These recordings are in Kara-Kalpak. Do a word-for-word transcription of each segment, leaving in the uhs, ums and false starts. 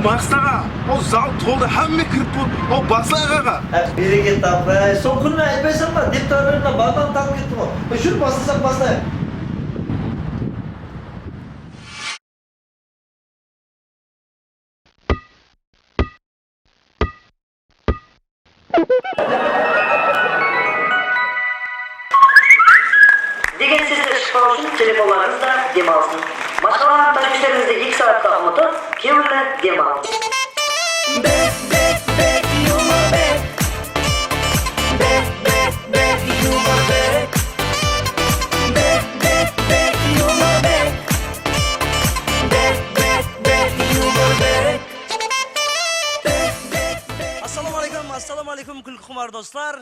Maqsıt aǵa, o zal toldı, hámme kirip boldı. O basla aǵa. Á, bereket, apay. Sol kúni aytpaysıń ba? Dep turıp edim, barmaǵım talıp ketti ǵoy. Júr, baslasaq baslayıq. Degen sesler shıqpaw ushın telefonlarıńız da dem alsın. Mashqalaǵan táshwishlerimiz de eki saatqa umıtıp, kewilli dem alıń. Bek, bek, bek, yumor bek. Bek, bek, bek, yumor bek. Bek, bek, bek, yumor bek. Bek, bek, bek, yumor bek. Bek, bek, bek. Assalawma áleykum, assalawma áleykum, kúlki qumar doslar.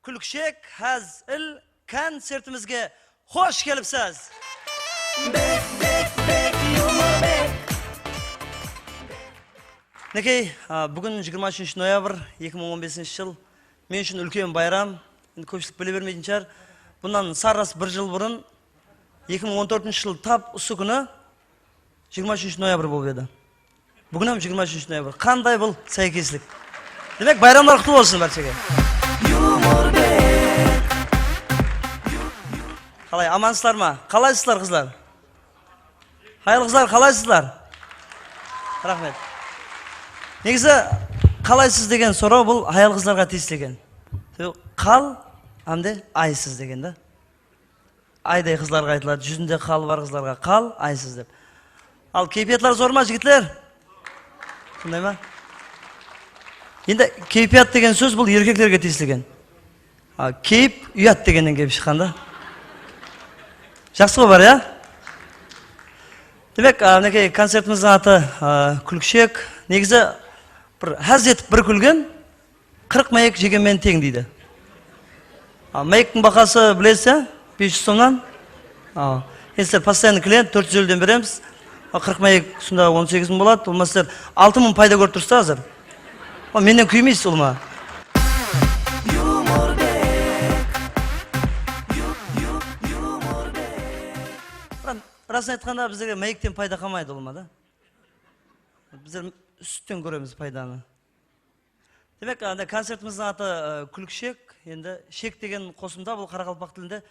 Kúlkishek, házil koncertimizge xosh kelipsiz! Bek, bek, bek, yumor bek. Minekey, a, búgin jigirma úshinshi noyabr, eki mıń on besinshi jıl. Men ushın úlken bayram. Endi kópshilik bile bermeytin shıǵar. Bunnan sarras bir jıl burın, eki mıń on tórtinshi jıl tap usı kúni, jigirma úshinshi noyabr bolıp edi. Búgin hám jigirma úshinshi noyabr. Qanday bul sáykeslik? Demek, bayramlar qutlı bolsın bárshege. Qalay, amansızlar ma? Qalaysızlar, qızlar? Hayal qızlar, qalaysızlar? Raxmet. Negizi, qalaysız degen soraw bul hayal qızlarǵa tiyisli eken. Sebebi qal hám de aysız degen da. Ayday qızlarǵa aytıladı, júzinde qal bar qızlarǵa, qal, aysız dep. Al, keypiyatlar zor ma, jigitler? Sonday ma? Endi keypiyat degen sóz bul erkeklerge tiyisli eken. A, keyip uyat degennen kelip shıqqan da. Jaqsı ǵoy, bar, ya? Demek, a, minekey, koncertimizdiń atı, a, Kúlkishek. Negizi bir ház etip bir kúlgen, qırq máyek jegenmen teń deydi. A, máyektiń bahası bilesiz, ya? Bes júz somnan. A, endi sizler постоянный klient, tórt júz elliwden beremiz. A, qırq máyek usında on segiz mıń boladı. Ulıwma sizler altı mıń payda kórip tursız da házir. A, mennen kúymeysiz, ulıwma. Yumor bek. Yu-, yu-, yumor bek. Rasın aytqanda, bizlerge máyekten payda qalmaydı, ulıwma da. Bizler ústten kóremiz paydanı. Demek, anda koncertimizdiń atı, e, Kúlkishek. Endi shek degen qosımta, bul qaraqalpaq tilinde,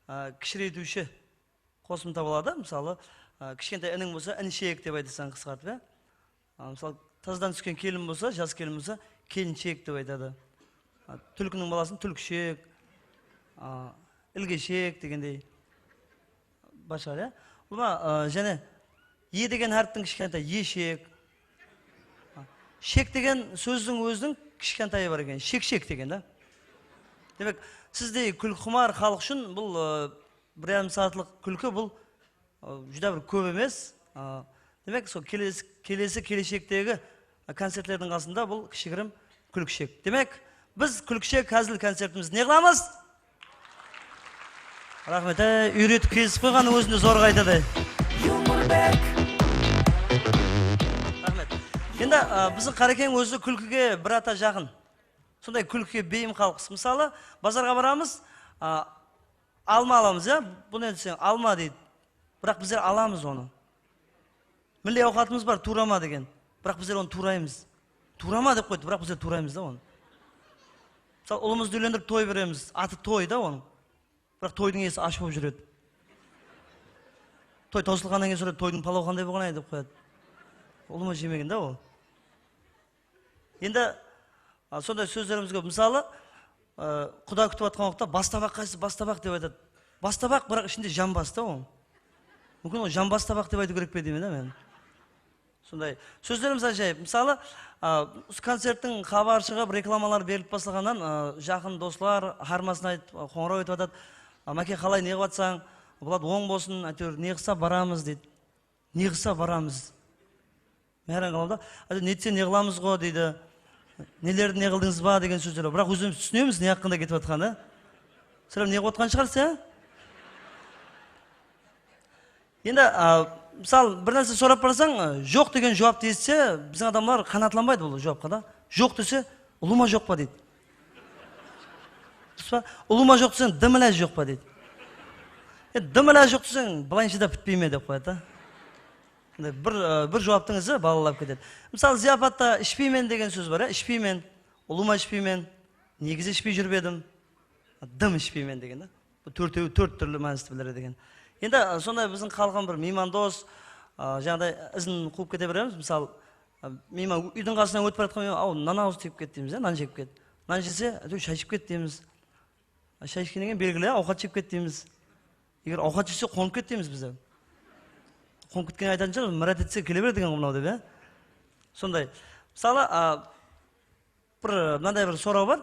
e, kishireytiwshi qosımta boladı. Mısalı, e, kishkentay iniń bolsa, inishek dep aytasań qısqartıp, ya. A, mısalı, tazadan túsken kelin bolsa, jas kelin bolsa, kelinshek dep aytadı. A, túlkiniń balasın túlkishek, a, ilgeshek degendey. Basqa, ya? Ulıwma, a, jáne e degen háriptiń kishkentay, eshek. Shek degen sózdiń óziniń kishkentayı bar eken, shekshek degen da. Demek, sizdey kúlki qumar xalıq ushın bul, a, bir yarım saatlıq kúlki bul, a, júdá bir kóp emes. A, demek, sol kelesi, kelesi keleshektegi koncertlerdiń qasında bul kishigirim Kúlkishek. Demek, biz Kúlkishek házil koncertimizdi ne qılamız? Raxmet. Ey, úyretip kelisip qoyǵanı ózinde zorǵa aytadı. Yumor bek. Raxmet. Endi, a, biziń Qarekeń ózi kúlkige bir ata jaqın. Sonday kúlkige beyim xalıqpız. Mısalı, bazarǵa baramız, a, alma alamız, ya? Bunı endi sen alma deydi. Biraq bizler alamız onı. Milliy awqatımız bar, tuwrama degen. Biraq bizler onı tuwraymız. Tuwrama dep qoydı, biraq bizler tuwraymız da onı. Mısalı, ulımızdı úylendirip toy beremiz, atı toy da onıń. Biraq toydıń iyesi ash bolıp júredi. Toy tawsılǵannan keyin soraydı, toydıń palaw qanday bolǵan edi dep qoyadı. Ulıwma jemegen da ol. Endi, a, sonday sózlerimiz kóp. Mısalı, a, quda kútip atqan waqıtta, "Bastabaq qaysısı, bastabaq?" dep aytadı. Bastabaq, biraq ishinde jambas ta ol. Múmkin, ol jambas tabaq dep aytıw kerek pe deymen da men. Sonday sózlerimiz ájayıp. Mısalı, a, usı koncerttiń xabarı shıǵıp, reklamalar berilip baslaǵannan, a, jaqın doslar harmasın aytıp, a, qońıraw etip atadı. A, "Máke, qalay, ne qılıp atsań?" "Bolad, oń bolsın, áytewir, ne qılsa baramız," deydi. "Ne qılsa baramız." Men hayran qalaman da. "Áytewir, netse ne qılamız ǵo," deydi. "Nelerdi ne qıldıńız ba?" degen sózler. Biraq ózimiz túsinemiz ne haqqında ketip atqanın, á? Sizler ne qılıp atqan shıǵarsız, á? Endi, a, mısal, bir nárse sorap barsań, a, joq degen juwaptı esitse, biziń adamlar qanaatlanbaydı bul juwapqa da. Joq dese, ulıwma joq pa deydi. Durıs pa? Ulıwma joq deseń, dım ilajı joq pa deydi. E, dım ilajı joq deseń, bılayınsha da pitpey me dep qoyadı da. Mine, bir, e, bir juwaptıń izi balalap ketedi. Mısalı, zıyapatta ishpeymen degen sóz bar, ya, ishpeymen, ulıwma ishpeymen, negizi ishpey júrip edim, dım ishpeymen degen da. Bul tórtew, tórt túrli mánisti bildiredi eken. Endi, e, sonday biziń xalqım bir miymandos, e, jańaday izin quwıp kete beremiz. Mısalı, e, miyman úydiń qasınan ótip baratqan miyman, "Aw, mınadan awız tiyip ket," deymiz, ya, nan jep ket. Nan jese, "Áytewir shay iship ket," deymiz. Shay ishkennen keyin belgili, awqat jep ket deymiz. Eger awqat jese, qonıp ket deymiz biz. Qonıp ketkennen aytatın shıǵar, mirát etse kele ber degen ǵo mınaw dep, ya. Sonday. Mısalı, a, bir, mınanday bir soraw bar.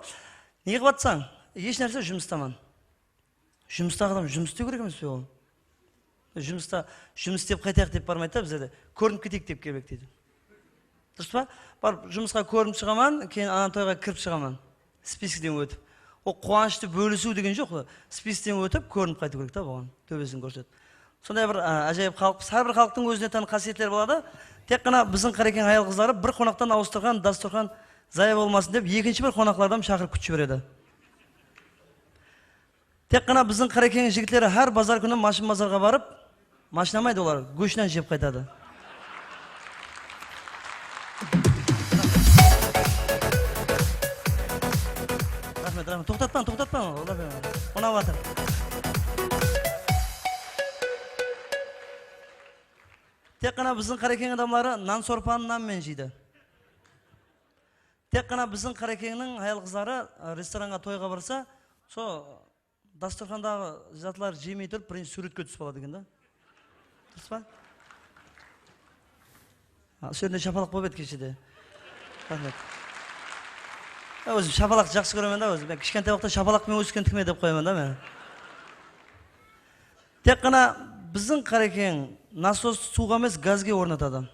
Ne qılıp atsań? Hesh nárse, jumıstaman. Jumıstaǵı adam jumıs istew kerek emes pe ol? Jumısta, jumıs istep qaytayıq dep barmaydı da bizlerde. Kórinip keteyik dep kelip edi deydi. Durıs pa? Barıp jumısqa kórinip shıǵaman, keyin anatoyǵa kirip shıǵaman. Spiskiden ótip. Ol quwanıshtı bólisiw degen joq, spiskiden ótip kórinip qaytıw kerek ta buǵan. Tóbesin kórsetip. Sonday bir, a, ájayıp xalıqpız. Hár bir xalıqtıń ózine tán qásiyetleri boladı. Tek ǵana biziń Qarekeń hayal-qızları bir qonaqtan awıstırǵan dasturxan zaya bolmasın dep ekinshi bir qonaqlardan shaqırıp kútip jiberedi. Tek ǵana biziń Qarekeń jigitleri hár bazar kúni mashın bazarǵa barıp, mashın almaydı olar, gósh nan jep qaytadı. Raxmet, raxmet. Toqtatpań, toqtatpań. Unap atır. Tek ǵana biziń Qarekeń adamları nan sorpanı nan menen jeydi. Tek ǵana biziń Qarekeńniń hayal-qızları, a, restoranǵa, toyǵa barsa, so dasturxandaǵı zatlardı jemey turıp, birinshi súwretke túsip aladı eken da. Durıs pa? A, usı jerinde shapalaq bolıp edi keshede. Raxmet. Ya, ózim shapalaqtı jaqsı kóremen da, ózim. Men kishkentay waqıtta shapalaq penen óskentikime dep qoyaman da men. Tek ǵana biziń Qarekeń nasostı suwǵa emes, gazge ornatadı.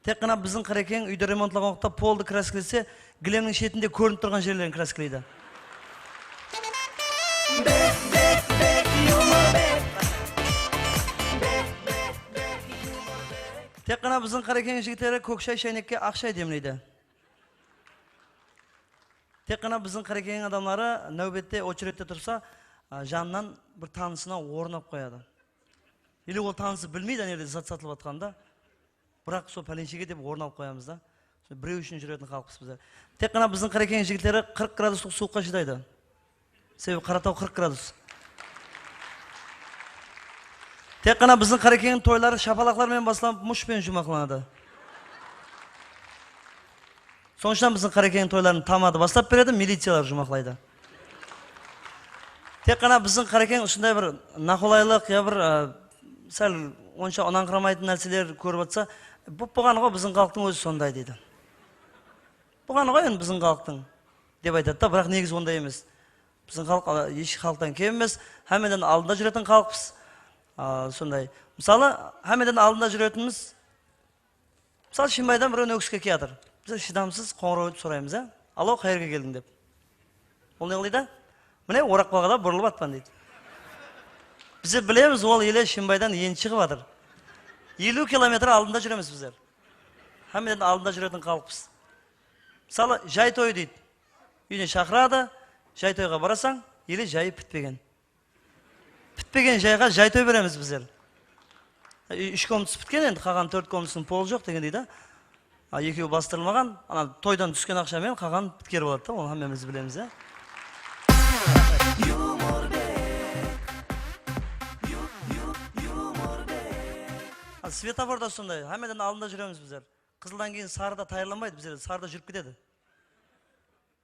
Tek ǵana biziń Qarekeń úydi remontlaǵan waqıtta poldı kraskilese, gilemniń shetinde kórinip turǵan jerlerin kraskleydi. Tek ǵana biziń Qarekeń jigitleri kók shay shaynekke aq shay demleydi. Tek ǵana biziń Qarekeń adamları náwbette, ocheredte tursa, a, janınan bir tanısına ornap qoyadı. Ele ol tanısı bilmeydi, ane jerde zat satılıp atqanın da. Biraq sol pálenshege dep orın alıp qoyamız da. Sol birew ushın júretin xalıqpız bizler. Tek ǵana biziń Qarekeń jigitleri qırq graduslıq suwıqqa shıdaydı. Sebebi Qarataw qırq gradus. Tek ǵana biziń Qarekeńniń toyları shapalaqlar menen baslanıp, mush penen juwmaqlanadı. Sonıń ushın biziń Qarekeńniń toyların tamadı baslap beredi, miliciyalar juwmaqlaydı. Tek ǵana biziń Qarekeń usınday bir naqolaylıq ya bir, a, sál onsha unańqıramaytın nárseler kórip atsa, "Bop bolǵanı ǵoy, biziń xalıqtıń ózi sonday," deydi. "Bolǵanı ǵoy endi biziń xalıqtıń," dep aytadı da, biraq negizi onday emes. Biziń xalıq, a, hesh xalıqtan kem emes, hámmeden aldında júretin xalıqpız. A, sonday. Mısalı, hámmeden aldında júretinimiz Mısalı, Shimbaydan birew Nókiske kiyatır. Biz shıdamsız qońıraw etip soraymız, á? "Alo, qayerge keldiń?" dep. Ol ne qılaydı? "Mine, Oraqbalaǵa burılıp atpan," deydi. Biz bilemiz, ol ele Shimbaydan endi shıǵıp atır. Eliw kilometr aldında júremiz bizler. Hámmeden aldında júretin xalıqpız. Mısalı, jay toyı deydi. Úyine shaqıradı, jay toyǵa barasań, ele jayı pitpegen. Pitpegen jayǵa jay toy beremiz bizler. Úsh komnatası pitken endi, qalǵan tórt komnatasınıń polı joq degendey da. A, ekewi bastırılmaǵan, ana toydan túsken aqsha menen qalǵanın pitkerip aladı da, onı hámmemiz bilemiz, ya. A, svetofor da sonday, hámmeden aldında júremiz bizler. Qızıldan keyin sarıda tayarlanbaydı, bizler sarıda júrip ketedi.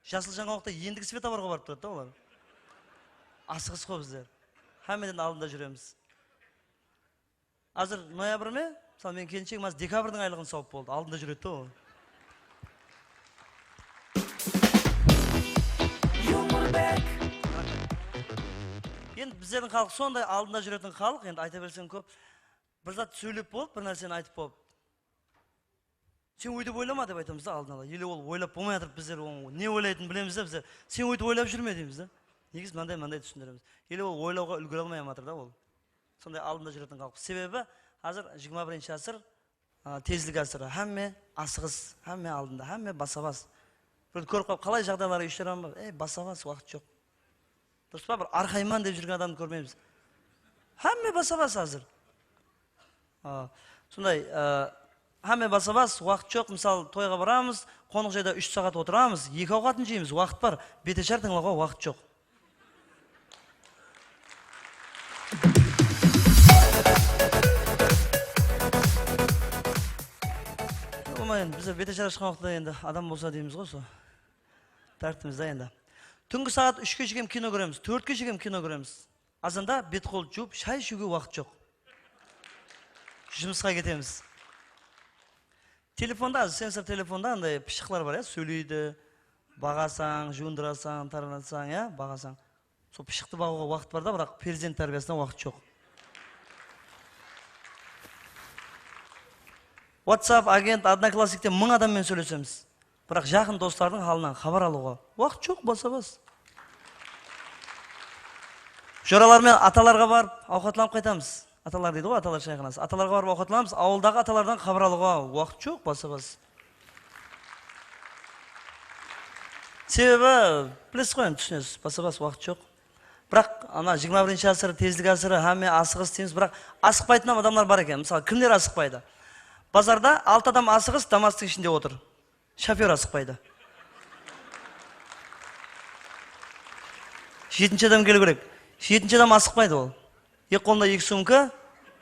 Jasıl jańalıqta endigi svetoforǵa barıp turadı da olar. Asıǵıs ǵo bizler. Hámmeden aldında júremiz. Házir noyabr me? Mısalı, meniń kelinshegim házir dekabrdiń aylıǵın sawıp boldı. Aldında júredi da ol. Endi bizlerdiń xalıq sonday aldında júretin xalıq, endi ayta bersem kóp. Bir zat sóylep bolıp, bir nárseni aytıp bolıp. Sen óytip oylama dep aytamız da aldın ala. Ele ol oylap bolmay atırıp bizler onıń ne oylaytının bilemiz da bizler. Sen óytip oylap júrme deymiz da. Negizi mınanday, mınanday túsindiremiz. Ele ol oylawǵa úlgere almay atır da ol. Sonday aldında júretin xalıq. Sebebi házir jigirma birinshi ásir, a, tezlik ásiri. Hámme asıǵıs, hámme aldında, hámme basa-bas. Birewdi kórip qalıp, qalay jaǵdaylar, ishler bar? Ey, basa-bas, waqıt joq. Durıs pa? Bir arqayman dep júrgen adamdı kórmeymiz. Hámme basa-bas házir. A, Sonday, e, hámme basa-bas, waqıt joq. Mısal, toyǵa baramız, qonaq jayda úsh saat otıramız, eki awqatın jeymіз, waqıt bar. Betashar tıńlawǵa waqıt joq. Umuman, bizler betashar shıqqan waqıtta endi adam bolsa deymiz ǵoy, sol tártibimizde endi. Túngi saat úshke shekem kino kóremiz, tórtke shekem kino kóremiz. Azanda bet-qol juwıp, shay ishewge waqıt joq. Jumısqa ketemiz. Telefonda, sensor telefonda anday pıshıqlar bar, ya, sóyleydi, baǵasań, juwındırasań, taranasań, ya, baǵasań. Sol pıshıqtı baǵıwǵa waqıt bar da, biraq perzent tárbiyasına waqıt joq. WhatsApp, Agent, Odnoklassnikte mıń adam menen sóylesemiz. Biraq jaqın doslardıń halınan xabar alıwǵa waqıt joq, basa-bas. Joralar menen atalarǵa barıp awqatlanıp qaytamız. Atalar deydi ǵoy, atalar shayxanası. Atalarǵa barıp awqatlanamız, awıldaǵı atalardan xabar alıwǵa waqıt joq, basa-bas. Sebebi, bilesiz ǵoy, endi, túsinesiz, basa-bas waqıt joq. Biraq ana jigirma birinshi ásir, tezlik ásiri, hámme asıǵıs deymiz, biraq asıqpaytın adamlar bar eken. Mısalı, kimler asıqpaydı? Bazarda altı adam asıǵıs, damastıń ishinde otır. Shofyor asıqpaydı. Jetinshi adam keliw kerek. Jetinshi adam asıqpaydı ol. Eki qolında eki sumka.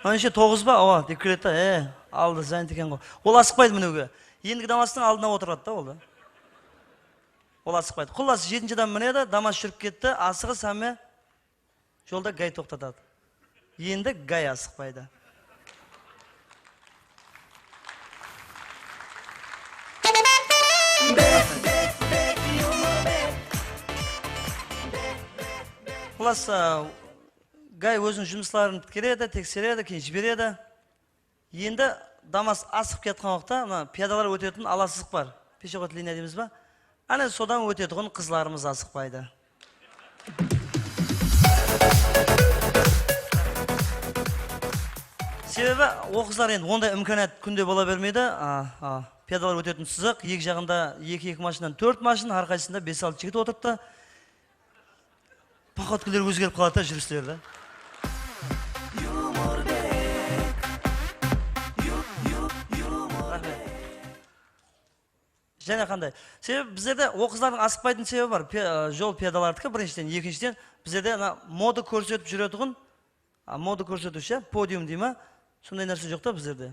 Maneshe, toǵız ba? Awa, dep keledi da, e, aldı, zanit eken ǵoy. Ol asıqpaydı miniwge. Endigi damastıń aldına otıradı da ol da. Ol asıqpaydı. Qullası, jetinshi adam minedi, damas júrip ketti, asıǵıs hámme. Jolda gay toqtatadı. Endi gay asıqpaydı. Qullası, gay óziniń jumısların pitkeredi, tekseredi, keyin jiberedi. Endi damas asıǵıp kiyatqan waqıtta mına piyadalar ótetin alasızıq bar. Peshoxod liniya deymiz ba? Áne, sodan ótetuǵın qızlarımız asıqpaydı. Sebebi o qızlar endi onday imkaniyat kúnde bola bermeydi. A, a, piyadalar ótetin sızıq, eki jaǵında eki-eki mashinadan tórt mashina, hár qaysısında bes-altı jigit otırıptı. Poxodkiler ózgerip qaladı da, júrisleri de. Raxmet. Jáne qanday? Sebebi bizlerde o qızlardıń asıqpaytın sebebi bar. Piya-, jol piyadalardiki birinshiden, ekinshiden bizlerde ana moda kórsetip júretuǵın, a, moda kórsetiwshi, podium dey ma, sonday nárse joq ta bizlerde.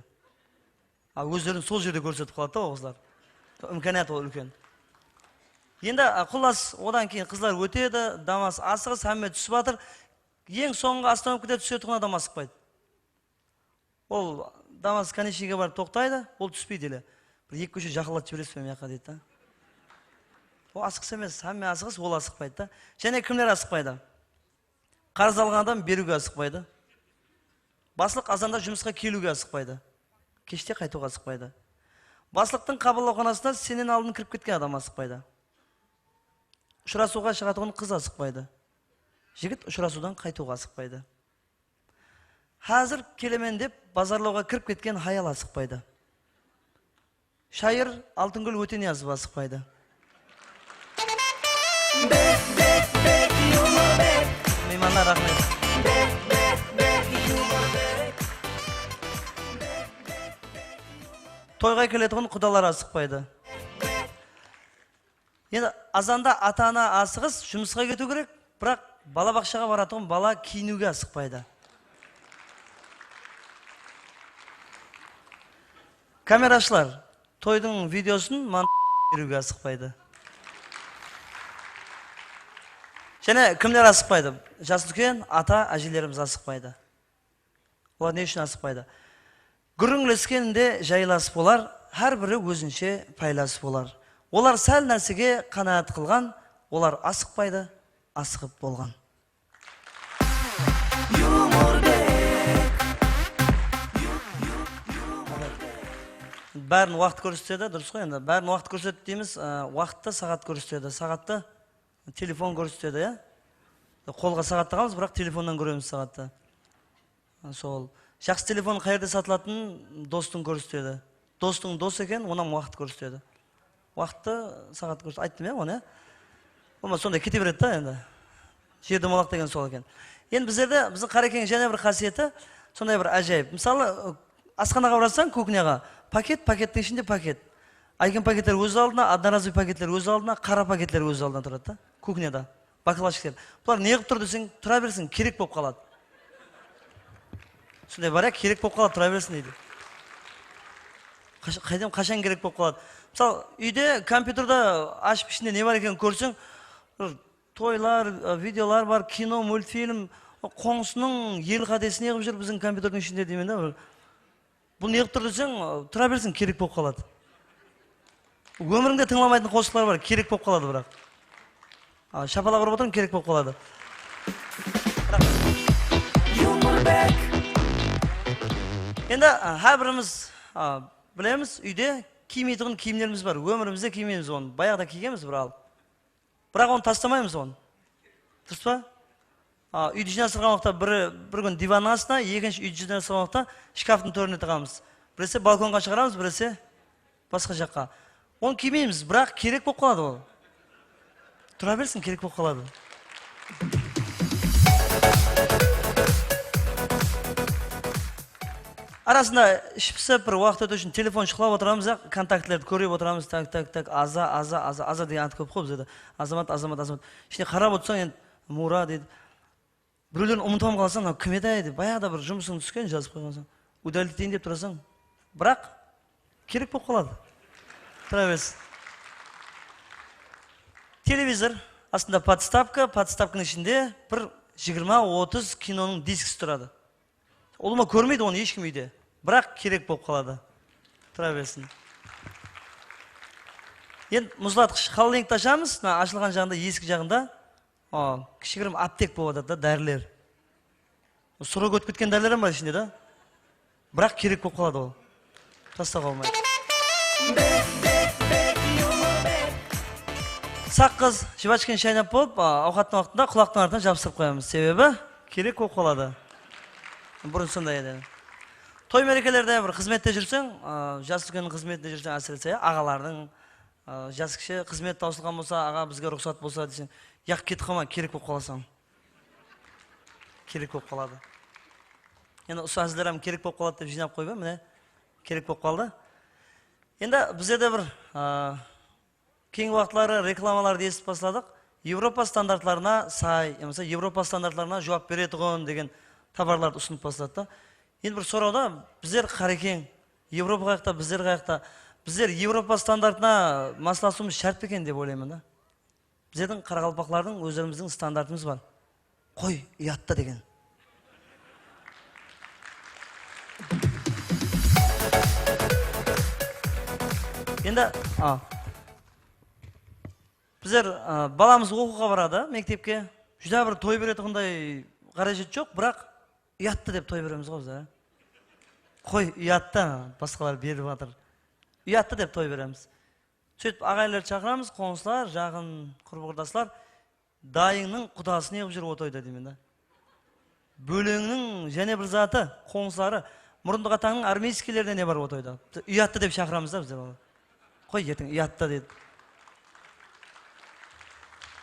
A, ózlerin sol jerde kórsetip qaladı da o qızlar. Imkaniyat ol úlken. Endi, a, qullas, odan keyin qızlar ótedi, damas asıǵıs, hámme túsip atır. Eń sońǵı ostanovkada túsetuǵın adam asıqpaydı. Ol damas konecnigige barıp toqtaydı, ol túspeydi ele. Bir eki kóshe jaqınlatıp jiberesiz be mıyaqqa deydi da. Ol asıǵıs emes, hámme asıǵıs, ol asıqpaydı da. Jáne kimler asıqpaydı? Qarız alǵan adam beriwge asıqpaydı. Baslıq azanda jumısqa keliwge asıqpaydı. Keshte qaytıwǵa asıqpaydı. Baslıqtıń qabıllawxanasına sennen aldın kirip ketken adam asıqpaydı. Ushırasıwǵa shıǵatuǵın qız asıqpaydı. Jigit ushırasıwdan qaytıwǵa asıqpaydı. Házir kelemen dep bazarlawǵa kirip ketken hayal asıqpaydı. Shayır Altıngúl Óteniyazova asıqpaydı. Miymanlar, raxmet. Toyǵa keletuǵın qudalar asıqpaydı. Endi azanda ata-ana asıǵıs, jumısqa ketiw kerek, biraq balabaqshaǵa baratuǵın bala kiyiniwge asıqpaydı. Kamerashılar, toydıń videosın man beriwge asıqpaydı. Jáne kimler asıqpaydı? Jas úlken, ata, ájelerimiz asıqpaydı. Olar ne ushın asıqpaydı? Gúrrińlesken de jaylasıp olar, hár biri ózinshe paylasıp olar. Olar sál nársege qánaat qılǵan, olar asıqpaydı, asıǵıp bolǵan. Bárin waqıt kórsetedi, durıs ǵoy endi. Bárin waqıt kórsetedi deymiz, ı, waqıttı saǵat kórsetedi. Saǵattı telefon kórsetedi, ya. Qolǵa saǵattı alamız, biraq telefonnan kóremiz saǵattı. Sol. Jaqsı telefon qayerde satılatının dostıń kórsetedi. Dostıń dos eken, onnan waqıt kórsetedi. Waqıttı saǵat kórsetedi. Ayttım, ya, onı, ya. Bolmasa sonday kete beredi da endi. Jer domalaq degen sol eken. Endi bizlerde, biziń Qarekengniń jáne bir qásiyeti, sonday bir ájayıp. Mısalı, Asxanaǵa barasań, kuxnyaǵa. Paket, pakettiń ishinde paket. Áykim paketler óz aldına, одноразовый paketler óz aldına, qara paketler óz aldına turadı da. Kuxnyada. Baklajkler. Bular ne qılıp tur deseń, tura bersin, kerek bolıp qaladı. Sonday bar ya, kerek bolıp qaladı, tura bersin deydi. Qash-, qaydam, qashan kerek bolıp qaladı? Mısal, úyde kompyuterda ashıp ishinde ne bar ekenin kórseń, bir toylar, e, videolar bar, kino, multfilm, qońsınıń el qádesi ne qılıp júr biziń kompyuterdiń ishinde deymen da, bir. Bul ne qılıp tur deseń, tura bersin, kerek bolıp qaladı. Ómirińde tıńlamaytın qosıqlar bar, kerek bolıp qaladı, biraq. A, shapalaq urıp otırıń, kerek bolıp qaladı. Endi, a, hár birimiz, a, bilemiz, úyde kiymeytuǵın kiyimlerimiz bar. Ómirimizde kiymeymiz onı. Bayaǵıda kiygenbiz bir al. Biraq onı taslamaymız onı. Durıs pa? A, úydi jıynastırǵan waqıtta bir, bir kún divanıń astına, ekinshi úydi jıynastırǵan waqıtta shkaftıń tórine tıǵamız. Birese balkonǵa shıǵaramız, birese basqa jaqqa. Onı kiymeymiz, biraq kerek bolıp qaladı ol. Tura bersin, kerek bolıp qaladı. Arasında ish pisip, bir waqıt ótiw ushın telefon shuqlap otıramız, ya, kontaktlerdi kórip otıramız, tak, tak, tak, Aza, Aza, Aza, Aza degen at kóp qo bizde. Azamat, Azamat, Azamat. Ishine qarap otırsań, endi Mura deydi. Birewlerin umıtıp qalasań, mınaw kim edi-ay dep, bayaǵıda bir jumısıń túsken, jazıp qoyǵansań. Udaliteyin dep turasań. Biraq kerek bolıp qaladı. Tura bersin. Televizor, astında podstavka, podstavkanıń ishinde bir jigirma, otız kinonıń diskisi turadı. Ulıwma kórmeydi onı hesh kim úyde. Biraq kerek bolıp qaladı. Tura bersin. Endi muzlatqısh, xolodilnikti ashamız, mına ashılǵan jaǵında, esik jaǵında, a, kishigirim aptek bolıp atadı da, dáriler. Srok ótip ketken dáriler hám bar ishinde da. Biraq kerek bolıp qaladı ol. Taslawǵa bolmaydı. Saqqız, jwachkini shaynap bolıp, a, awqattıń waqtında qulaqtıń artına jabıstırıp qoyamız. Sebebi kerek bolıp qaladı. Burın sonday edi. Toy-márekelerde bir xızmette júrseń, a, jas úlkenniń xızmetinde júrseń, ásirese, aǵalardıń, a, jas kishi xızmet tawsılǵan bolsa, aǵa, bizge ruxsat bolsa deseń, yaq, ketip qalma, kerek bolıp qalasań. Kerek bolıp qaladı. Endi usı háziller hám kerek bolıp qaladı dep jıynap qoyıp, mine, kerek bolıp qaldı. Endi bizlerde bir, a, keyingi waqıtları reklamalardı esitip basladıq. Evropa standartlarına say, yamasa Evropa standartlarına juwap beretuǵın degen tovarlardı usınıp basladı da. Endi bir sorawda bizler qarekeń, Evropa qayaqta, bizler qayaqta? Bizler Evropa standartına maslasıwımız shárt pe eken dep oylayman da. Bizlerdiń qaraqalpaqlardıń ózlerimizdiń standartımız bar. Qoy, uyattı degen. Endi, a, bizler, a, balamız oqıwǵa baradı, mektepke. Júdá bir toy beretuǵınday ǵárejet joq, biraq uyattı dep toy beremiz ǵoy bizler, a? Qoy, uyattı, basqalar berip atır. Uyattı dep toy beremiz. Sóytip aǵayinlerdi shaqıramız, qońsılar, jaqın qurıp-qurdaslar, dayıńnıń qudası ne qılıp júr o toyda deymen da. Bóleńniń jáne bir zatı, qońsıları, murındıq atańnıń armiyskiylerine ne bar o toyda? Uyattı dep shaqıramız da bizler olardı. Qoy, erteń uyattı deydi.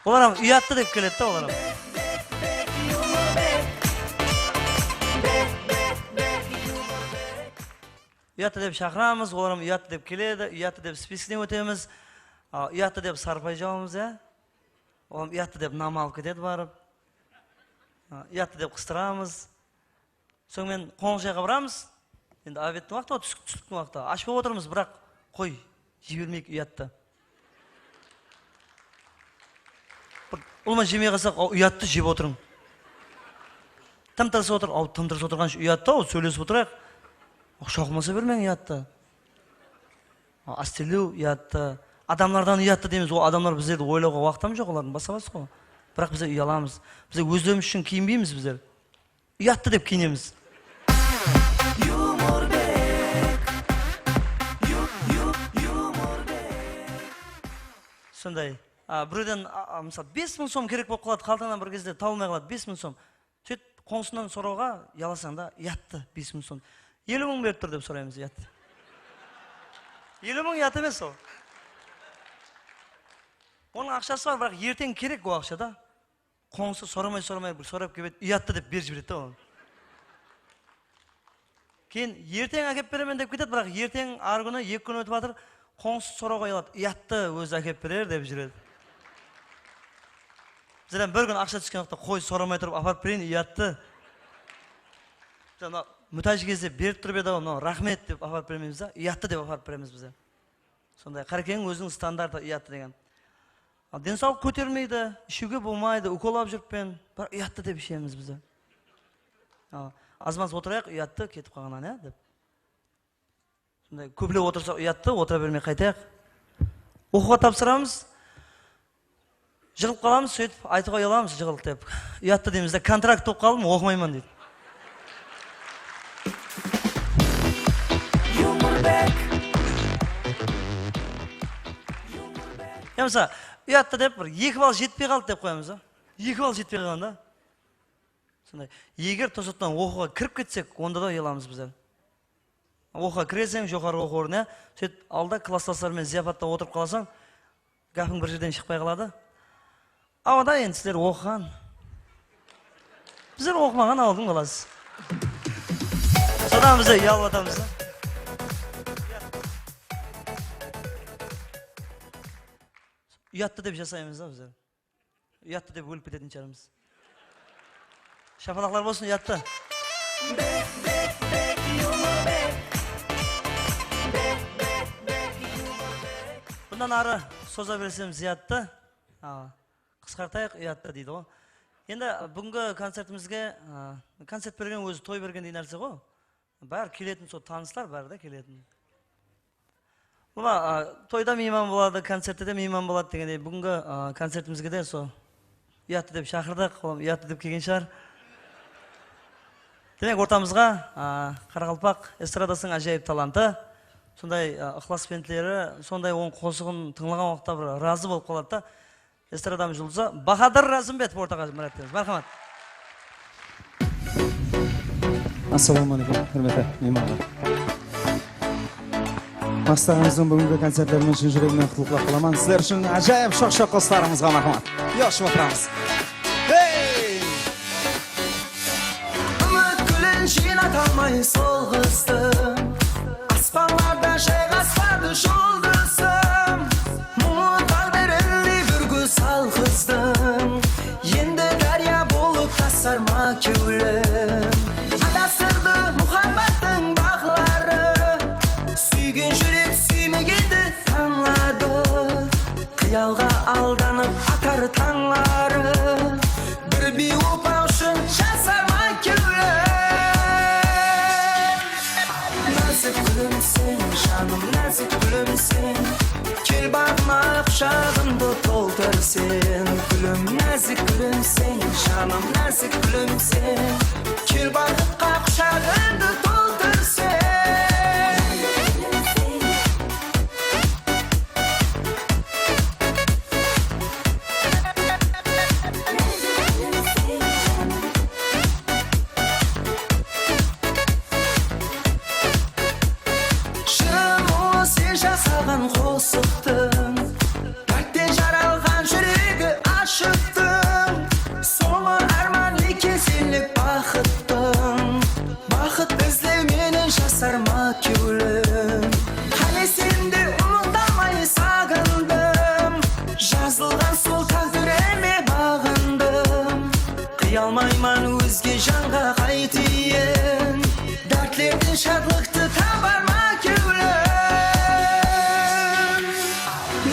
Olar hám uyattı dep keledi da, olar hám. Uyattı dep shaqıramız, olar hám uyattı dep keledi, uyattı dep spiskten ótemiz. A, uyattı dep sarpay jawamız, ya. Olar hám uyattı dep nam alıp ketedi barıp. A, uyattı dep qıstıramız. Soń menen qońsı jayǵa baramız. Endi obedtiń waqtı, tús-, túsliktiń waqtı. Ash bolıp otırmız, biraq qoy, jibermeyik uyattı. Bir ulıwma jemey qalsaq, "Aw, uyattı, jep otırıń." Tım-tırıs otır, "Aw, tım-tırıs otırǵansha uyattı-aw, sóylesip otırayıq." "Aw, shawqımasa bermeń uyattı." Aw, ástelew uyattı. Adamlardan uyattı deymiz, ol adamlar bizlerdi oylawǵa waqıt hám joq, olardıń basqa-basqa ǵoy. Biraq bizler uyalamız. Bizler ózlerimiz ushın kiyinbeymiz bizler. Uyattı dep kiyinemiz. Yumorbek. Yu-, yu-, Yumorbek. Sonday. A, birewden, a, a, mısal, bes mıń som kerek bolıp qaladı, qaltańnan bir gezde tabılmay qaladı, bes mıń som. Sóytip, qońsıńnan sorawǵa uyalasań da, uyattı, bes mıń som. Eliw mıń berip tur dep soraymız, uyattı. Eliw mıń uyat emes ol. Onıń aqshası bar, biraq erteń kerek ol aqsha da. Qońsı soramay-soramay bir sorap keledi, uyattı dep berip jiberedi da oǵan. Keyin erteń ákep beremen dep ketedi, biraq erteń, arı kúni, eki kún ótip atır, qońsı sorawǵa uyaladı. Uyattı, ózi ákep berer dep júredi. Bizlerden bir kún aqsha túsken waqıtta qoy soramay turıp aparıp bereyin, uyattı. Biz mına mútáj gezde berip turıp edi-aw, mınaw raxmet dep aparıp bermeymiz da, uyattı dep aparıp beremiz bizler. Sonday, Qarekeniń óziniń standartı uyattı degen. Al, densawlıq kóterilmeydi, ishiwge bolmaydı, ukol alıp júrippen, biraq uyattı dep ishemiz bizler. Al, azmaz otırayıq, uyattı ketip qalǵannan, ya, dep. Sonday kóplep otırsaq uyattı, otıra bermey qaytayıq. Oqıwǵa tapsıramız. Jıǵılıp qalamız, sóytip aytıwǵa uyalamız, jıǵıldıq dep. Uyattı deymiz de, kontrakt bolıp qaldım, oqımayman deydi. Ya, mısal, uyattı dep bir eki ball jetpey qaldı dep qoyamız da. Eki ball jetpey qalǵan da. Sonday, eger toqsattan oqıwǵa kirip ketsek, onda da uyalamız bizler. Oqıwǵa kireseń, joqarı oqıw ornına, sóytip alda klasslaslar menen zıyapatta otırıp qalasań, gápiń bir jerden shıqpay qaladı. Awada endi sizler oqıǵan. Bizler oqımaǵan awıldıń balası. Sodan bizler uyalmay atırmız da. Uyattı dep jasaymız da bizler. Uyattı dep ólip ketetin shıǵarmız. Shapalaqlar bolsın, uyattı. Bunnan arı soza bersem zıyattı. A, qısqartayıq, uyattı deydi ǵoy. Endi búgingi koncertimizge, a, koncert bergen ózi toy bergendey nárse ǵoy. Bári keletin, sol tanıslar bári de keletin. Mına, a, toyda miyman boladı, koncertte de miyman boladı degendey, búgingi, a, koncertimizge de sol uyattı dep shaqırdıq, olam uyattı dep kelgen shıǵar. Demek, ortamızǵa, a, qaraqalpaq estradasınıń ájayıp talantı, sonday, a, ıqlasbentleri, sonday onıń qosıǵın tıńlaǵan waqıtta bir razı bolıp qaladı da. Estradamız juldızı Bahadır Razımbetov ortaǵa mirát etemiz. Márhamat. Assalawma áleykum, húrmetli miymanlar. Maqset aǵamızdıń búgingi koncertlerinen shın júregimnen qutlıqlar qılaman. Sizler ushın ájayıp shoq-shoq qosıqlarımızǵa márhamat. Yoshıp otıramız. Hey! Úmit gúlin jıynatalmay solǵıstıń. Aspanlarda jayǵaspadı juldızım. Muńlı táǵdirindey bir gózzal qızdıń. Endi dárya bolıp tasarma kewlim. Adastırdı muhabbattıń baǵları. Súygen júrek súymegendi tańladı. Qıyalǵa aldanıp atar tańları, bir biyupa ushın jasarma kewlim. Názik gúlimseń, janım, názik gúlimseń, kel baǵıma qushagıńdı toltır sen. Gúlim, názik gúlimseń, janım, názik gúlimseń, kel baxıtqa qushagıńdı toltır sen. Jırım ulısı jasaǵan qosıqtıń, dártten jaralǵan júregi ashıqtıń. Sońı árman eken senlik baxıttıń. Baxıt izlew menen jasarma kewlim. Qáne sen de umıta almay saǵındım. Jazılǵan sol táǵdirime baǵındım. Qıya almayman ózge janǵa qaytayin. Dártlerden shadlıqtı tabarma kewlim.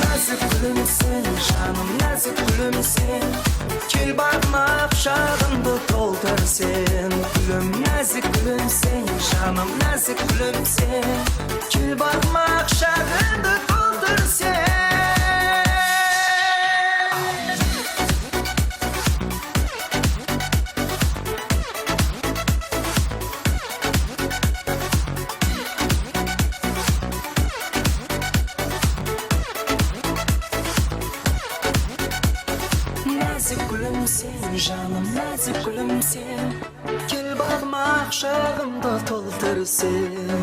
Názik gúlimseń, janım, názik gúlimseń, kel baǵıma qushagıńdı toltır sen. Gúlim, názik gúlimseń, janım, názik gúlimseń, kel baǵıma qushagıńdı toltır sen. Názik gúlimseń, janım, názik gúlimseń, kel baǵıma qushagıńdı toltır sen.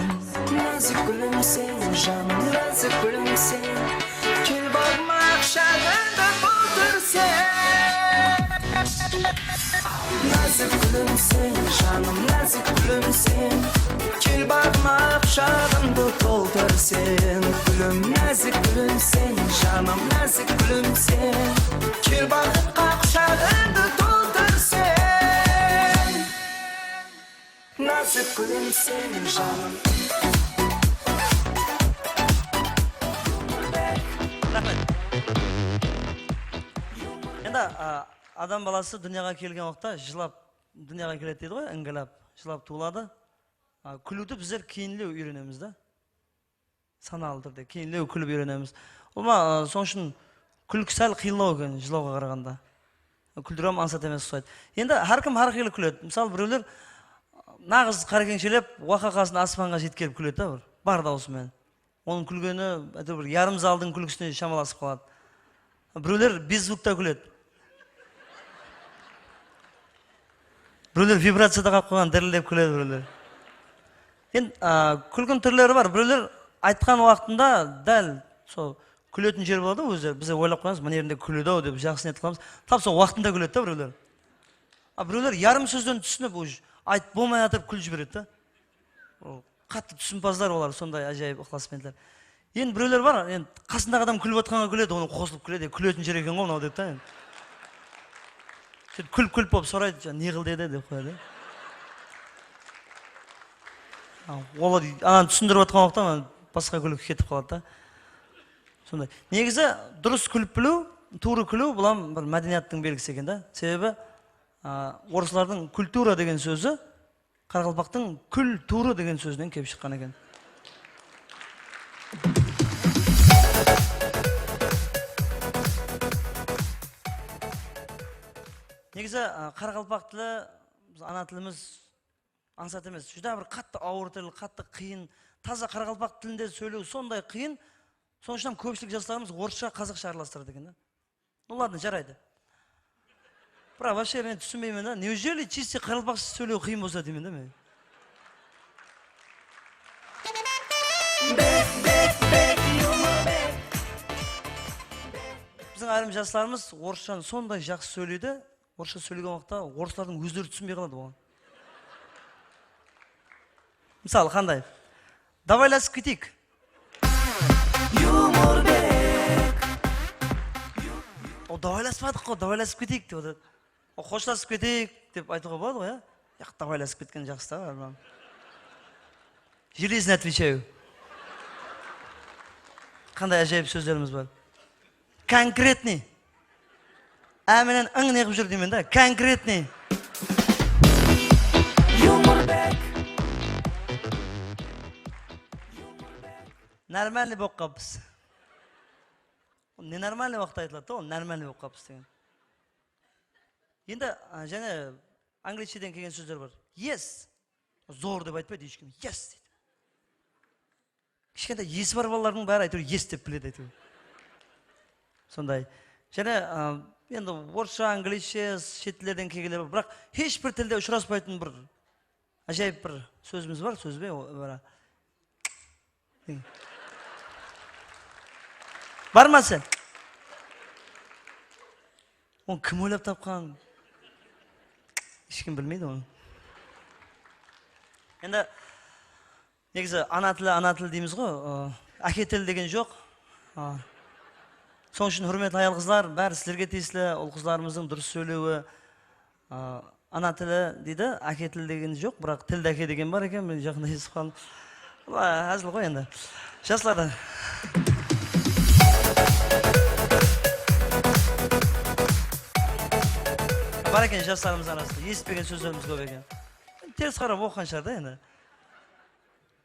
Názik gúlimseń, janım, názik gúlimseń, kel baǵıma qushagıńdı toltır sen. Názik gúlimseń, janım, názik gúlimseń, Kel baǵıma qushagıńdı toltır sen, gúlim, názik gúlim sen, janım, názik gúlim sen. Kel baǵıtqa qushagıńdı toltır sen, názik gúlim sen, janım. Raxmet. Endi, a, adam balası dúnyaǵa kelgen waqıtta jılap dúnyaǵa keledi deydi ǵoy, ińgilap, jılap tuwıladı. A, kúliwdi bizler keyinlew úyrenemiz da. Sanalı túrde keyinlew kúlip úyrenemiz. Ulıwma, a, sonıń ushın kúlki sál qıyınlaw eken jılawǵa qaraǵanda. Kúldirem ańsat emes uqsaydı. Endi hár kim hár qıylı kúledi. Mısalı, birewler naǵız qárekeńshelep, waqaqasın aspanǵa jetkerip kúledi da, bir bar dawısı menen. Onıń kúlgeni, áytewir, bir yarım zaldıń kúlkisine shamalasıp qaladı. Birewler bezvukta kúledi. Birewler vibraciyada qalıp qalǵan, dirildep kúledi birewler. Endi, a, kúlkiniń túrleri bar. Birewler aytqan waqtında dál sol kúletin jer boladı ǵoy ózleri. Bizler oylap qoyamız, mına jerinde kúledi-aw dep, jaqsı niyet qılamız. Tap sol waqtında kúledi da birewler. A, birewler yarım sózden túsinip, uj aytıp bolmay atırıp kúlip jiberedi da. Ol qattı túsinpazlar olar, sonday ájayıp ıqlasbentler. Endi birewler bar, endi qasındaǵı adam kúlip atqanǵa kúledi, oǵan qosılıp kúledi, kúletin jer eken ǵoy mınaw dep ta endi. Sóytip kúlip-kúlip bolıp soraydı, "Ja, ne qıl dedi?" dep qoyadı. A, olar ananı túsindirip atqan waqıtta, ana, basqa kúlki ketip qaladı da. Sonday. Negizi durıs kúlip biliw, tuwrı kúliw, bul hám bir mádeniyattıń belgisi eken da. Sebebi, a, orıslardıń kultura degen sózi qaraqalpaqtıń kúl tuwrı degen sózinen kelip shıqqan eken. Negizi, a, qaraqalpaq tili, biz ana tilimiz ańsat emes, júdá bir qattı awır til, qattı qıyın. Taza qaraqalpaq tilinde sóylew sonday qıyın. Sonıń ushın hám kópshilik jaslarımız orıssha, qazaqsha aralastırады eken da. Ну ладно, jaraydı. Biraq вообще men túsinbeymen da. Неужели чисто qaraqalpaqsha sóylew qıyın bolsa deymen da men. Biziń ayırım jaslarımız orısshanı sonday jaqsı sóyleydi. Orıssha sóylegen waqıtta orıslardıń ózleri túsinbey qaladı oǵan. Mısalı, qanday? Davaylasıp keteyik. Yumorbek. O, davaylaspadıq ǵo, davaylasıp keteyik dep atadı. O, xoshlasıp keteyik dep aytıwǵa boladı ǵoy, ya? Yaq, davaylasıp ketken jaqsı da, barman. Железный отвечаю. Qanday ájayıp sózlerimiz bar. Конкретный. Á menen ıń ne qılıp júr deymen da. Конкретный. Yumorbek. Нормальный bolıp qalıppız. Nenormalnıy waqıtta aytıladı da, ol нормальный bolıp qalıppız degen. Endi, a, jáne angliysheden kelgen sózler bar. Yes. Zor dep aytpaydı hesh kim. Yes deydi. Kishkentay esi bar balalardıń bári áytewir yes dep biledi áytewir. Sonday. Jáne, a, endi orıssha, angliyshshe, shet tillerden kelgenler bar. Biraq hesh bir tilde ushıraspaytın bir ájayıp bir sózimiz bar, sóz be, o, bar. Bar ma sen? Onı kim oylap tapqan? Hesh kim bilmeydi onı. Endi, negizi, ana tili, ana tili deymiz ǵo, ı, áke tili degen joq. A. Sonıń ushın, húrmetli hayal-qızlar, bári sizlerge tiyisli, ul-qızlarımızdıń durıs sóylewi, a, ana tili deydi, áke tili degen joq, biraq tildi áke degen bar eken, men jaqında esitip qaldım. Bul, a, házil ǵoy endi. Jaslar da bar eken jaslarımız arasında, esitpegen sózlerimiz kóp eken. Teris qarap oqıǵan shıǵar da endi.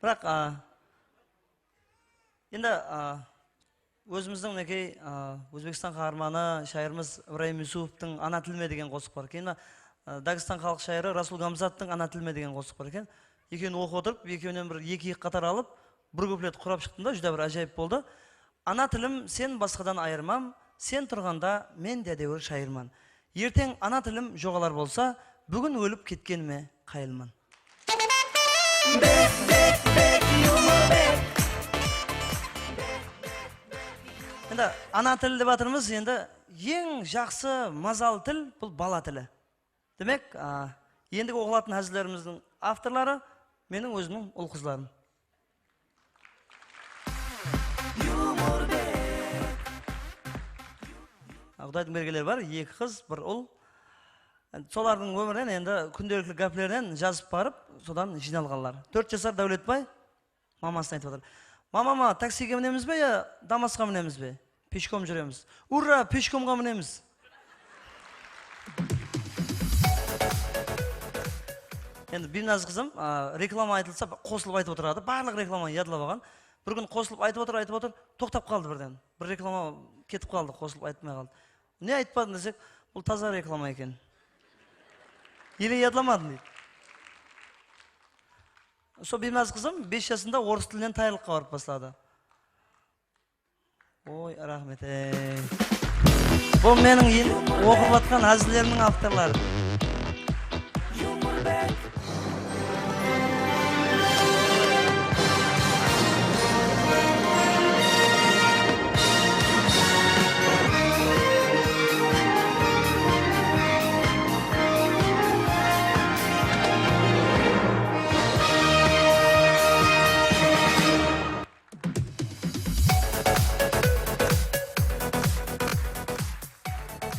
Biraq, a, endi, a, ózimizdiń, minekey, a, Ózbekstan qaharmanı, shayırımız Ibrayım Yusupovtıń Ana tilime degen qosıq bar. Keyin, a, Dagestan xalıq shayırı Rasul Gamzattıń Ana tilime degen qosıq bar eken. Ekewin oqıp otırıp, ekewinen bir eki-eki qatar alıp, bir kuplet qurap shıqtım da, júdá bir ájayıp boldı. Ana tilim, sen basqadan ayırmam, sen turǵanda men de ádewir shayırman. Erteń ana tilim joǵalar bolsa, búgin ólip ketkenime qayılman. Endi ana tili dep atırmız, endi eń jaqsı, mazalı til bul bala tili. Demek, a, endigi oqılatın házillerimizdiń avtorları Meniń ózimniń ul-qızlarım. Qudaydıń bergenleri bar, eki qız, bir ul. Solardıń ómirinen endi kúndelikli gáplerinen jazıp barıp, sodan jıynalǵanlar. Tórt jasar Dáwletbay mamasına aytıp atır. Mama, mama, taksige minemiz be ya Damasqa minemiz be? Peshkom júremiz. Urra, peshkomǵa minemiz. Endi Biynaz qızım, a, reklama aytılsa, qosılıp aytıp otıradı. Barlıq reklamanı yadlap alǵan. Bir kún qosılıp aytıp otır, aytıp otır, toqtap qaldı birden. Bir reklama ketip qaldı, qosılıp aytpay qaldı. Ne aytpadıń desek, bul taza reklama eken. Ele yadlamadım deydi. Sol Biynaz qızım bes jasında orıs tilinen tayarlıqqa barıp basladı. Oy, raxmet, ey. Bul meniń en-, oqıp atqan házillerimniń avtorları.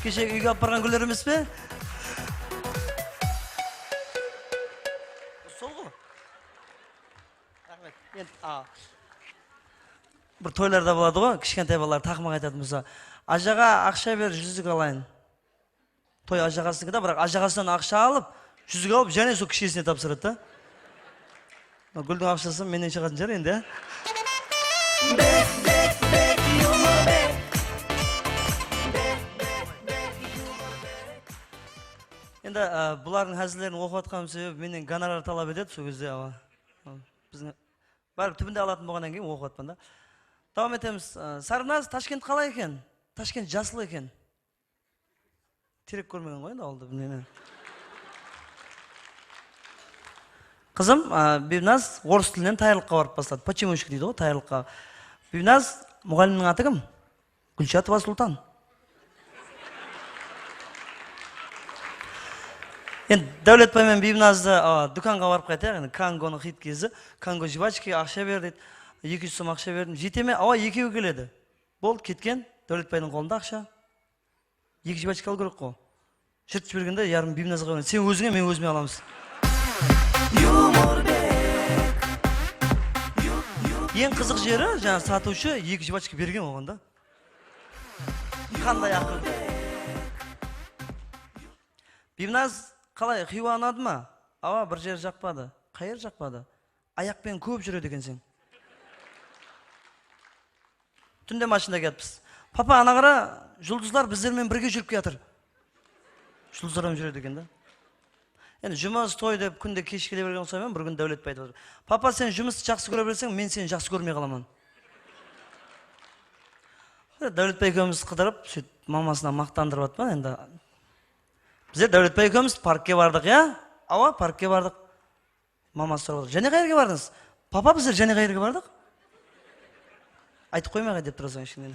Keshegi úyge alıp barǵan gúller emes pe? Sol ǵo. Raxmet. Endi, a, bir toylarda boladı ǵo, kishkentay balalar taqmaq aytatın bolsa, "Ajaǵa, aqsha ber, júzik alayın." Toy ajaǵasınıki da, biraq ajaǵasınan aqsha alıp, júzik alıp, jáne sol kishesine tapsıradı da. Gúldiń aqshası mennen shıǵatın shıǵar endi, ya? Endi, a, bulardıń házillerin oqıp atqanım sebebi mennen gonorar talap etedi, sol gezde, awa. Biziń báribir túbinde alatın bolǵannan keyin oqıp atpan da. Dawam etemiz. A, Sarnaz, Tashkent qalay eken? Tashkent jasıl eken. Terek kórmegen ǵoy endi awıldı, bilmeymen. Qızım, a, Biynaz orıs tilinen tayarlıqqa barıp basladı. Pochemushka deydi ǵoy, tayarlıqqa. Biynaz muǵallimniń atı kim? Gúlshatova Sultan. Endi Dáwletbay menen Biynazdı, a, dúkanǵa barıp qaytayıq. Endi Kangonıń xit kezi. Kango jvachka, aqsha ber deydi. Eki júz som aqsha berdim. Jete me? Awa, ekewi keledi. Boldı, ketken. Dáwletbaydıń qolında aqsha. Eki jvachka alıw kerek ǵo. Jırtıp jibergende yarım Biynazǵa bergen. Sen ózińe, men ózime alamız. Eń qızıq jeri, jańa satıwshı eki jvachka bergen oǵan da. Qanday aqıl. Biynaz, qalay, Xiywa unadı ma? Awa, bir jeri jaqpadı. Qay jeri jaqpadı? Ayaq penen kóp júredi ekenseń. Túnde mashinada kiyatpız. Papa, ana qara, juldızlar bizler menen birge júrip kiyatır. Juldızlar menen júredi eken da. Endi jumıs, toy dep kúnde kesh kele bergen uqsayman, bir kún Dáwletbay aytıp atır. Papa, sen jumıstı jaqsı kóre berseń, men seni jaqsı kórmey qalaman. Dáwletbay ekewimiz qıdırıp, sóytip mamasına maqtandırıp atpan endi. Bizler Dáwletbay ekewimiz parkke bardıq, ya? Awa, parkke bardıq. Maması sorap atır, jáne qayerge bardıńız? Papa, bizler jáne qayerge bardıq? Aytıp qoymayıq dep turasań ishińnen.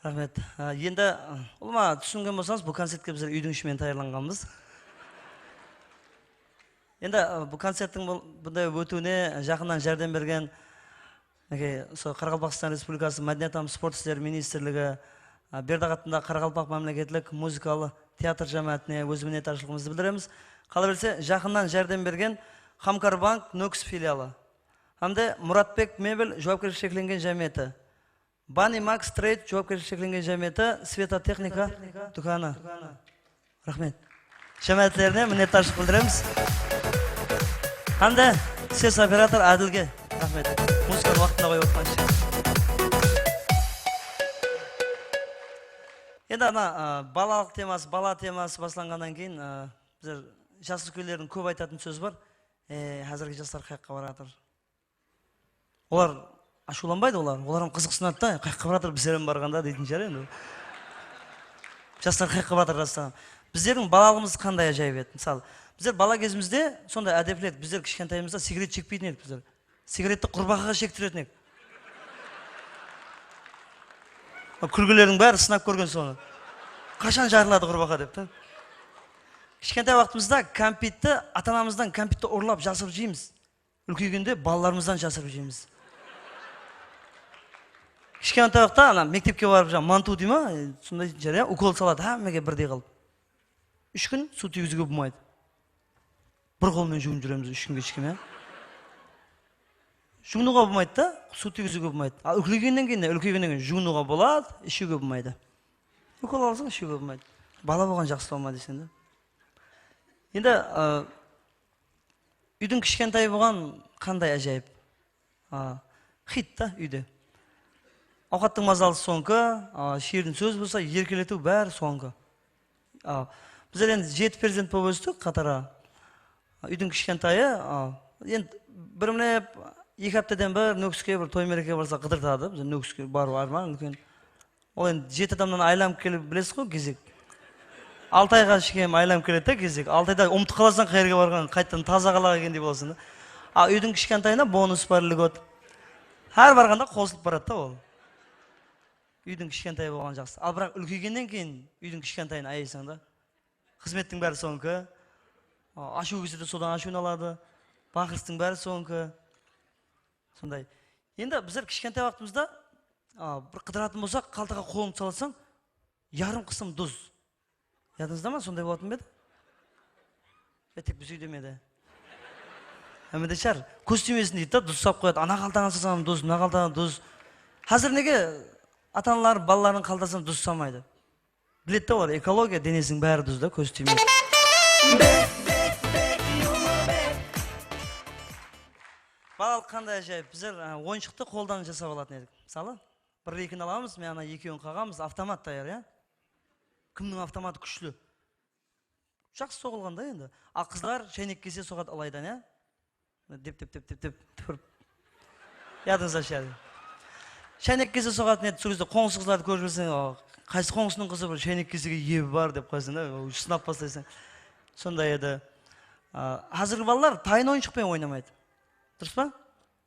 Raxmet. A, endi, ulıwma túsingen bolsańız, bul koncertke bizler úydiń ishi menen tayarlanǵanbız. Endi, a, bul koncerttiń bul, bunday ótiwine jaqınnan járdem bergen Minekey, usı Qaraqalpaqstan Respublikası Mádeniyat hám sport isleri ministrligi, a, Berdaq atındaǵı Qaraqalpaq mámleketlik muzıkalı teatr jámáátine óz minnetdarshılıǵımızdı bildiremiz. Qalaberse, jaqınnan járdem bergen Hamkar bank Nókis filialı hám de Muratbek mebel juwapkershiligi sheklengen jámiyeti, Bani Max Trade juwapkershiligi sheklengen jámiyeti, Sveta texnika dúkanı. Raxmet. Jámáátlerine minnetdarshılıq bildiremiz. Hám de ses operator Ádilge raxmet. Muzıkanı waqtında qoyıp otqanı ushın. Endi ana, a, balalıq teması, bala teması baslanǵannan keyin, a, bizler jas úlkenlerdiń kóp aytatın sózi bar. E, házirgi jaslar qayaqqa baratır? Olar ashıwlanbaydı olar. Olar hám qızıqsınadı da, qayaqqa baratır, bizler hám barǵanda deytin shıǵar endi. Jaslar qayaqqa baratır rastan. Bizlerdiń balalıǵımız qanday ájayıp edi. Mısalı, bizler bala gezimizde sonday ádepli edik. Bizler kishkentayımızda sigaret shekpeytin edik bizler. Sigaretti qurbaǵaǵa shektiretin edik. Kúlgilerdiń bári sınap kórgen sonı. Qashan jarıladı qurbaqa dep ta. Kishkentay waqtımızda kámpitti ata-anamızdan kámpitti urlap jasırıp jeymіз. Úlkeygende balalarımızdan jasırıp jeymіз. Kishkentay waqıtta ana mektepke barıp jańa mantu dey ma, e, sonday jarayan ukol saladı hámmege birdey qılıp. Úsh kún suw tiygizge bolmaydı. Bir qol menen juwınıp júremiz úsh kúnge shekem, ya. Juwınıwǵa bolmaydı da, suw tiygizge bolmaydı. Al úlkeygennen keyin, úlkeygennen keyin juwınıwǵa boladı, ishewge bolmaydı. Ukol alsań, ishewge bolmaydı. Bala bolǵan jaqsı bolma deyseń de. Endi, ı, úydiń kishkentayı bolǵan qanday ájayıp. A, xit ta úyde. Awqattıń mazalısı sonıki, a, shiyirdiń sózi bolsa erkeletiw bári sonıki. A, bizler endi jeti perzent bolıp óstik qatara. Úydiń kishkentayı, a, endi birimlep eki hápteden bir Nókiske bir toy-mereke barsa qıdırtadı. Biz Nókiske barıw árman úlken. Ol endi jeti adamnan aylanıp kelip bilesiz ǵoy, gezek. Altı ayǵa shekem aylanıp keledi da gezek. Altı ayda umıtıp qalasań qayerge barǵanın, qaytadan taza qalaǵa kelgendey bolasań da. A, úydiń kishkentayına bonus bar, lьгот. Hár barǵanda qosılıp baradı da ol. Úydiń kishkentayı bolǵan jaqsı. Al, biraq úlkeygennen keyin úydiń kishkentayın ayaysań da. Xızmettiń bári sonıki. A, ashıw kelse de sodan ashıwın aladı. Baqırıstıń bári sonıki. Sonday. Endi bizler kishkentay waqtımızda, a, bir qıdıratın bolsaq, qaltaǵa qolıńdı salasań, yarım qısım duz. Yadıńızda ma, sonday bolatın ba edi? E, tek biz úyde me edi? Hámmede shıǵar. Kóz tiymesin deydi da, duz salıp qoyadı. Ana qaltaǵa salsań duz, mına qaltaǵa duz. Házir nege ata-analar balalarınıń qaltasına duz salmaydı? Biledi da olar, ekologiya, denesiniń bári duz da, kóz tiymeydi. Balalıq qanday ájayıp. Bizler, a, oyınshıqtı qoldan jasap alatın edik. Mısalı, bir-ekini alamız, men ana ekewin qaǵamız, avtomat tayar, ya. Kimniń avtomatı kúshli? Jaqsı soǵılǵan da endi. A, qızlar sháynek kese soǵadı ılaydan, ya. Dep, dep, dep, dep, dep, túpirip. Yadıńızda shıǵar. Sháynek kese soǵatın edi, sol gezde qońsı qızlardı kórip jiberseń, o, qaysı qońsınıń qızı bir sháynek kesege ebi bar dep qoyasań da, o, sınap baslaysań. Sonday edi. A, házirgi balalar tayın oyınshıq penen oynamaydı. Durıs pa?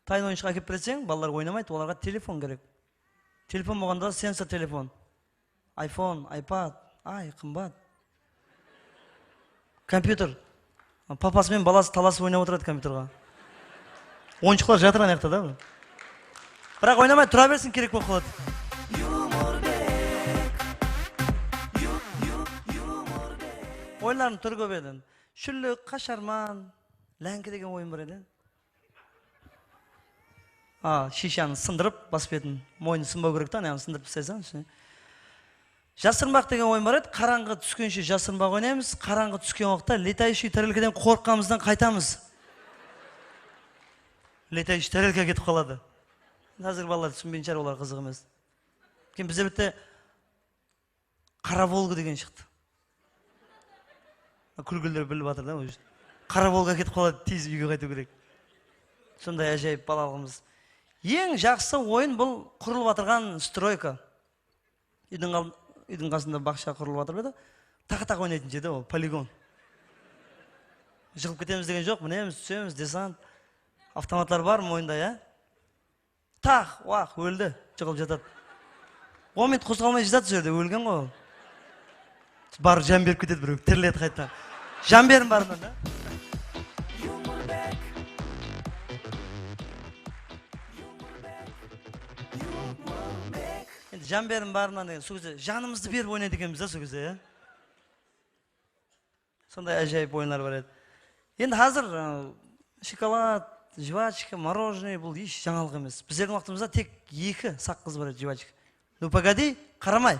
Tayın oyınshıq ákep berseń, balalar oynamaydı, olarǵa telefon kerek. Telefon bolǵanda sensor telefon. Iphone, iPad, ay, qımbat. Kompyuter. Papası menen balası talasıp oynap otıradı kompyuterge. Oyınshıqlar jatır ana jaqta da. Biraq oynamaydı, tura bersin, kerek bolıp qaladı. Oyınlardıń túri kóp edi. Shúllik, qasharman, láńki degen oyın bar edi. A, shishanı sındırıp, bas betin, moynı sınbaw kerek ta, anaǵını sındırıp taslaysıń, ishine. Jasırınbaq degen oyın bar edi. Qarańǵı túskenshe jasırınbaq oynaymız. Qarańǵı túsken waqıtta letaющий tarelkadan qorqqanımızdan qaytamız. Letaющий tarelka ketip qaladı. Házirgi balalar túsinbeyin shıǵar, olar qızıq emes. Keyin bizde bitta Qara Volga degen shıqtı. Kúlgiler bilip atır da, ózi. Qara Volga ketip qaladı, tez úyge qaytıw kerek. Sonday ájayıp balalıǵımız. Eń jaqsı oyın bul qurılıp atırǵan stroyka. Úydiń al-, úydiń qasında baqsha qurılıp atır edi. Taq-taq oynaytın jer de ol, poligon. Jıǵılıp ketemiz degen joq, minemiz, túsemiz, desant. Avtomatlar bar moynda, ya. Taq, waq, óldi, jıǵılıp jatadı. On minut qozǵalmay jatadı, sol jerde ólgen ǵoy ol. Barıp jan berip ketedi birew, tiriledi qaytadan. Jan beriń barınan da. Endi jan beriń barınan degen, sol gezde janımızdı berip oynaydı ekenbiz da, sol gezde, ya. Sonday ájayıp oyınlar bar edi. Endi házir, ı, shokolad, jvachka, morojenoe, bul hesh jańalıq emes. Bizlerdiń waqtımızda tek eki saqqız bar edi, jvachka. Ну, погоди, qaramay.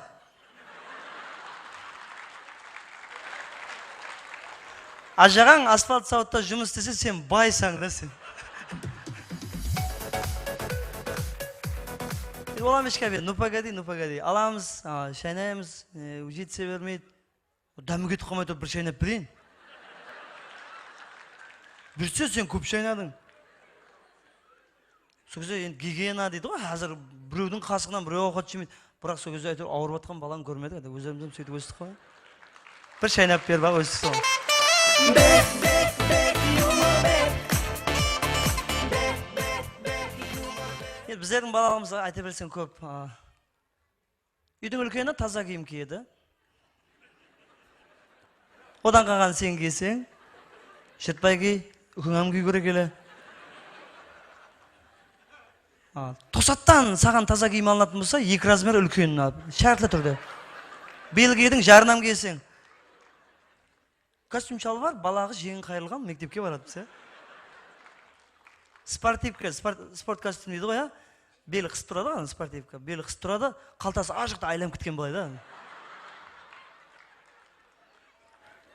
Ájaǵań asfalt zawodta jumıs islese, sen baysań da sen. Ol hám eshkabet, ну, погоди, ну, погоди. Alamız, a, shaynaymız, e, jetse bermeydi. Dámi ketip qalmay turıp bir shaynap bereyin. Buyırsa, sen kóp shaynadıń. Sol gezde endi gigiyena deydi ǵoy, házir birewdiń qasıǵınan birew awqat jemeydi. Biraq sol gezde áytewir awırıp atqan balanı kórmedik, ózlerimiz hám sóytip óstik ǵoy. Bir shaynap berip al, ózseń. Endi bizlerdiń balalıǵımızda ayta berseń kóp, a, Úydiń úlkeni taza kiyim kiyedi. Odan qalǵanın sen kiyseń, jırtpay kiy, úkeń hám kiy kóre kele. A, toqsattan saǵan taza kiyim alınatın bolsa, eki razmer úlkenin al, shártli túrde. Bıyıl kiydiń, jarın hám kiyeseń. Kostyum shalbar, balaǵı jeńi qayırılǵan, mektepke baradı bizde. Sportivka, sport, sport kostyum deydi ǵoy, ya? Beli qısıp turadı ǵoy, sportivka. Beli qısıp turadı, qaltası ajıqta aylanıp ketken bılay da.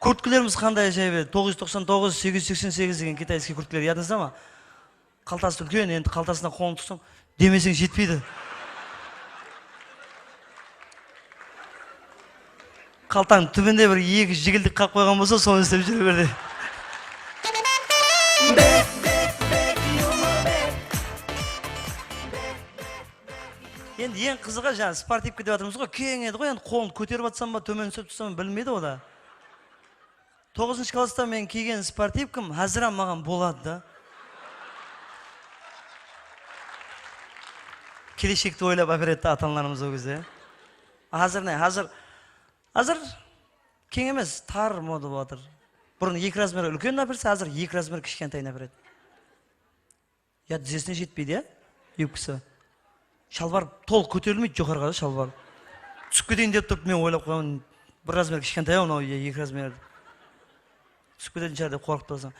Kurtkalarımız qanday ájayıp edi. Toǵız júz toqsan toǵız, segiz júz seksen segiz degen kitayskiy kurtkalar, yadıńızda ma? Qaltası úlken, endi qaltasına qolıńdı tutsań, demeseń jetpeydi. Qaltań túbinde bir eki jigildik qalıp qoyǵan bolsa, sonı islep júre ber de. Endi eń qızıǵı, jańa sportivka dep atırmız ǵoy, keń edi ǵoy, endi qolın kóterip atsań ba, tómen túsirip tursań ba, bilinbeydi ǵoy da. Toǵızınshı klassta men kiygen sportivkam házir hám maǵan boladı da. Keleshekti oylap áperedi ata-analarımız ol gezde. Házir ne? Házir, házir keń emes, tar moda bolıp atır. Burın eki razmer úlkenin áperse, házir eki razmer kishkentayın áperedi. Ya, dizesine jetpeydi, ya, yubkası. Shalbar tolıq kóterilmeydi joqarıǵa da shalbar. Túsip keteyin dep turıp, men oylap qoyaman, bir razmer kishkentay-aw mınaw, ya, eki razmer. Túsip ketetin shıǵar dep qorqıp turasań.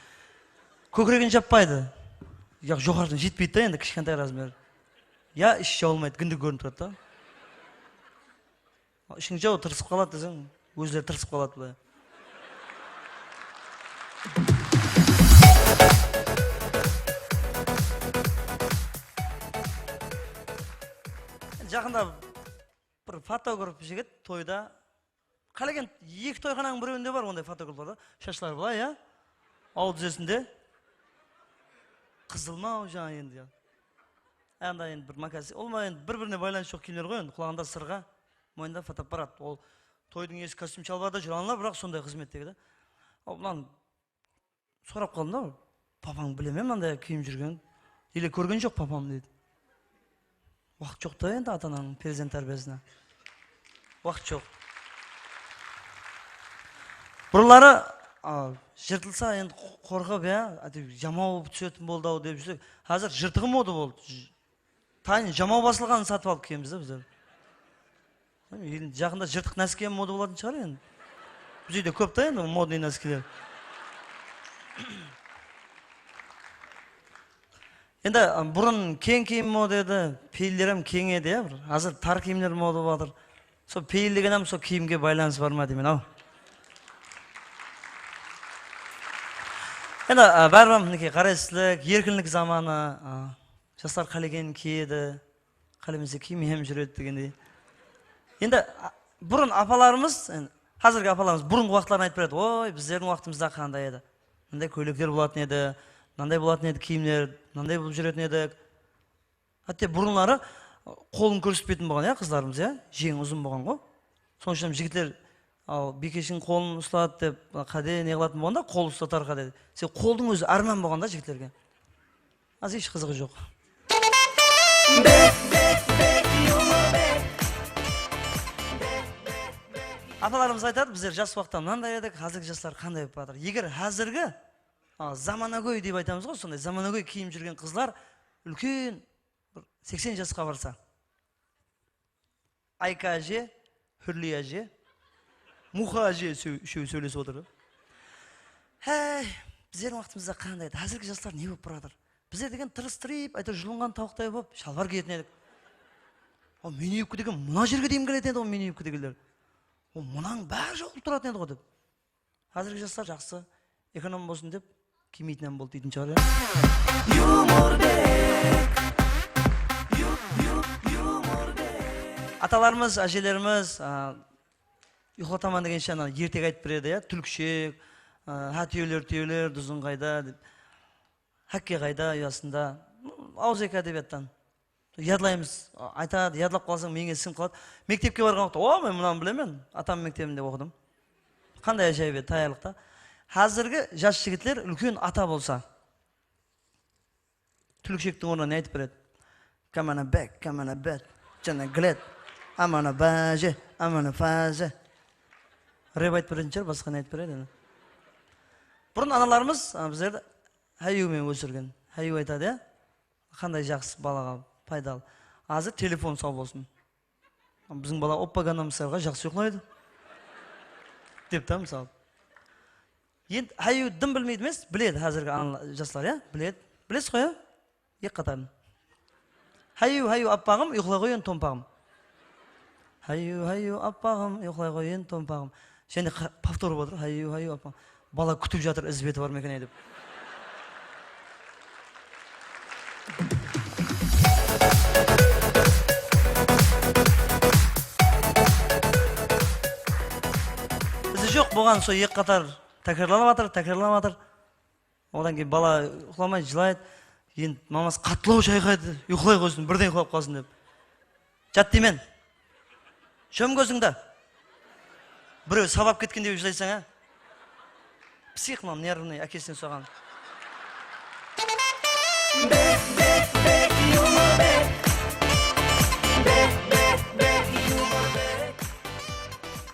Kókiregin jappaydı. Ya, joqarıdan jetpeydi da endi kishkentay razmer. Ya, ishi jabılmaydı, gindigi kórinip turadı da. Ishiń jaw, tırısıp qaladı deseń, ózleri tırısıp qaladı bılay. Jaqında bir fotograf jigit toyda, qálegen eki toyxananıń birewinde bar onday fotograflar da. Shashları bılay, ya? Awa dúzesinde. Qızıl ma, jańa endi, ya. Anda endi bir mokasin, ol ma endi bir-birine baylanısı joq kiyimler ǵoy endi, qulaǵında sırǵa. Moynında fotoapparat. Ol toydıń iyesi kostyum shalbarda júr, analar, biraq sonday xızmettegi da. Al, mınan sorap qaldım da, papań bile me mınday kiyim júrgen? Ele kórgen joq papam, deydi. Waqıt joq ta endi ata-ananıń perzent tárbiyasına. Waqıt joq. Burınları, a, jırtılsa endi qorqıp, ya, áytewir jamaw túsetin boldı-aw dep júrsek, házir jırtıǵı moda boldı. Tayın jamaw basılǵanın satıp alıp kiyemiz da bizler. Endi jaqında jırtıq náskiler moda bolatın shıǵar endi. Biz úyde kóp ta endi modnıy náskiler. Endi, a, burın keń kiyim moda edi, peyiller hám keń edi, ya, bir. Házir tar kiyimler moda bolıp atır. Sol peyil degen hám sol kiyimge baylanısı bar ma deymen-aw. Endi, a, báribir hám, minekey, ǵárezsizlik, erkinlik zamanı, a, jaslar qálegenin kiyedi, qálemese kiymey hám júredi degendey. Endi, a, burın apalarımız, endi, házirgi apalarımız burınǵı waqıtların aytıp beredi. Oy, bizlerdiń waqtımızda qanday edi? Mınday kóylekler bolatın edi, mınanday bolatın edi kiyimler, mınanday bolıp júretin edik. Hátte burınları qolın kórsetpeytin bolǵan, ya, qızlarımız, ya, jeńi uzın bolǵan ǵoy. Sonıń ushın jigitler, al, biykeshiń qolın usladı dep, qáde ne qılatın bolǵanda, qol uslatar qáde. Sen qoldıń ózi árman bolǵan da jigitlerge. Házir hesh qızıǵı joq. Apalarımız aytadı, bizler jas waqıtta mınanday edik, házirgi jaslar qanday bolıp atır. Eger házirgi, a, zamanagóy dep aytamız ǵoy, sonday zamanagóy kiyim júrgen qızlar úlken bir seksen jasqa barsa. Ayka áje, Húrli áje, Muxa áje úshew-, úshewi sóylesip otır da. Háy, bizlerdiń waqtımızda qanday edi? Házirgi jaslar ne bolıp baratır? Bizler degen tırıstırıp, áytewir, julınǵan tawıqtay bolıp, shalbar kiyetin edik. Al, mini yubka degen mına jerge deyin keledi edi ǵoy, mini yubka degenler. Al, mınań bári jabılıp turatın edi ǵoy dep. Házirgi jaslar jaqsı, ekonom bolsın dep, kiymeytin hám boldı deytin shıǵar, ya. Atalarımız, ájelerimiz, a, uyıqlataman degenshe ana ertegi aytıp beredi, ya, túlkishek, a, há, túyeler, túyeler, duzın qayda dep. Hákke qayda, uyasında. Awızeki ádebiyattan. Yadlaymız, a-, aytadı, yadlap qalsań, miyıńa sińip qaladı. Mektepke barǵan waqıtta, o, men mınanı bilemen, atamnıń mektebinde oqıdım. Qanday ájayıp edi, tayarlıqta. Házirgi jas jigitler úlken ata bolsa, túlkishektiń ornına ne aytıp beredi? Come on a back, come on a bed, jana gled, I'm on a baje, I'm on a faje. Rep aytıp beretin shıǵar, basqa ne aytıp beredi endi? Burın analarımız, a, bizlerdi háyyu menen ósirgen. Háyyu aytadı, ya. Qanday jaqsı balaǵa paydalı. Házir telefon saw bolsın. Biziń bala oppagannan mısırǵa jaqsı uyıqlaydı. Dep ta, mısal. Endi háyyu dım bilmeydi emes, biledi házirgi ana-, jaslar, ya, biledi. Bilesiz ǵoy, ya? Eki qatarın. Háyyu, háyyu, appaǵım, uyıqlay ǵoy endi, tompaǵım. Háyyu, háyyu, appaǵım, uyıqlay ǵoy endi, tompaǵım. Jáne qa-, повтор bolıp atır, háyyu, háyyu, appaǵım. Bala kútip jatır, izbeti bar ma eken, ey, dep. Izi joq, buǵan sol eki qatar tákirarlanıp atır, tákirarlanıp atır. Odan keyin bala uyıqlamaydı, jılaydı. Endi maması qattılaw shayqaydı, uyıqlay qoysın, birden uyıqlap qalsın dep. Jat deymen. Jum kózińdi. Birew sabap ketkendey jılaysań, á? Psix mınaw, nervnıy, ákesinen usaǵan.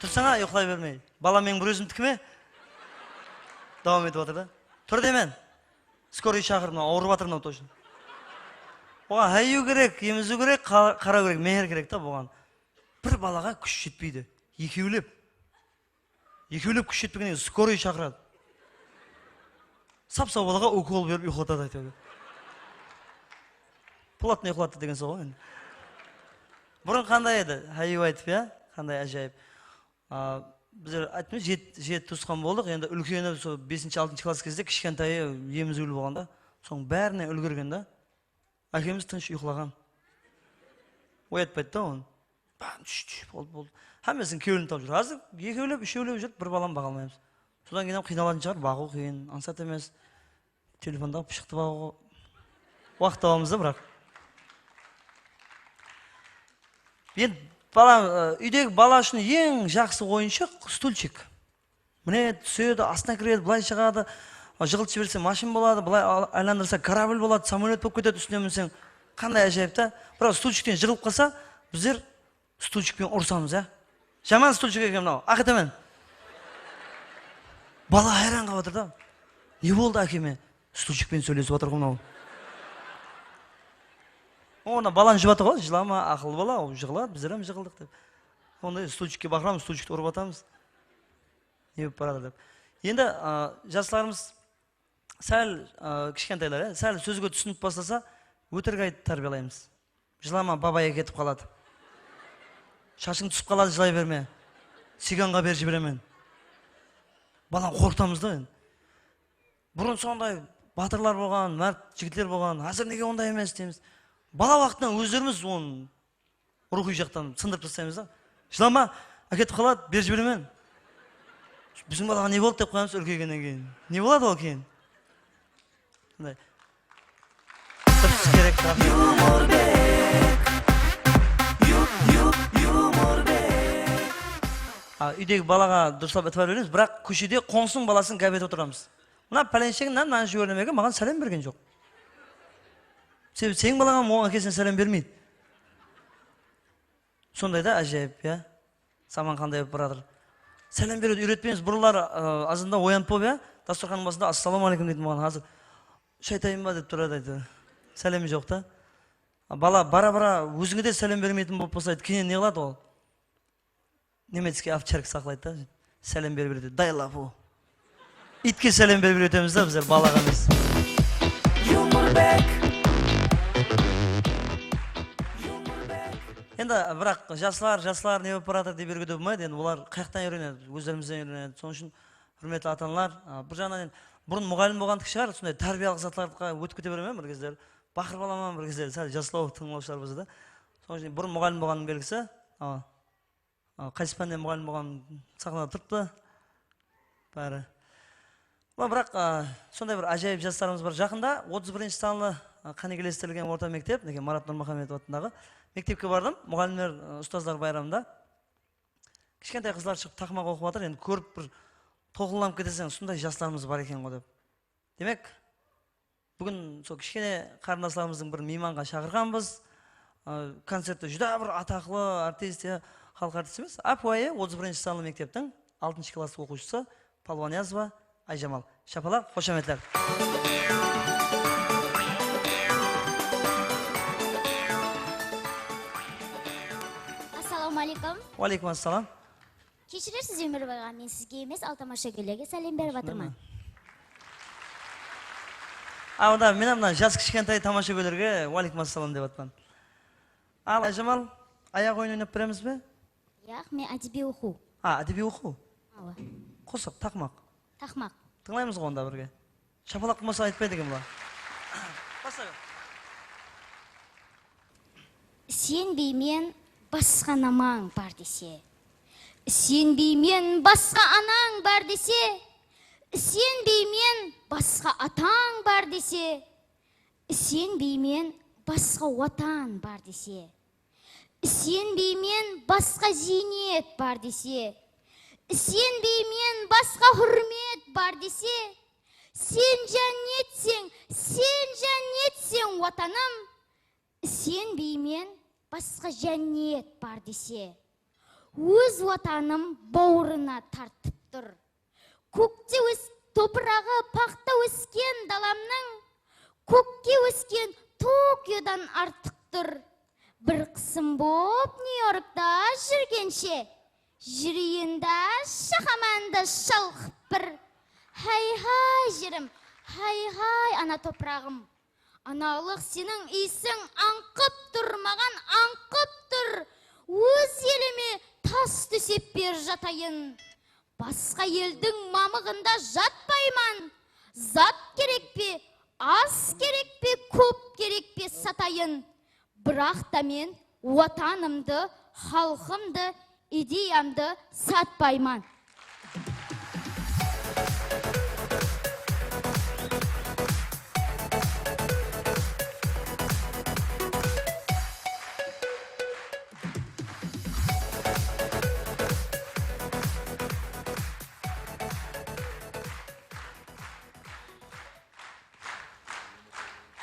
Tursań-a, uyıqlay bermey. Bala meniń bir ózimdiki me? Dawam etip atır da. Tur deymen. Skoriy shaqır, mınaw awırıp atır, mınaw toshın. Oǵan háyyu kerek, emiziw kerek, qa-, qaraw kerek, mehr kerek ta buǵan. Bir balaǵa kúsh jetpeydi. Ekewlep. Ekewlep kúsh jetpegenen keyin skoriy shaqıradı. Sap-saw balaǵa ukol berip uyıqlatadı, áytewir. Platnıy uyıqlattı degen soǵo endi. Burın qanday edi? Háyyu aytıp, ya? Qanday ájayıp. A, bizler ayttım, jet-, jeti tuwısqan boldıq. Endi úlkeni sol besinshi, altınshı klass gezde kishkentayı emiziwli bolǵanda, sonıń bárine úlgergen da. Ákemiz tınısh uyıqlaǵan. Oyatpaydı da onı. Bárine túsh, túsh, boldı, boldı. Hámmesin kewlin tawıp júr. Házir ekewlep, úshewlep júrip, bir balanı baǵa almaymız. Sodan keyin hám qıynalatın shıǵar, baǵıw qıyın, ańsat emes. Telefondaǵı pıshıqtı baǵıwǵa waqıt tabamız da, biraq. Endi bala, e, úydegi bala ushın eń jaqsı oyınshıq stulchik. Minedi, túsedi, astına kiredi, bılay shıǵadı. A, jıǵıltıp jiberse, mashın boladı, bılay al-, aylandırsa, korablь boladı, samolyot bolıp ketedi, ústine minseń. Qanday ájayıp ta. Biraq stulchikten jırılıp qalsa, bizler stulchik penen urısamız, ya. Jaman stulchik eken mınaw, áketemen. Bala hayran qalıp atır da. Ne boldı ákeme? Stulchik penen sóylesip atır ǵo mınaw. Onda balanı juwıp atır ǵo, jılama, aqıllı bala, ol jıǵıladı, bizler hám jıǵıldıq dep. Onda stulchikke baqıramız, stulchikti urıp atamız. Ne bolıp baratır dep. Endi, a, jaslarımız sál, a, kishkentaylar, ya, sál sózge túsinip baslasa, ótirik aytıp tárbiyalaymız. Jılama, babay áketip qaladı. Shashıń túsip qaladı, jılay berme. Sıyǵanǵa berip jiberemen. Balanı qorqıtamız da endi. Burın sonday batırlar bolǵan, márt jigitler bolǵan, házir nege onday emes deymiz. Bala waqtınan ózlerimiz onı ruwxıy jaqtan sındırıp taslaymız da. Jılama, áketip qaladı, berip jiberemen. Biziń balaǵa ne boldı dep qoyamız úlkeygennen keyin. Ne boladı ol keyin? Sonday. Turıs kerek, raxmet. Yumorbek. Yu-, yu-, Yumorbek. A, úydegi balaǵa durıslap itibar beremiz, biraq kóshede qońsınıń balasın gáp etip otıramız. Mına pálensheg mınanı, mınanı jiberdim eken, maǵan sálem bergen joq. Sebebi seniń balań hám onıń ákesine sálem bermeydi. Sonday da ájayıp, ya. Zaman qanday bolıp baratır. Sálem beriwdi úyretpeymiz. Burınları, ı, azanda oyanıp bolıp, ya, dasturxannıń basında "Assalawma áleykum" deydi maǵan. Házir "Shay tayın ba?" dep turadı, áytewir. Sálemi joq ta. Bala bara-bara ózińe de sálem bermeytin bolıp baslaydı. Keyin ne qıladı ol? Немецкий овчарка saqlaydı da. Sálem berip beredi. "Дай лапу". Iytke sálem berip úyretemiz da bizler, balaǵa emes. Yumorbek. Endi, biraq jaslar, jaslar ne bolıp baratır dey beriwge de bolmaydı. Endi olar qayaqtan úyrenedi? Ózlerimizden úyrenedi. Sonıń ushın, húrmetli ata-analar, a, bir jaǵınan endi burın muǵallim bolǵandıqshı shıǵar, sonday tárbiyalıq zatlarǵa ótip kete beremen bir gezleri. Baqırıp alaman bir gezleri, sál jaslaw tıńlawshılar bolsa da. Sonıń ushın burın muǵallim bolǵannıń belgisi. A, A, qaysı pánnen muǵallim bolǵanım saxnada turıptı. Bári. Mına, biraq, a, sonday bir ájayıp jaslarımız bar. Jaqında otız birinshi sanlı, a, qánigelestirilgen orta mektep, minekey, Marat Nurmuxametov atındaǵı mektepke bardım. Muǵallimler, a, ustazlar bayramında. Kishkentay qızlar shıǵıp taqmaq oqıp atır. Endi kórip bir tolqınlanıp keteseń, usınday jaslarımız bar eken ǵo dep. Demek, búgin sol kishkene qarındaslarımızdıń birin miymanǵa shaqırǵanbız. A, koncertte júdá bir ataqlı artist, ya, xalıq artisti emes, ápiwayı otız birinshi sanlı mekteptiń altınshı klass oqıwshısı Palwaniyazova Ayjamal, shapalaq, xoshametler. Assalawma aleykum. Wa aleykum assalam. Keshirersiz, Ómirbay aǵa, men sizge emes, al tamashagóylerge sálem berip atırman. A, onda men mına jas kishkentay tamashagóylerge wa aleykum assalam dep atırman. Al, Ayjamal, ayaq oyın oynap beremiz be? Yaq, men ádebiy oqıw. Ha, ádebiy oqıw? Awa. Qosıq, taqmaq. Taqmaq. Tıńlaymız ǵo onda birge. Shapalaq qılmasa aytpaydı eken bular. Basla. Isenbeymen, basqa namań bar dese. Isenbeymen, basqa anań bar dese. Isenbeymen, basqa atań bar dese. Isenbeymen, basqa watan bar dese. Isenbeymen, basqa ziynet bar dese. Isenbeymen, basqa húrmet bar dese. Sen jánnetseń, sen jánnetseń, Watanım. Isenbeymen, basqa jánnet bar dese. Óz Watanım bawırına tartıp tur. Kókte ós-, topıraǵı paxta ósken dalamnıń, kókke ósken Tokiodan artıq tur. Bir qısım bolıp Nyu-Yorkta júrgenshe, júreyin dá, shaxaman da shalqıp bir. Háy-háy, jerim, háy-háy, ana topıraǵım. Analıq seniń iyisiń ańqıp tur, maǵan ańqıp tur. Óz elime tas tósep ber jatayın. Basqa eldiń mamıǵında jatpayman. Zat kerek pe, az kerek pe, kóp kerek pe satayın. Biraq ta men Watanımdı, xalqımdı, ideyamdı satpayman.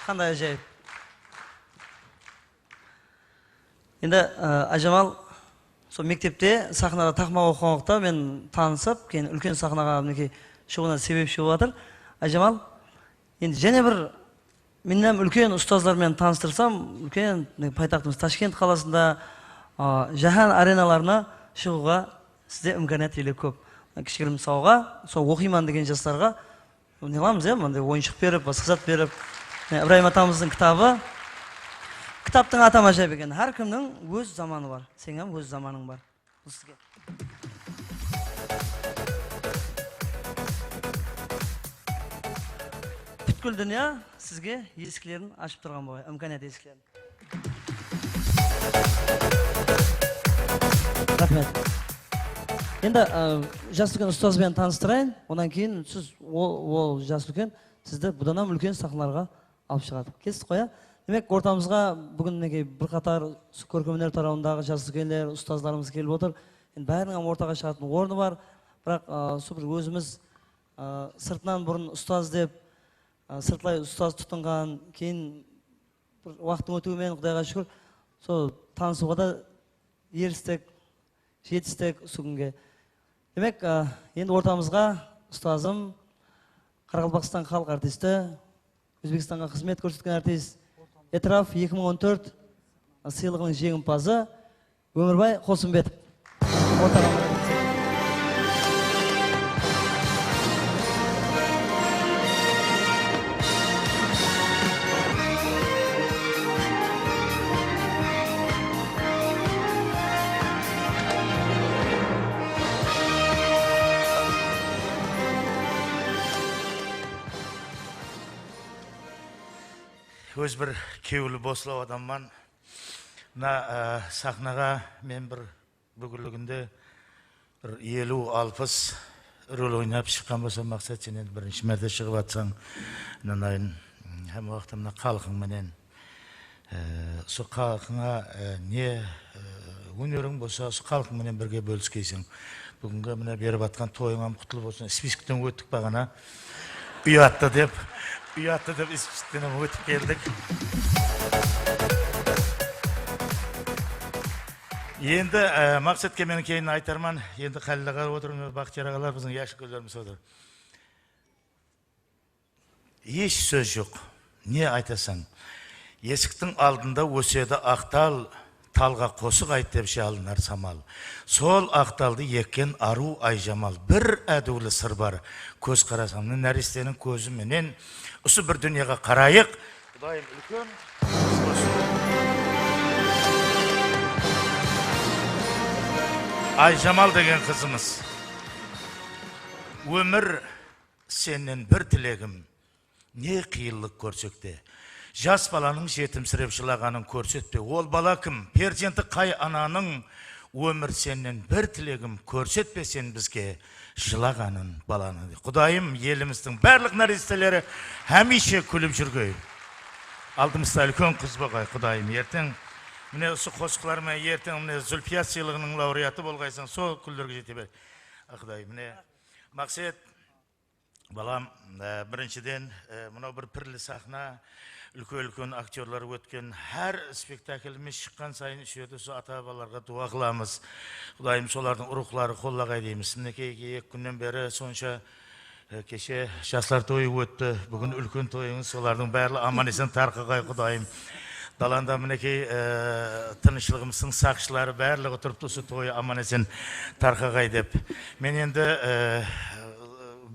Qanday ájayıp. Endi, e, Ayjamal, sol mektepte saxnada taqmaq oqıǵan waqıtta men tanısıp, keyin úlken saxnaǵa, minekey, shıǵıwına sebepshi bolıp atır. Ayjamal, endi jáne bir mennen hám úlken ustazlar menen tanıstırsam, úlken, mine, paytaxtımız Tashkent qalasında, a, jáhán arenalarına shıǵıwǵa sizde imkaniyat ele kóp. Kishigirim sawǵa, sol oqıyman degen jaslarǵa ne qılamız, ya, mınday oyınshıq berip, basqa zat berip. Mine, Ibrayım atamızdıń kitabı. Kitaptıń atı hám ájayıp eken. Hár kimniń óz zamanı bar. Seniń hám óz zamanıń bar. Bul sizge. Pútkil dúnya sizge esiklerin ashıp turǵan bolay, imkaniyat esiklerin. Raxmet. Endi, ı, jas úlken ustaz benen tanıstırayın. Onnan keyin siz, ol, ol jas úlken sizdi budan hám úlken saxnalarǵa alıp shıǵadı. Kestik ǵoy, ya? Demek, ortamızǵa búgin, minekey, bir qatar usı kórkem óner tarawındaǵı jas úlkenler, ustazlarımız kelip otır. Endi báriniń hám ortaǵa shıǵatuǵın ornı bar. Biraq, ı, usı bir ózimiz, ı, sırtınan burın ustaz dep, ı, sırtlay ustaz tutınǵan, keyin bir waqıttıń ótiwi menen, Qudayǵa shúkir, sol tanısıwǵa da eristik, jetistik usı kúnge. Demek, a, endi ortamızǵa ustazım, Qaraqalpaqstan xalıq artisti, Ózbekstanǵa xızmet kórsetken artist, Etiraf eki mıń on tórt sıylıǵınıń jeńimpazı, Ómirbay Qosımbetov. Ortaǵa. Óz bir kewli boslaw adamman. Mına, e, saxnaǵa men bir búgingi kúnde bir eliw, alpıs rol oynap shıqqan bolsam, Maqset, sen endi birinshi márte shıǵıp atsań, inanayın, hámme waqıtta mına xalqıń menen, e, usı xalqıńa, e, ne, e, óneriń bolsa, usı xalqıń menen birge bóliskeyseń. Búgingi mine berip atqan toyıń hám qutlı bolsın. Spiskten óttik baǵana. Uyattı dep, uyattı dep spiskten hám ótip keldik. Endi, e, Maqsetke men keyin aytarman. Endi Xalil aǵa otır, mine Baxtiyar aǵalar, biziń yashúlkenlerimiz otır. Hesh sóz joq. Ne aytasań? Esiktiń aldında ósedi aq tal, talǵa qosıq ayt dep jalınar samal. Sol aq taldı ekken arıw Ayjamal. Bir ádiwli sır bar. Kóz qarasań, mine, náresteniń kózi menen usı bir dúnyaǵa qarayıq. Qudayım úlken qız bolsın. Ayjamal degen qızımız. Ómir, sennen bir tilegim. Ne qıyınlıq kórsek te, jas balanıń jetimsirep jılaǵanın kórsetpe. Ol bala kim? Perzenti qay ananıń? Ómir, sennen bir tilegim, kórsetpe sen bizge jılaǵanın balanı. Qudayım, elimizdiń barlıq náresteleri hámiyshe kúlip júrgey. Aldımızda úlken qız bolǵay, Qudayım. Erteń, mine, usı qosıqlar menen erteń, mine, Zulfiya sıylıǵınıń laureatı bolǵaysań, sol kúnlerge jete ber. A, Qudayım, mine, Maqset, balam, e, birinshiden, e, mınaw bir pirli saxna, úlken-úlken aktyorlar ótken, hár spektaklimiz shıqqan sayın usı jerde usı ata-babalarǵa duwa qılamız. Qudayım, solardıń ruwxları qollaǵay deymiz. Minekey, eki kúnnen beri sonsha, e, keshe jaslar toyı ótti, búgin úlken toyıńız, solardıń bárli aman-esen tarqaǵay, Qudayım. Dalanda, minekey, e, tınıshlıǵımızdıń saqshıları bárligi turıptı, usı toyı aman-esen tarqaǵay dep. Men endi, e,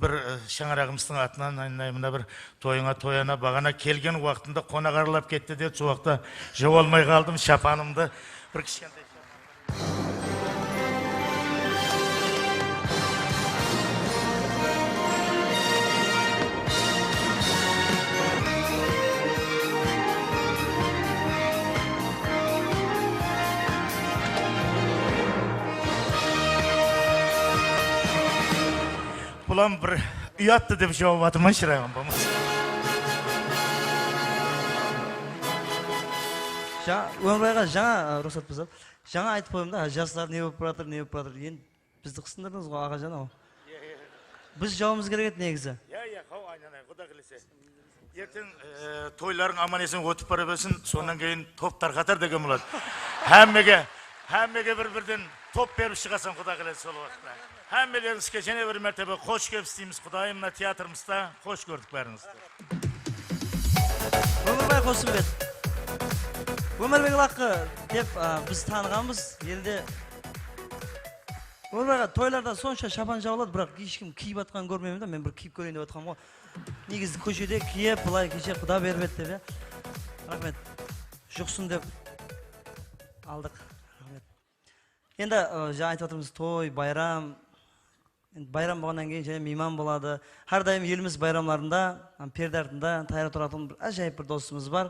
bir, e, shańaraǵımızdıń atınan, mına bir toyıńa toy ana, baǵana kelgen waqtında qonaq aralap ketti de, sol waqıtta jıya almay qaldım shapanımdı. Bir kishkentay shapan. Bulam bir uyattı dep juwap atırman, shıraǵım bolmasa. Jańa, Ómirbayǵa jańa, ı, ruxsat bolsa, jańa aytıp qoydım da, jaslar ne bolıp baratır, ne bolıp baratır. Endi bizdi qısındırdıńız ǵoy, aǵajan-aw. Biz jawımız kerek edi negizi. Ya, ya, haw, aynanay, Quda qálese. Erteń, e, toylarıń aman-esen ótip bara bersin, sonnan keyin top tarqatar degen boladı. Hámmege, hámmege bir-birden top berip shıǵasań, Quda qálese, sol waqıtta. Hámmelerińizge jáne bir mártebe xosh kelipsiz deymiz, Qudayım, mına teatrımızda xosh kórdik bárińizdi. Ómirbay Qosımbet. Ómirbek Laqqı dep, a, biz tanıǵanbız, elde. Ómirbay aǵa, toylarda sonsha shapan jabıladı, biraq hesh kim kiyip atqanın kórmeymen da, men bir kiyip kóreyin dep atqanman ǵoy. Negizi kóshede kiyip, bılay keshe quda berip edi dep, ya. Raxmet. Juqsın dep aldıq. Raxmet. Endi, ı, jańa aytıp atırmız, toy, bayram. Endi bayram bolǵannan keyin jáne miyman boladı. Hár dayım elimiz bayramlarında, ı, perde artında tayar turatuǵın bir ájayıp bir dostımız bar.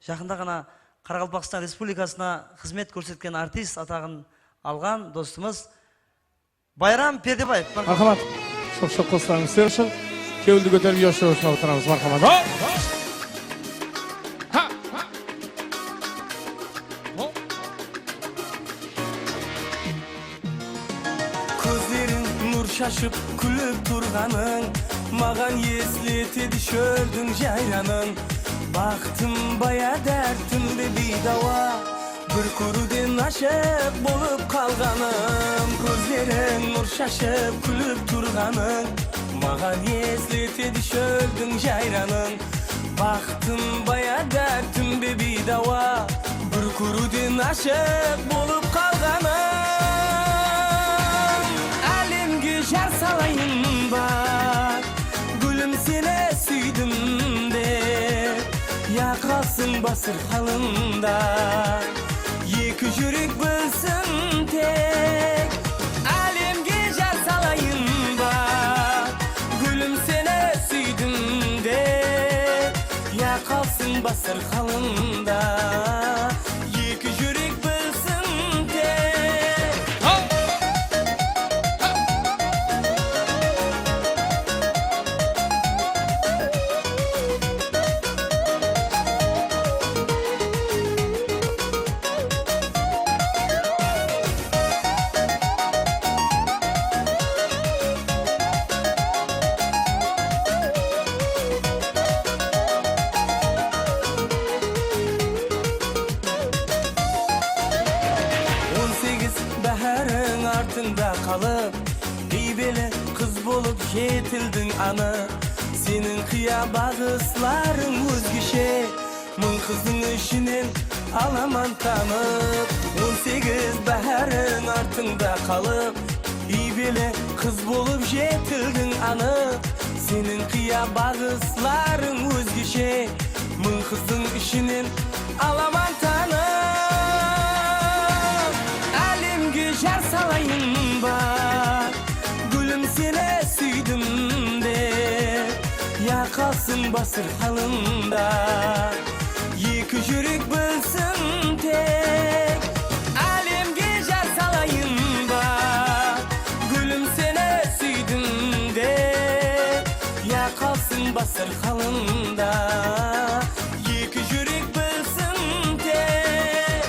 Jaqında ǵana Qaraqalpaqstan Respublikasına xızmet kórsetken artist ataǵın alǵan dostımız Bayram Perdebaev. Marhamat. Shoq-shoq qosıqlarıńız sizler ushın. Kewildi kóterip, yoshlar ushın alıp baramız. Marhamat. Hop! Ha! Hop! Kózleriń nur shashıp kúlip turǵanıń, maǵan esletedi shóldiń jayranın. Baxtım baya, dártim de biydawa, bir kóriwden ashıq bolıp qalǵanım. Kózleriń nur shashıp kúlip turǵanıń, maǵan esletedi shóldiń jayranın. Baxtım baya, dártim be biydawa, bir kóriwden ashıq bolıp qalǵanım. Álemge jar salayın ba, gúlim, seni súydim dep, ya qalsın basır halında. Eki júrek bilsin tek, álemge jar salayın ba, gúlim, seni súydim dep, ya qalsın basır halında. Eki júrek bilsin tek. On segiz báháriń artıńda qalıp, biybeli qız bolıp jetildiń anıq. Seniń qıya baǵıslarıń ózgeshe, mıń qızdıń ishinen alaman tanıp. On segiz báháriń artıńda qalıp, iybeli qız bolıp jetildiń anıq. Seniń qıya baǵıslarıń ózgeshe, mıń qızdıń ishinen alaman tanıp. Álemge jar salayın ba, gúlim, seni súydim dep, ya qalsın basırxanımda, eki júrek bilsin tek. Álemge jar salayın ba, gúlim, seni súydim dep, ya qalsın basırxanımda, eki júrek bilsin tek.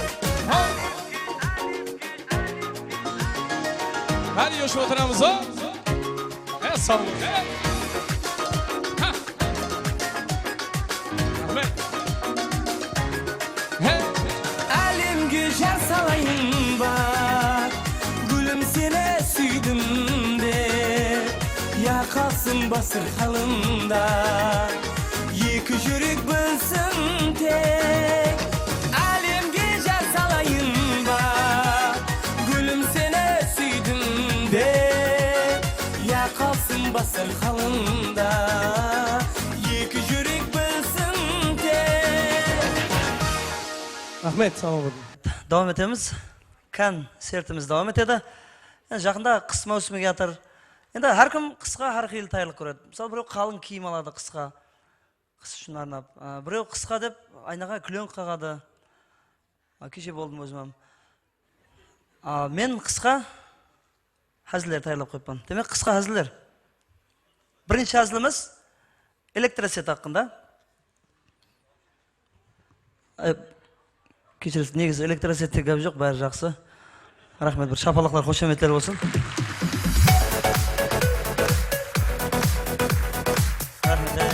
Qáne, joshıp otıramız-aw. Há, sawlıq. Há. Raxmet. Há. Álemge jar salayın ba, gúlim, seni súydim dep, ya qalsın basırxanımda, eki júrek bilsin tek. Álemge jar salayın ba, gúlim, seni súydim dep, ya qalsın basırxanımda, eki júrek bilsin tek. Raxmet, saw bolıń. Dawam etemiz. Koncertimiz dawam etedi. Endi jaqında qıs máwsimi kiyatır. Endi hár kim qısqa hár qıylı tayarlıq kóredi. Mısalı, birew qalıń kiyim aladı qısqa. Qıs ushın arnap. A, birew qısqa dep aynaǵa kúleńki qaǵadı. A, keshe boldım ózim hám. A, men qısqa háziller tayarlap qoyıppan. Demek, qısqa háziller. Birinshi házilimiz elektroset haqqında. E, keshiresiz, negizi elektrosette gáp joq, bári jaqsı. Raxmet, bir shapalaqlar, xoshametler bolsın. Raxmet, e.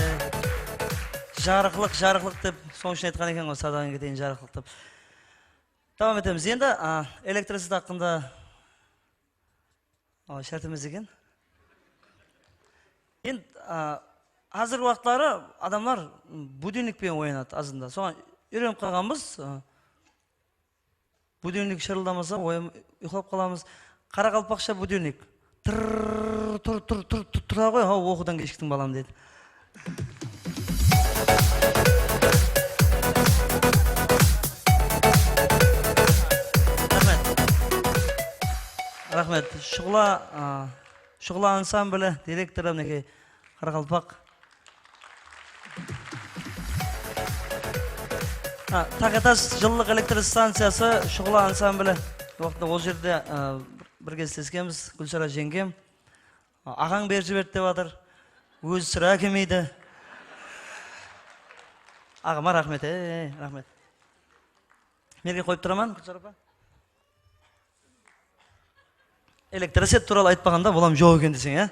Jarıqlıq, jarıqlıq dep, sonıń ushın aytqan eken ǵoy, sadaǵan keteyin jarıqlıq dep. Dawam etemiz. Endi, a, elektroset haqqında, a, shártimiz eken. Endi, a, házirgi waqıtları adamlar budilnik penen oyanadı azında. Soǵan úyrenip qalǵanbız. A, budilnik shırıldamasa, oyan-, uyıqlap qalamız. Qaraqalpaqsha budilnik. Tırrrr, tur, tur, tur, tur, tura ǵoy, haw, oqıwdan keshiktiń, balam, deydi. Raxmet. Raxmet. Shuǵla, a, Shuǵla ansambli direktorı, minekey, qaraqalpaq. Ha, Taqıyatas jıllıq elektr stanciyası, Shuǵla ansambli. Waqtında ol jerde, a, birge isleskenbiz, Gúlshara jeńgem. Aǵań berip jiberdi dep atır. Ózi sirá kelmeydi. Aǵama raxmet, ey, raxmet. Merge qoyıp turaman, Gúlshara apa. Elektroset tuwralı aytpaǵanda, bul hám joq eken deseń, ya?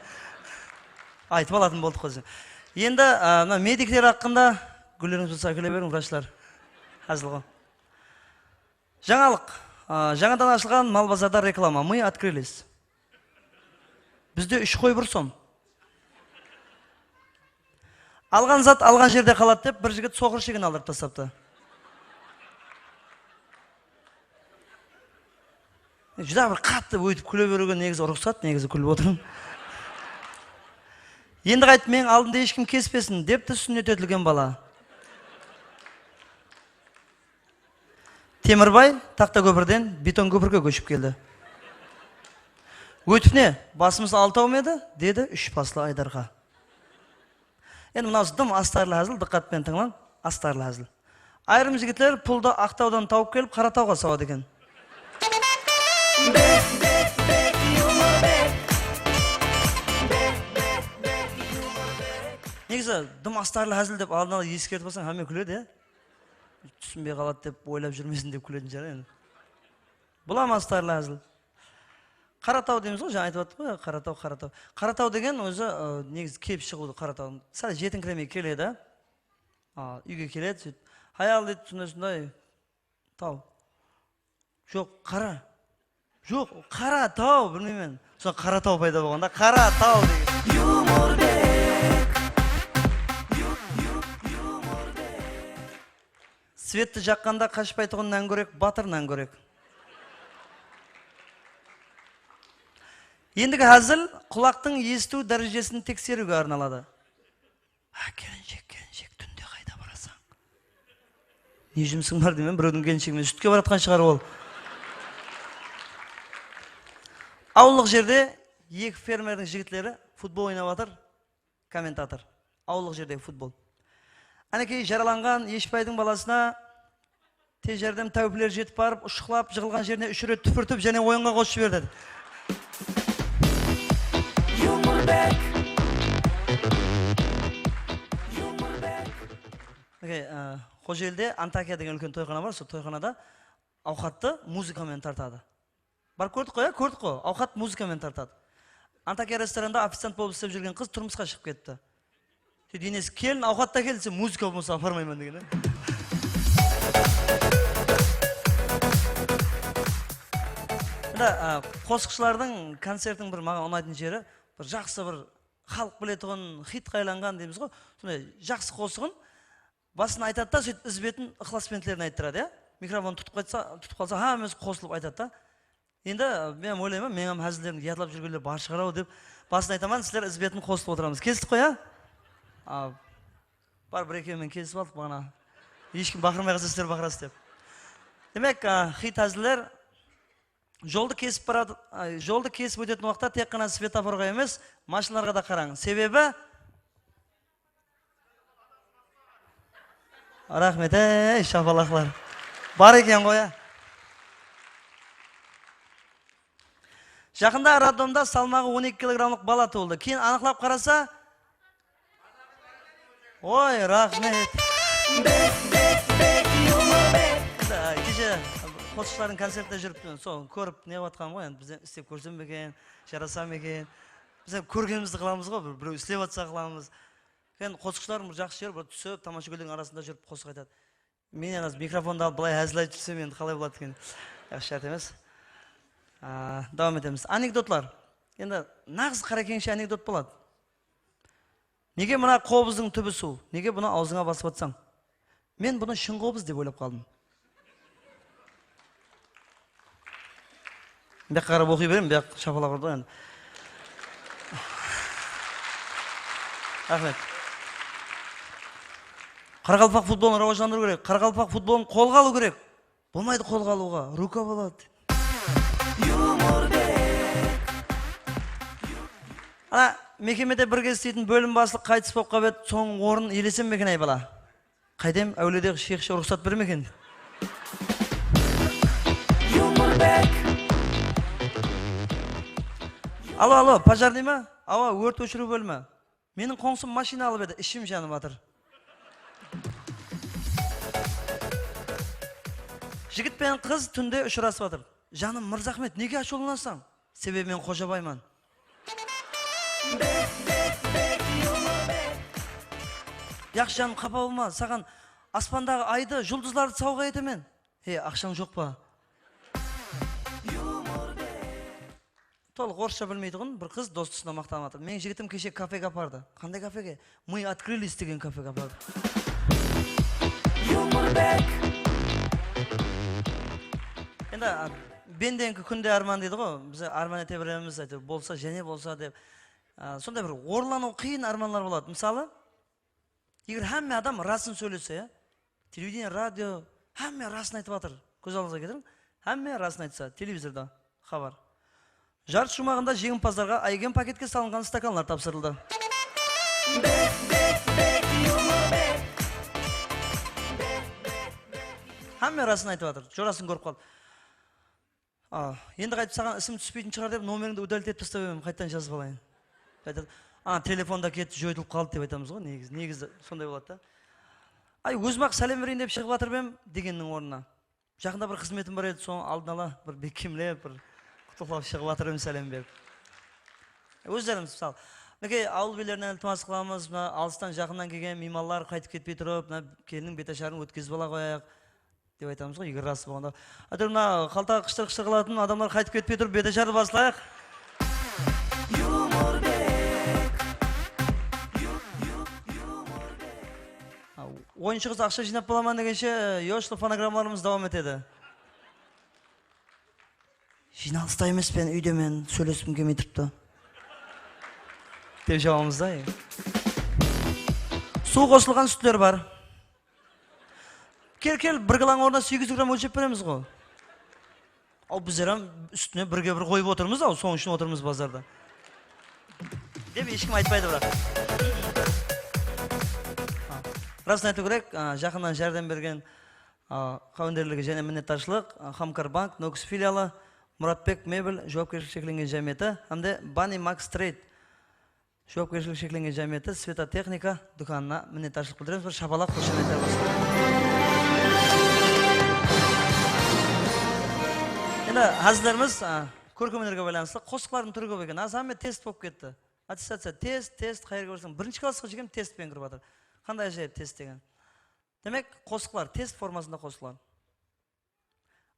Aytıp alatın boldıq qo deseń. Endi, a, mına medikler haqqında gúllerińiz bolsa ákele beriń, vrachlar. Házil ǵo. Jańalıq. A, jańadan ashılǵan mal bazarda reklama. Мы открылись. Bizde úsh qoy bir som. Alǵan zat alǵan jerde qaladı dep bir jigit soqır shegin aldırıp tastaptı. Júdá bir qattı óytip kúle beriwge negizi ruxsat, negizi kúlip otırman. Endi qayt, meniń aldımda hesh kim kespesin, depti súnnet etilgen bala. Temirbay Taxtakópirden beton kópirge kóship keldi. Ótip ne, basımız altaw ma edi? Dedi úsh baslı Aydarǵa. Endi mınaw dım astarlı házil, dıqqat penen tıńlań, astarlı házil. Ayırım jigitler puldı Aqtawdan tawıp kelip, Qaratawǵa sawadı eken. Negizi dım astarlı házil dep aldın ala eskertip alsań, hámme kúledi, ya. Túsinbey qaladı dep oylap júrmesin dep kúletin shıǵar endi. Bul hám astarlı házil. Qarataw deymiz ǵoy, jańa aytıp attıq ǵoy, Qarataw, Qarataw. Qarataw degen ózi, ı, negizi kelip shıǵıwdı, Qarataw. Sál jetińkiremey keledi. A, úyge keledi, sóytip. Hayal, deydi, sonday, sonday. Taw. Joq, qara. Joq, qara taw, bilmeymen. Soń qara taw payda bolǵanda, qara taw degen. Yumorbek. Svetti jaqqanda qashpaytuǵın náńgórek, batır náńgórek. Endigi házil qulaqtıń esitiw dárejesin tekseriwge arnaladı. Há, kelinshek, kelinshek, túnde qayda barasań? Ne jumısıń bar deymen, birewdiń kelinshegi menen sútke baratqan shıǵar ol. Awıllıq jerde eki fermerdiń jigitleri futbol oynap atır. Kommentator. Awıllıq jerdegi futbol. Ánekey, jaralanǵan Eshbaydıń balasına tez járdem táwipler jetip barıp, ushıqlap, jıǵılǵan jerine úsh ret túpirtip, jáne oyınǵa qosıp jiberdi. Yumorbek. Yumorbek. Ánekey, e, Xojelde Antakiya degen úlken toyxana bar, sol toyxanada awqattı muzıka menen tartadı. Barıp kórdik ǵoy, ya, kórdik ǵoy. Awqat muzıka menen tartadı. Antakiya restoranda oficiant bolıp islep júrgen qız turmısqa shıǵıp ketti. Dedi, enesi, kelin, awqat ta kel dese, muzıka bolmasa aparmayman degen. Mına, a, qosıqshılardıń koncertiń bir maǵan unaytın jeri, bir jaqsı bir xalıq biletuǵın, xitqa aylanǵan deymiz ǵoy. Sonday jaqsı qosıǵın basın aytadı da, sóytip iz betin ıqlasbentlerin ayttıradı, ya. Mikrofon tutıp qaytsa, tutıp qalsa, hámmesi qosılıp aytadı da. Endi men oylayman, meniń hám házillerimdi yadlap júrgenler bar shıǵar-aw dep, basın aytaman, sizler iz betin qosılıp otıramız. Kelistik ǵoy, ya? A, bar, bir-ekewi menen kelisip aldıq baǵana. Heshkim baqırmay qalsa, sizler baqırasız dep. Demek, a, xit háziller joldı kesip baradı, ay, joldı kesip ótetin waqıtta tek ǵana svetoforǵa emes, mashinalarǵa da qarań. Sebebi Raxmet, ey, shapalaqlar. Bar eken ǵoy, ya. Jaqında roddomda salmaǵı on eki kilogrammlıq bala tuwıldı. Keyin anıqlap qarasa, oy, raxmet. Bek, bek, bek, Yumorbek. Keshe qosıqshılardıń koncertinde júriptin, sonı kórip ne qılıp atqanım ǵoy, endi biz de islep kórsem be eken, jarasa ma eken. Biz de kórgenimizdi qılamız ǵoy, bir, birew islep atsa qılamız. Endi qosıqshılardıń bir jaqsı jeri, bir túsip, tamashagóylerdiń arasında júrip qosıq aytadı. Men házir mikrofondı alıp, bılay házil aytıp júrsem, endi qalay boladı eken? Yaqshı, shárt emes. A, dawam etemiz. Anekdotlar. Endi naǵız qarakenshe anekdot boladı. Nege mına qobızdıń túbi suw? Nege bunı awzıńa basıp atsań? Men bunı shın qobız dep oylap qaldım. Buyaqqa qarap oqıy bereyim, buyaq shapalaq urdı ǵoy endi. Raxmet. Qaraqalpaq futbolın rawajlandırıw kerek. Qaraqalpaq futbolın qolǵa alıw kerek. Bolmaydı qolǵa alıwǵa, ruka boladı. Ana, mekemede birge isleytin bólim baslıq qaytıs bolıp qalıp edi, sonıń ornın iyelesem be eken, ay bala? Qáydem, áwlede sheyxshe ruxsat bere me eken? Alo, alo, pojarnıy ma? Awa, órt óshiriw bólimi. Meniń qońsım mashina alıp edi, ishim janıp atır. Jigit penen qız túnde ushırasıp atır. Janım, Mırzaxmet, nege ashıwlanasań? Sebebi men qojabayman. Yaqshı janım, qapa bolma, saǵan aspandaǵı aydı, juldızlardı sawǵa etemen. He, aqshań joq pa? Tolıq orıssha bilmeytuǵın bir qız dostısına maqtanıp atır. Meniń jigitim keshe kafege apardı. Qanday kafege? Мы открылись degen kafege apardı. Endi, a, Bendenki kúnde árman deydi ǵoy, biz árman ete beremiz, áytewir, bolsa, jáne bolsa dep. A, sonday bir orınlanıwı qıyın ármanlar boladı. Mısalı, eger hámme adam rasın sóylese, ya, televidenie, radio, hámme rasın aytıp atır. Kóz aldıńızǵa keltiriń, hámme rasın aytsa, televizorda xabar. Jarıs juwmaǵında jeńimpazlarǵa Aygen paketke salınǵan stakanlar tapsırıldı. Hámme rasın aytıp atır. Jorasın kórip qaldı. A, endi qaytıp saǵan isim túspeytin shıǵar dep, nomerińdi udalить etip tastap edim, qaytadan jazıp alayın. Qaytadan, a, telefonda ketti, joytılıp qaldı dep aytamız ǵoy, negizi, negizi sonday boladı da. Ay, ózim-aq sálem bereyin dep shıǵıp atırıp em, degenniń ornına. Jaqında bir xızmetim bar edi, sonı aldın ala bir bekkemlep, bir qutlıqlap shıǵıp atırıp em, sálem berip. Ózlerimiz, mısal, minekey, awıl biylerinen iltimas qılamız, mına alıstan jaqınnan kelgen miymanlar qaytıp ketpey turıp, mına kelinniń betasharın ótkizip ala qoyayıq. Dep aytamız ǵoy, eger ras bolǵanda. Áytewir, mına qalta qıshtır-qıshtır qılatın adamlar qaytıp ketpey turıp, betashardı baslayıq. Yumorbek. Yu-, yu-, Yumorbek. A, Oyınshı qız aqsha jıynap bolaman degenshe, yoshlı fonogrammalarımız dawam etedi. Jıynalısta emespen, úydemen, sóylesigim kelmey turıptı, dep jawamız da. Suw qosılǵan sútler bar. Kel, kel, bir kiloń ornına segiz júz gram ólshep beremiz ǵo. Aw, bizler hám ústine birge bir qoyıp otırmız-aw, sonıń ushın otırmız bazarda, dep hesh kim aytpaydı, biraq. Rasın aytıw kerek, a, jaqınnan járdem bergen, a, qáwenderlerge jáne minnetdarshılıq, a, Hamkar Bank, Nókis filialı, Muratbek Mebel juwapkershiligi sheklengen jámiyeti hám de Bunny Max Trade juwapkershiligi sheklengen jámiyeti Sveta Texnika dúkanına minnetdarshılıq bildiremiz. Bir shapalaq, xoshametler bolsın. Endi házillerimiz, a, kórkem ónerge baylanıslı. Qosıqlardıń túri kóp eken. Házir hámme test bolıp ketti. Attestaciya test, test, qayerge barsam. Birinshi klassqa shekem test penen kirip atır. Qanday ájayıp test degen. Demek, qosıqlar, test formasında qosıqlar.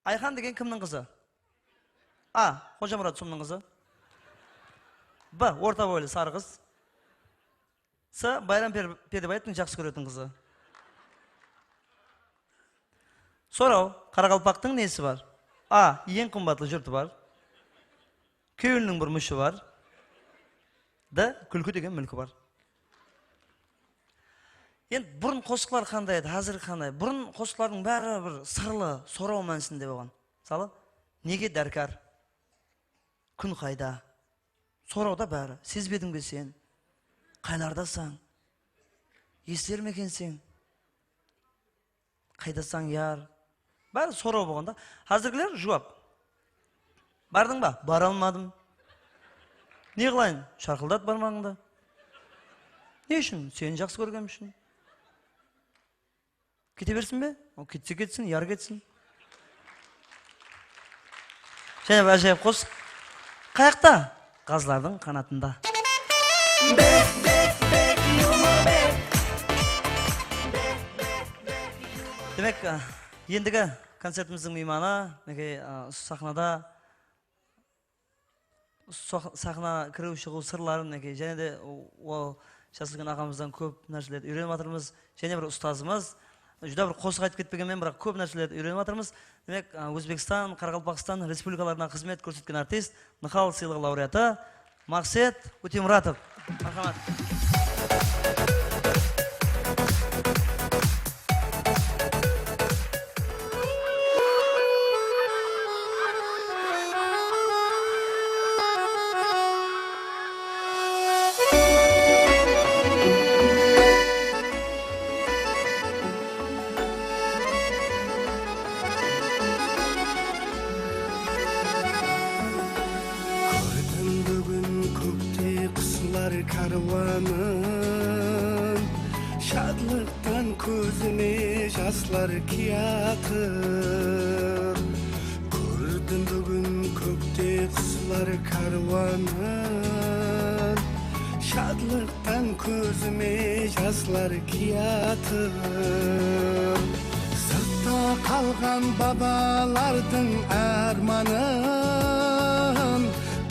Ayxan degen kimniń qızı? A, Xojamurat Sumnıń qızı. B, orta boylı sarı qız. C, Bayram Per-, Perdebaevtıń jaqsı kóretin qızı. Soraw, qaraqalpaqtıń nesi bar? A, eń qımbatlı jurtı bar. Kewliniń bir múshi bar. D, kúlki degen múlki bar. Endi burın qosıqlar qanday edi, házirgi qanday? Burın qosıqlardıń bári bir sırlı, soraw mánisinde bolǵan. Mısalı, nege dárkar? Kún qayda? Sorawda bári. Sezbediń be sen? Qaylardasań? Esilermekenseń? Qaydasań, yar? Bári soraw bolǵan da. Házirgiler juwap. Bardıń ba? Bara almadım. Ne qılayın? Sharqıldat barmaǵıńdı. Ne ushın? Seni jaqsı kórgenim ushın. Kete bersin be? O ketse ketsin, yar ketsin. Jáne bir ájayıp qosıq. Qayaqta? Ǵazlardıń qanatında. Demek, a, endigi koncertimizdiń miymanı, minekey, a, usı saxnada, usı sax-, saxna kiriw-shıǵıw sırların, minekey, jáne de o, o jas úlken aǵamızdan kóp nárselerdi úyrenip atırmız. Jáne bir ustazımız, júdá bir qosıq aytıp ketpegenmen, biraq kóp nárselerdi úyrenip atırmız. Demek, a, Ózbekstan, Qaraqalpaqstan respublikalarına xızmet kórsetken artist, Nıxal sıylıǵı laureatı Maqset Ótemuratov. Marhamat. Kórdim búgin kókte quslar kárwanın, shadlıqtan kózime jaslar kiyatır. Kórdim búgin kókte quslar kárwanın, shadlıq tan kózime jaslar kiyatır. Sırtta qalǵan babalardıń ármanın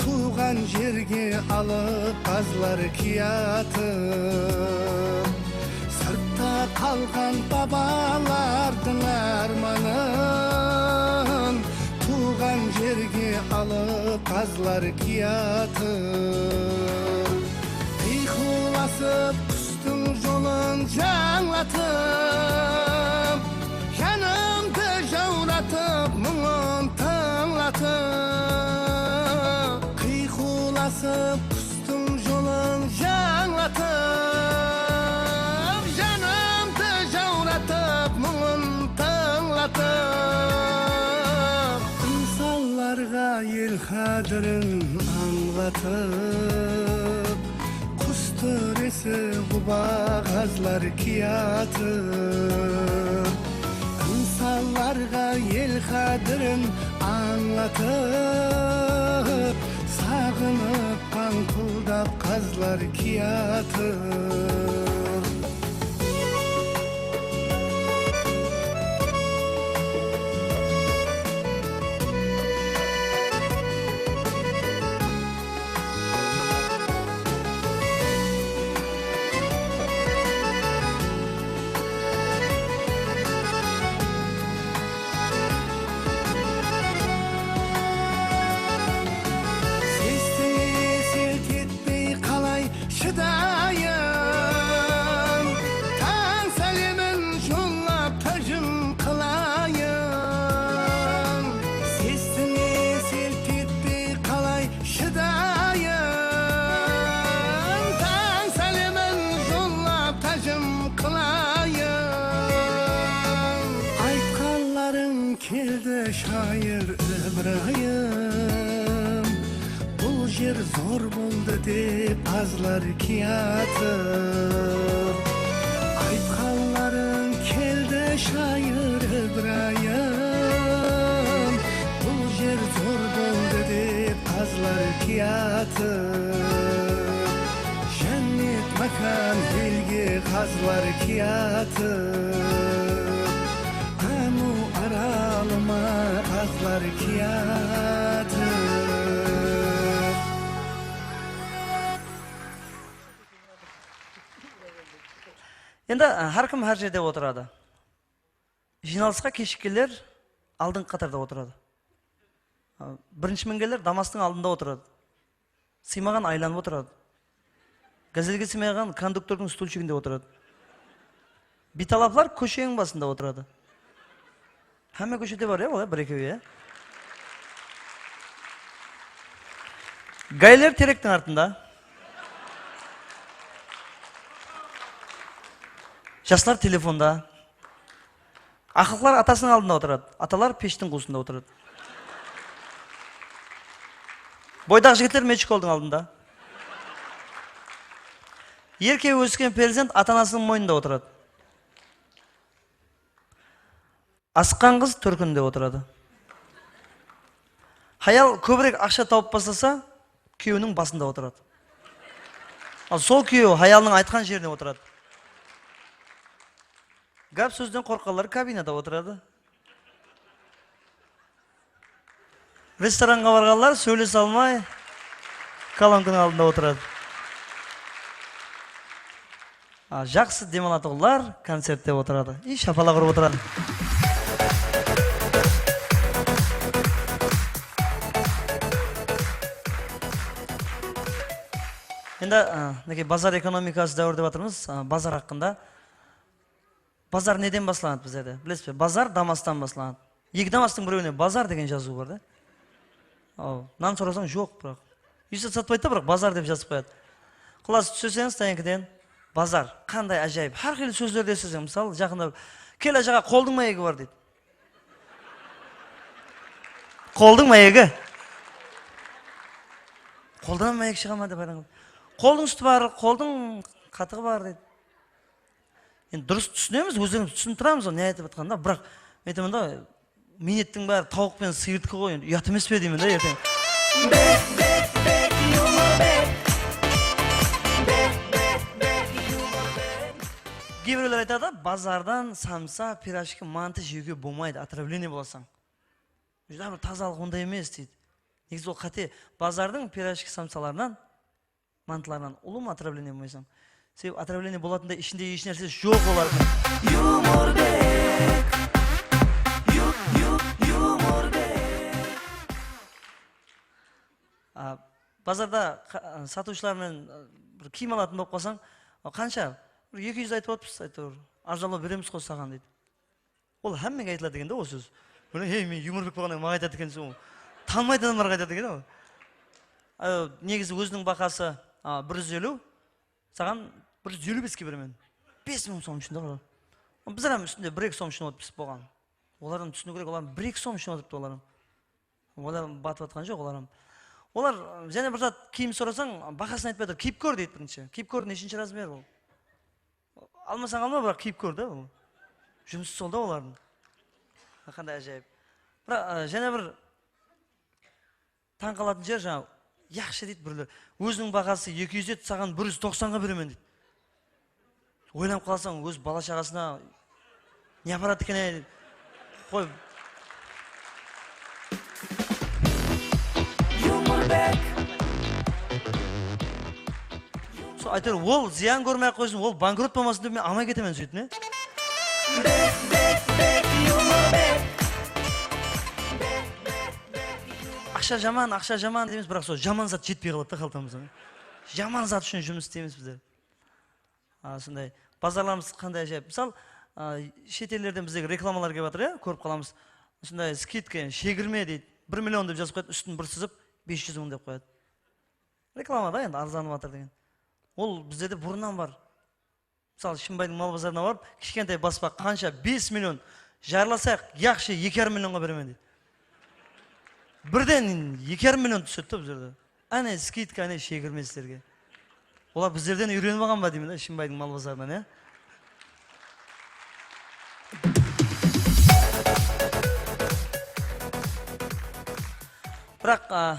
tuwǵan jerge alıp qazlar kiyatır. Sırtta qalǵan babalardıń ármanın tuwǵan jerge alıp qazlar kiyatır. Qıyqıwlasıp qustıń jolın jańlatıp, janımdı jawratıp, muńın tıńlatıp. Qıyqıwlasıp qustıń jolın jańlatıp, janımdı jawratıp, muńın tıńlatıp. Insanlarǵa el qádirin ańlatıp, qus tóresi quba ǵazlar kiyatır. Insanlarǵa el qádirin ańlatıp, saǵınıp qańqıldap qazlar kiyatır. Ibrayım, bul jer zor boldı dep azlar kiyatır. Aytqanlarıń keldi shayır Ibrayım, bul jer zor boldı dep azlar kiyatır. Jánnet mákan elge qazlar kiyatır. Amu Aralıma azlar kiyatır. Endi, e, hár kim hár jerde otıradı. Jıynalısqa keshikkenler aldınǵı qatarda otıradı. A, birinshi mingenler Damastıń aldında otıradı. Sıymaǵan aylanıp otıradı. Gazelge sıymaǵan konduktordıń stulshiginde otıradı. Biytalaplar kósheniń basında otıradı. Hámme kóshede bar, ya, ol, ya, bir-ekewi, ya. Gayler terektiń artında. Jaslar telefonda. Aqlıqlar atasınıń aldında otıradı. Atalar peshtiń quwısında otıradı. Boydaq jigitler mechkoldıń aldında. Erke ósken perzent ata-anasınıń moynında otıradı. Asıqqan qız tórkinde otıradı. Hayal kóbirek aqsha tawıp baslasa, kúyewiniń basında otıradı. Al sol kúyew hayalınıń aytqan jerine otıradı. Gáp sózden qorqqanlar kabinada otıradı. Restoranǵa barǵanlar sóylese almay, kolonkanıń aldında otıradı. A, jaqsı dem alatuǵınlar koncertte otıradı. I shapalaq urıp otıradı. Endi, a, minekey, bazar ekonomikası dáwir dep atırmız, a, bazar haqqında. Bazar neden baslanadı bizlerde? Bilesiz be? Bazar Damastan baslanadı. Eki Damastıń birewine bazar degen jazıw bar da. Aw, nan sorasań, joq, biraq. Eshte satpaydı da, biraq bazar dep jazıp qoyadı. Qullası, túseseńiz táńekiden bazar. Qanday ájayıp. Hár qıylı sózlerdi esiteseń. Mısalı, jaqında, "Kel, ájaǵa, qoldıń máyegi bar", deydi. Qoldıń máyegi. Qoldan máyek shıǵa ma dep hayran qaldım. "Qoldıń súti bar, qoldıń qatıǵı bar", deydi. Endi durıs túsinemiz, ózlerimiz túsinip turamız, ne aytıp atqanın da, biraq men aytaman da, miynettiń bári tawıq penen sıyırdiki ǵoy, endi uyat emes pe deymen da erteń. Keybirewler aytadı, bazardan samsa, pirojki, mantı jewge bolmaydı, otravlenie bolasań. Júdá bir tazalıq onday emes deydi. Negizi ol qáte. Bazardıń pirojki samsalarınan, mantılarınan ulıwma otravlenie bolmaysań. Sebebi otravlenie bolatınday ishinde hesh nársesi joq olardıń. Yumorbek. Yu-, yu-, Yumorbek. A, bazarda qa-, satıwshılar menen, a, bir kiyim alatın bolıp qalsań, "A, qansha?" "Bir eki júz aytıp atırmız, áytewir, arzanlaw beremiz ǵo saǵan", deydi. Ol hámmege aytıladı eken da ol sóz. Bul, "Hey, men Yumorbek bolǵannan maǵan aytadı ekenseń ǵo." Tanımaydı adamlarǵa aytadı eken ol. A, negizi óziniń bahası, a, bir júz eliw, saǵan bir júz eliw beske beremen. Bes mıń som ushın da, qara. Bizler hám ústinde bir-eki som ushın otırıpız bolǵan. Olar hám túsiniw kerek, olar hám bir-eki som ushın otırıptı olar hám. Olar batıp atqan joq, olar hám. Olar, jáne bir zat kiyim sorasań, bahasın aytpay turıp, "Kiyip kór", deydi birinshi. "Kiyip kór, neshinshi razmer ol?" Almasań alma, biraq kiyip kór da ol. Jumısı sol da olardıń. Qanday ájayıp. Biraq, a, jáne bir tań qalatın jer, jańa, yaqshı deydi birewler. Óziniń bahası eki júz edi, saǵan bir júz toqsanǵa beremen deydi. Oylanıp qalasań, óz bala-shaǵasına ne aparadı eken, ey? Qoy. Yumorbek. Sol, áytewir, ol zıyan kórmey-aq qoysın, ol bankrot bolmasın dep men almay ketemen, sóytip, ne? Aqsha jaman, aqsha jaman deymiz, biraq sol jaman zat jetpey qaladı da qaltamızda. Jaman zat ushın jumıs isteymiz bizler. A, sonday bazarlarımız qanday ájayıp. Mısal, a, shet ellerden bizdegi reklamalar kelip atır, ya, kórip qalamız. Usınday skidka, shegirme deydi. Bir million dep jazıp qoyadı, ústin bir sızıp, bes júz mıń dep qoyadı. Reklama da endi, arzanıp atır degen. Ol bizlerde burınnan bar. Mısalı, Shımbaydıń mal bazarına barıp, kishkentay baspa qansha, bes million, jarlasayıq, yaqshı, eki jarım millionǵa beremen deydi. Birden eki yarım million túsedi da bizlerde. Áne, skidka, áne, shegirme sizlerge. Olar bizlerden úyrenip alǵan ba deymen da, Shımbaydıń mal bazarınan, ya? Biraq, a,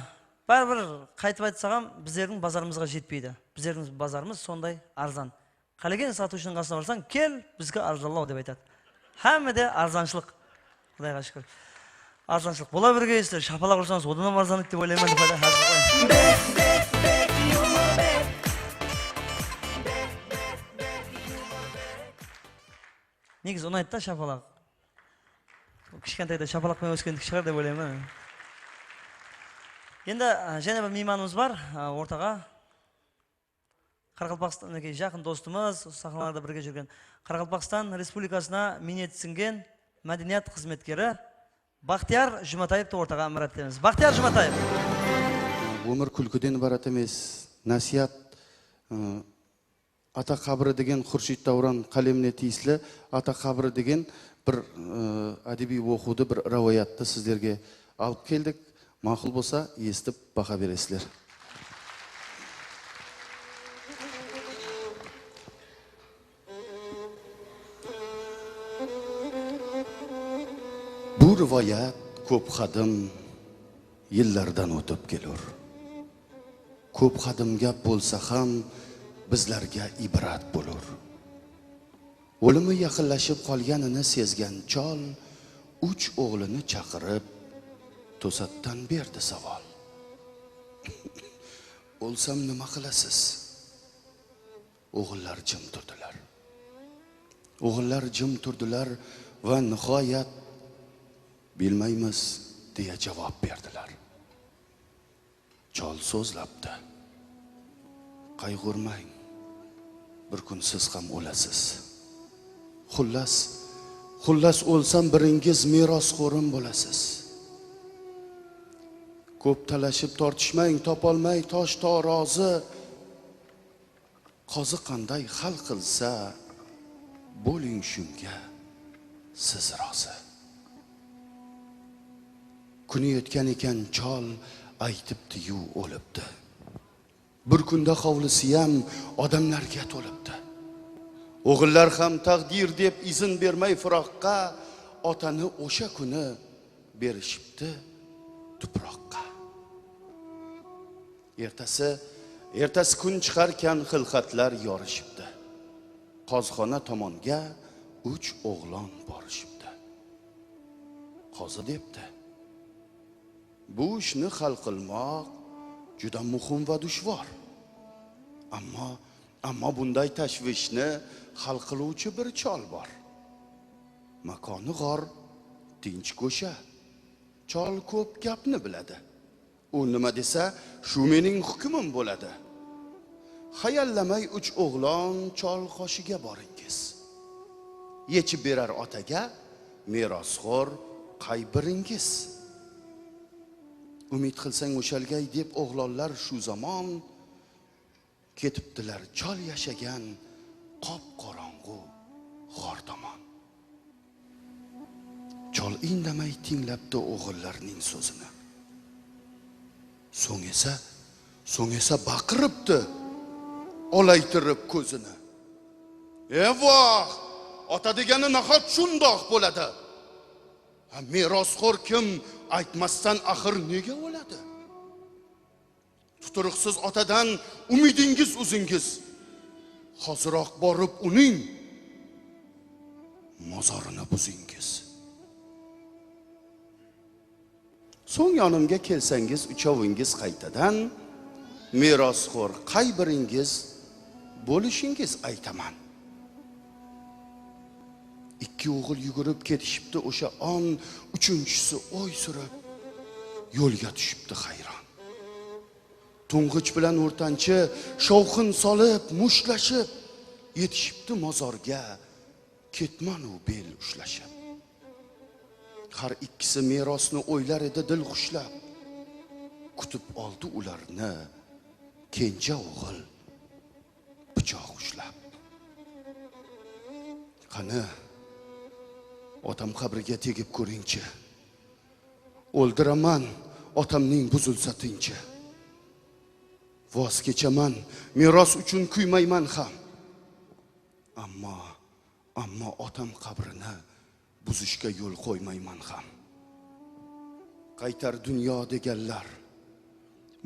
báribir qaytıp aytsaǵam, bizlerdiń bazarımızǵa jetpeydi. Bizlerdiń bazarımız sonday arzan. Qálegen satıwshınıń qasına barsań, "Kel, bizdiki arzanlaw", dep aytadı. Hámmede arzanshılıq. Qudayǵa shúkir. Arzanshılıq. Bola bergeysizler, shapalaq ursańız, odan da arzan edi dep oylayman dep aytadı. Házil qoy. Negizi unaydı da shapalaq. Kishkentayda shapalaq penen óskendik shıǵar dep oylayman. Endi, a, jáne bir miymanımız bar, a, ortaǵa. Qaraqalpaqstan, minekey, jaqın dostımız, usı saxnalarda birge júrgen Qaraqalpaqstan Respublikasına miyneti sińgen mádeniyat xızmetkeri Baxtiyar Jumataevti ortaǵa imarat etemiz. Baxtiyar Jumataev. Ómir kúlkiden ibarat emes, násiyat, ı, Ata qabri degen Xurshid Davron qálemine tiyisli Ata qabri degen bir, ı, ádebiy oqıwdı, bir ráwáyattı sizlerge alıp keldik. Maqul bolsa, esitip baha beresizler. Bu rivoyat kóp qadim yillardan ótip kelur. Kóp qadim gáp bolsa ham, bizlarga ibrat bolur. Ólimi yaqınlashıp qolganini sezgan chol úch oǵlini chaqırıp, to'satdan berdi savol. O'lsam nima qilasiz? Oǵillar jim turdilar. Oǵillar jim turdilar va nihoyat, bilmaymiz, deya javob berdilar. Chol so'zlabdi. Qayg'urmang, bir kun siz ham o'lasiz. Xullas, xullas, o'lsam biringiz merosxo'rim bo'lasiz. Ko'p talashib tortishmang, topolmay tosh to rozi. Qozi qanday hal qilsa, bo'ling shunga siz rozi. Kuni yetgan ekan, chol aytibdi-yu, o'libdi. Bir kunda hovlisiyam odamlarga to'libdi. O'g'illar ham taqdir deb izn bermay firoqqa, otani o'sha kuni berishibdi tuproqqa. Ertasi, ertasi kun chiqarkan xilqatlar yorishibdi. Qozixona tomonga uch o'g'lon borishibdi. Qozi debdi: "Bu ishni hal qilmoq juda muhim va dushvor. Ammo, ammo bunday tashvishni hal qiluvchi bir chol bor. Makoni g'or, tinch ko'sha. Chol ko'p gapni biladi. U nima desa, shu mening hukmim bo'ladi. Hayallamay uch o'g'lon chol qoshiga boringiz. Yechib berar otaga merosxo'r qay biringiz." Umid qilsang o'shalgay deb o'g'lonlar shu zamon ketibdilar chol yashagan qop-qorong'u g'or tomon. Chol indamay tinglabdi o'g'illarning so'zini. So'ng esa, so'ng esa baqiribdi, olaytirib ko'zini: "E voh, ota degani nahot shundoq bo'ladi? Ha, merosxo'r kim, aytmasdan axir nega o'ladi? Tuturuqsiz otadan umidingiz uzingiz. Hoziroq borib uning mozorini buzingiz. So'ng yonimga kelsangiz uchovingiz qaytadan, merosxo'r qay biringiz bo'lishingiz aytaman." Ikki o'g'il yugurib ketishibdi o'sha on, uchinchisi o'y surib, yo'lga tushibdi hayron. To'ng'ich bilan o'rtanchi shovqin solib, mushtlashib, yetishibdi mozorga, ketmanu bel ushlashib. Har ikkisi merosni o'ylar edi dil xushlab. Kutib oldi ularni kenja o'g'il pichoq ushlab. "Qani, otam qabriga tegib ko'ringchi. O'ldiraman, Otamning buzilsa tinchi. Voz kechaman, meros uchun kuymayman ham. Ammo, ammo otam qabrini buzishga yo'l qo'ymayman ham. Qaytar dunyo deganlar.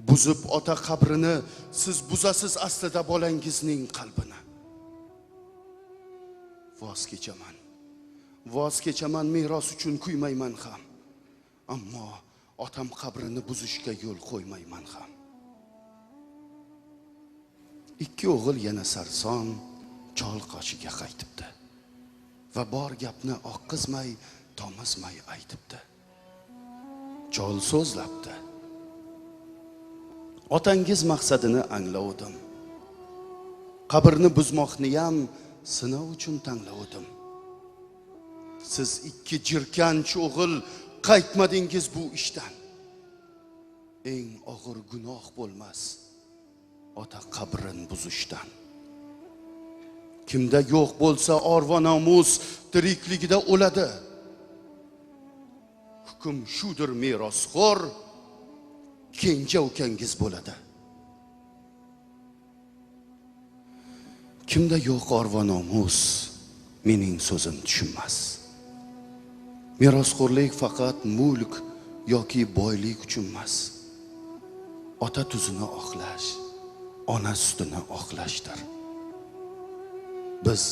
Buzib ota qabrini siz buzasiz aslida bolangizning qalbini. Voz kechaman. Voz kechaman, meros uchun kuymayman ham. Ammo otam qabrini buzishga yo'l qo'ymayman ham. Ikki o'g'il yana sarson chol qoshiga qaytibdi va bor gapni oqqizmay, tomizmay aytibdi. Chol so'zlabdi. Otangiz maqsadini anglavdim. Qabrni buzmoqniyam sinov uchun tanglavdim. Siz ikki jirkanch o'g'il qaytmadingiz bu ishdan. Eng og'ir gunoh bo'lmas ota qabrin buzishdan. Kimda yo'q bo'lsa or va nomus, tirikligida o'ladi. Hukm shudir, merosxo'r kenja ukangiz bo'ladi. Kimda yo'q or va nomus, mening so'zim tushunmas. Merosxo'rlik faqat mulk yoki boylik uchun emas. Ota tuzini oqlash, ona sutini oqlashdir. Biz,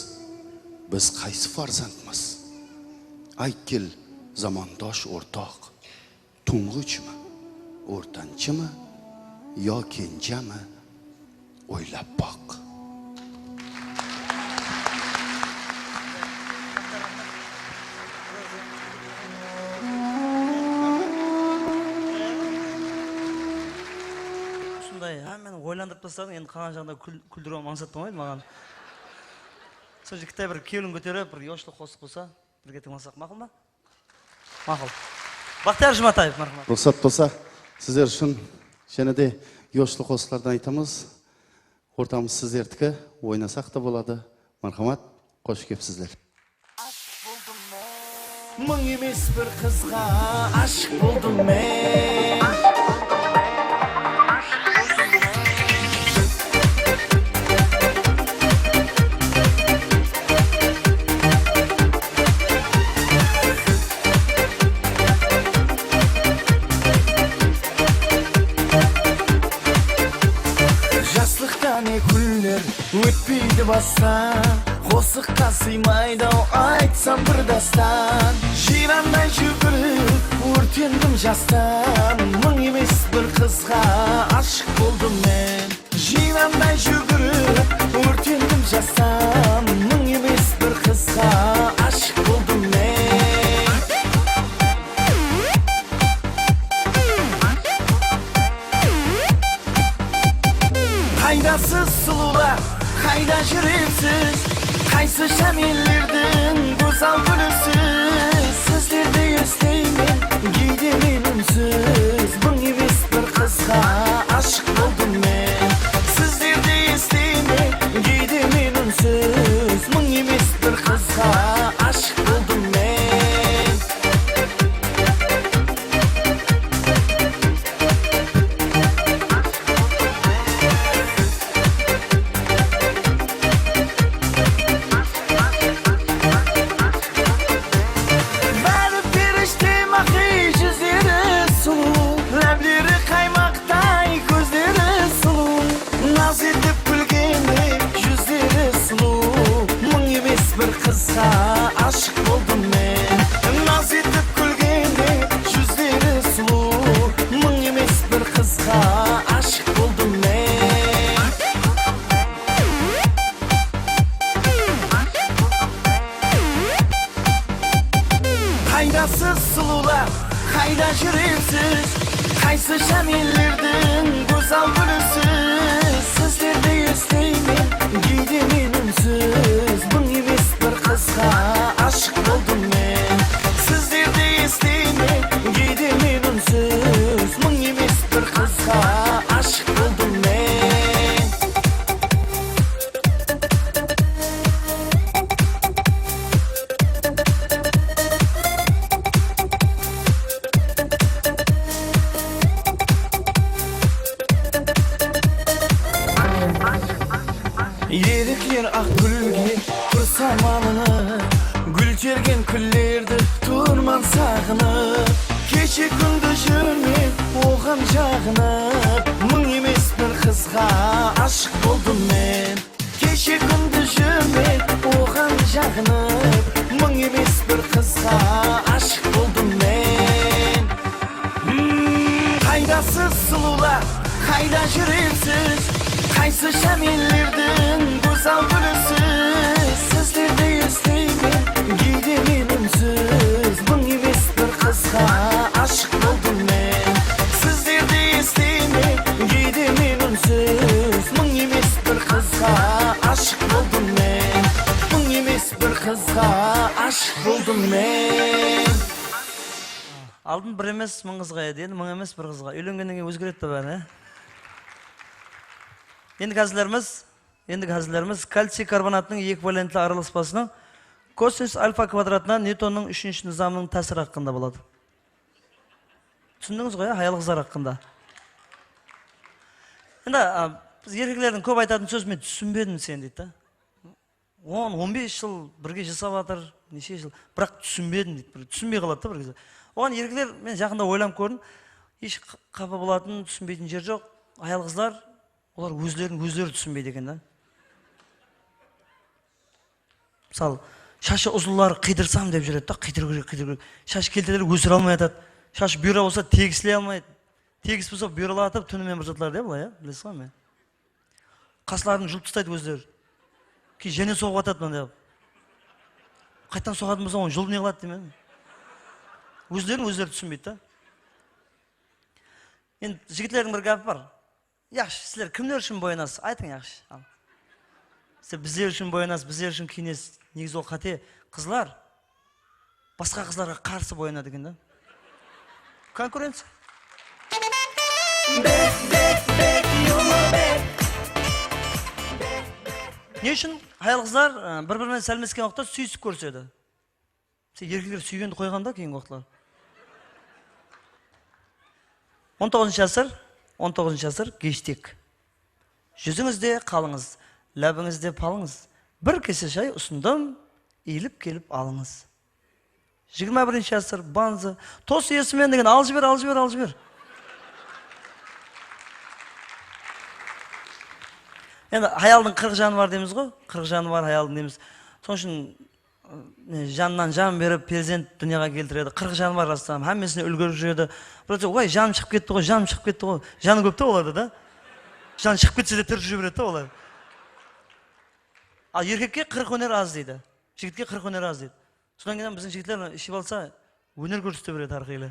biz qaysi farzandmiz? Aytgil, zamondosh o'rtoq. To'ng'ichmi, o'rtanchimi yo kenjami, o'ylab boq. Shunday, hámmeni oylandırıp tasladıń, endi qalǵan jaǵında kúl-, kúldirip alıp ańsat bolmaydı maǵan. Sol jigitler bir kewlin kóterip, bir yoshlı qosıq bolsa, birge tıńlasaq, maqul ma? Maqul. Baxtiyar Jumataev, marhamat. Ruxsat bolsa, sizler ushın jáne de yoshlı qosıqlardan aytamız. Ortamız sizlerdiki, oynasaq ta boladı. Marhamat, xosh kelipsizler. Mıń emes bir qızǵa ashıq boldım men. Jaslıqta ne kúnler ótpeydi bastan, qosıqqa sıymaydı-aw, aytsam bir dástan. Jıyranday júgirip, órtendim jastan, mıń emes bir qızǵa ashıq boldım men. Jıyranday júgirip, órtendim jastan, mıń emes bir qızǵa ashıq boldım men. Qaydasız sulıwlar, qayda júrersiz? Qaysı jámellerdiń gózzal gúlisiz? Sizlerdi esleymen, geyde men únsiz, mıń emes bir qızǵa ashıq boldım men. Sizlerdi esleymen, geyde men únsiz, mıń emes bir qızǵa ashıq boldım men. Bári perishte maqıy, júzleri sulıw, lábleri qaymaqtay, kózleri sulıw. Naz etip kúlgende júzleri sulıw, mıń emes bir qızǵa ashıq boldım men. Naz etip kúlgende júzleri sulıw, mıń emes bir qızǵa ashıq boldım men. Qaydasız sulıwlar, qayda júrersiz? Qaysı jámellerdiń gózzal gúlisiz? Sizlerdi esleymen, geyde men únsiz, mıń emes bir qızǵa ashıq boldım men. Sizlerdi esleymen, geyde men únsiz, mıń emes bir qızǵa ashıq boldım men. Erikler aq gúlge bir samalınıp, gúltergen kúnlerdi turman saǵınıp. Keshe-kúndez júrmen oǵan jaǵınıp, mıń emes bir qızǵa ashıq boldım men. Keshe-kúndez júrmen oǵan jaǵınıp, mıń emes bir qızǵa ashıq boldım men. Hmm, qaydasız sulıwlar, qayda júrersiz? Qaysı jámiyellerdiń gózzal gúlisiz? Sizlerdi esleymen, geyde men únsiz. Mıń emes bir qızǵa ashıq boldım men. Sizlerdi esleymen, geyde men únsiz. Mıń emes bir qızǵa ashıq boldım men. Mıń emes bir qızǵa ashıq boldım men. Aldın bir emes, mıń qızǵa edi, endi mıń emes, bir qızǵa. Úylengennen keyin ózgeredi de bári, e? Endigi házillerimiz, endigi házillerimiz kalciy karbonatınıń eki valentli aralaspasınıń kosinus alfa kvadratına Nyutonnıń úshinshi nızamınıń tásiri haqqında boladı. Túsindińiz ǵoy, ya, hayal-qızlar haqqında. Endi, a, biz erkeklerdiń kóp aytatın sózi, "Men túsinbedim seni", deydi da. On, on bes jıl birge jasap atır, neshe jıl, biraq túsinbedim deydi, bir túsinbey qaladı da bir gezde. Oǵan erkekler, men jaqında oylanıp kórdim, hesh qa-, qapa bolatın, túsinbeytin jer joq. Hayal-qızlar, olar ózlerin ózleri túsinbeydi eken da. Mısalı, shashı uzınları qıydırsam dep júredi da, qıydır kerek, qıydır kerek. Shashı kelteleri ósire almay atadı. Shashı buyra bolsa tegisley almaydı. Tegis bolsa buyralar atıp, túnime bir zatlar da, bılay, ya, bilesiz ǵoy, men. Qasların julıp taslaydı ózleri. Keyin jáne soǵıp atadı mınday qılıp. Qaytadan soǵatın bolsa, onı julıp ne qıladı deymen. Ózlerin ózleri túsinbeydi da. Endi jigitlerdiń bir gápi bar. Yaqshı, sizler kimler ushın boyanasız? Aytıń, yaqshı. Al. Sizler bizler ushın boyanasız, bizler ushın kiyinesiz. Negizi ol qáte. Qızlar basqa qızlarǵa qarsı boyanadı eken da. Konkurenciya. Ne ushın hayal-qızlar, e, bir-biri menen sálmesken waqıtta súyisip kórisedi? Sen erkekler súygendi qoyǵan da keyingi waqıtlar. On toǵızınshı ásir, on toǵızınshı ásir, geshtik. Júzińizde qalıńız, lábińizde palıńız. Bir kese shay usındım, iyilip kelip alıńız. Jigirma birinshi ásir, banzı. Tos iyesimen degen, al jiber, al jiber, al jiber. Endi hayaldıń qırq janı bar deymiz ǵoy, qırq janı bar hayaldıń deymiz. Sonıń ushın, e, janınan jan berip, perzent dúnyaǵa keltiredi. Qırq janı bar, rastan, hámmesine úlgerip júredi. Birewde, "Oy, janım shıǵıp ketti ǵoy, janım shıǵıp ketti ǵoy." Janı kóp te olarda da. Janı shıǵıp ketse de, tirijip jiberedi da olar. Al erkekke qırıq óner az deydi. Jigitke qırıq óner az deydi. Sonnan keyin biziń jigitler iship alsa, óner kórsete beredi hár qıylı.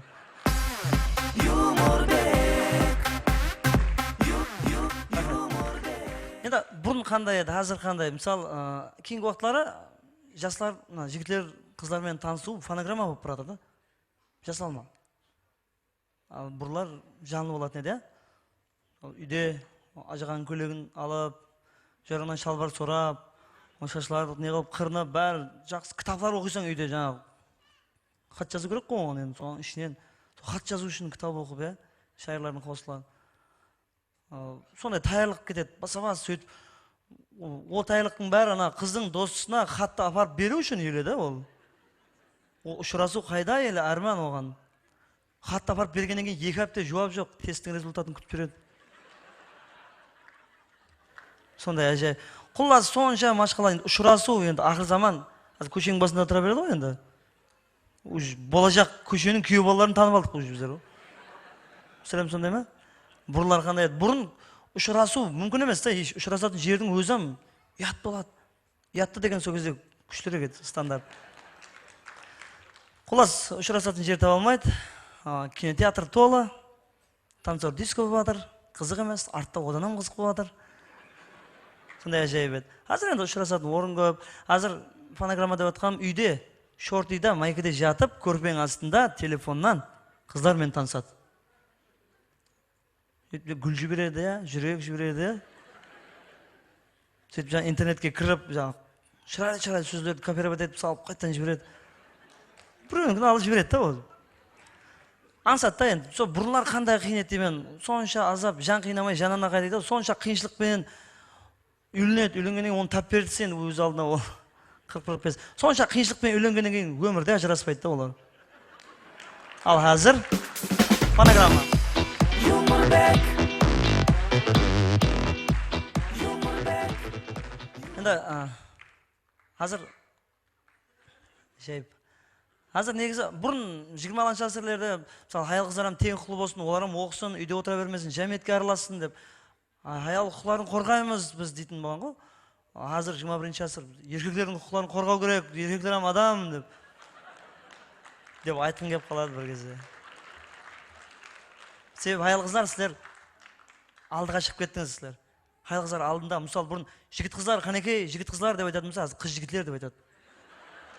Endi burın qanday edi, házir qanday? Mısal, ı, keyingi waqıtları jaslar, mına, jigitler, qızlar menen tanısıw fonogramma bolıp baratır da. Jasalma. Al burınlar janlı bolatın edi, ya. Al úyde ajaǵan kólegin alıp, joyraǵınan shalbar sorap, ol shashlardı ne qılıp qırınıp, bári jaqsı kitaplar oqıysań úyde, jańaǵı. Xat jazıw kerek ǵoy oǵan endi, sonıń ishinen. Sol xat jazıw ushın kitap oqıp, ya, shayırlardıń qosıqların. Al, sonday tayarlıq ketedi, basa-bas sóytip. O, o tayarlıqtıń bári ana qızdıń dosına xattı aparıp beriw ushın ele da ol. O ushırasıw qayda ele, árman oǵan. Xattı aparıp bergennen keyin eki hápte juwap joq, testtiń rezultatın kútip júredi. Sonday ájayıp. Qullası, sonsha mashqala, endi ushırasıw, endi aqır zaman. Házir kósheniń basında tura beredi ǵoy endi. Уже bolajaq kósheniń kúyew balaların tanıp aldıq уже bizler. Máselen sonday ma? Burınlar qanday edi? Burın ushırasıw múmkin emes ta, hesh ushırasatın jerdiń ózi-ám uyat boladı. Uyattı degen sol gezde kúshlirik edi, standart. Qullası, ushırasatın jer taba almaydı. A, kinoteatr tolı. Tanzor disko bolıp atır, qızıq emes, artta odan hám qızıq bolıp atır. Sonday ájayıp edi. Házir endi ushırasatın orın kóp. Házir fonogramma dep atqanım úyde, shortıyda, maykada jatıp, kórpeniń astında telefonnan qızlar menen tanısadı. Sóytip gúl jiberedi, ya, júrek jiberedi. Sóytip jańa internetke kirip, jańa shıraylı-shıraylı sózlerdi kóperip etip salıp qaytadan jiberedi. Birewinikin alıp jiberedi da ol. Ańsat ta endi, sol burınlar qanday qıyın edi deymen, sonsha azap, jan qıynamay, janına qaytaydı, sonsha qıyınshılıq penen Úylenedi, úylengennen keyin onı tap berdi sen óz aldına, ol qırq, qırq bes. Sonsha qıyınshılıq penen úylengennen keyin ómirde ajıraspaydı da olar. Al házir fonogramma. Endi, a, házir Jayıp. Házir negizi burın jigirma altıncı ásirlerde, mısalı, hayal-qızlar hám teń huqıqlı bolsın, olar hám oqısın, úyde otıra bermesin, jámiyetke aralassın dep, a, hayal huqıqların qorǵaymız biz deytin bolǵan ǵoy. Házir jigirma birinshi ásir, erkeklerdiń huqıqların qorǵaw kerek, erkekler hám adam dep, dep aytqın kelip qaladı bir gezde. Sebebi hayal-qızlar sizler aldıǵa shıǵıp kettińiz sizler. Hayal-qızlar aldında, mısal, burın jigit-qızlar, qánekey, jigit-qızlar dep aytatın bolsa, házir qız-jigitler dep aytadı.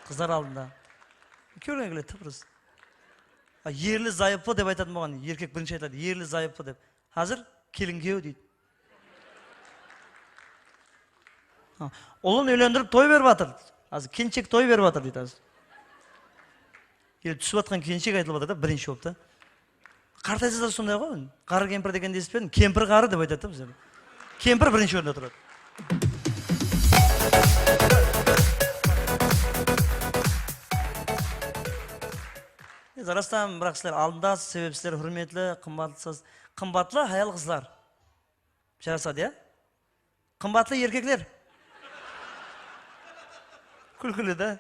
Qızlar aldında. Kórgen keledi, prosto. A, erli-zayıplı dep aytatın bolǵan, erkek birinshi aytadı, erli-zayıplı dep. Házir kelinkew deydi. Ha, ulın úylendirip toy berip atır. Házir kelinshek toy berip atır deydi házir. Ele túsip atqan kelinshek aytılıp atır da, birinshi bolıp ta. Qartaysa da sonday ǵoy. Ǵarrı kempir degendi esitpedim. Kempir ǵarrı dep aytadı da bizler. Kempir birinshi orında turadı. Endi rastan, biraq sizler aldındasız, sebebi sizler húrmetli, qımbatlısız. Qımbatlı hayal-qızlar. Jarasadı, ya? Qımbatlı erkekler. Kúlkili da.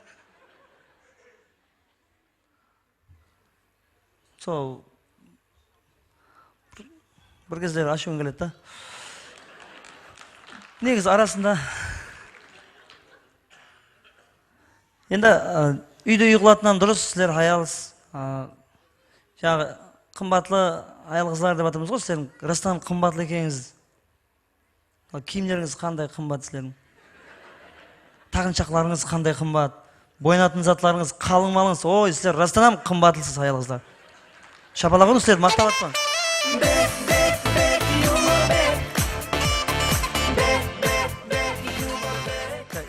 Sol bir, bir gezleri ashıwım keledi da. Negizi arasında endi, a, úyde uyqılatınam durıs, sizler hayalsız. A, jańaǵı qımbatlı hayal-qızlar dep atırmız ǵoy, sizlerdiń rastan qımbatlı ekenińiz. Al, kiyimlerińiz qanday qımbat sizlerdiń? Taǵınshaqlarıńız qanday qımbat? Boyanatın zatlarıńız, qalıń malıńız. Oy, sizler rastanam qımbatlısız, hayal-qızlar. Shapalaq urıń sizlerdi, maqtap atpan.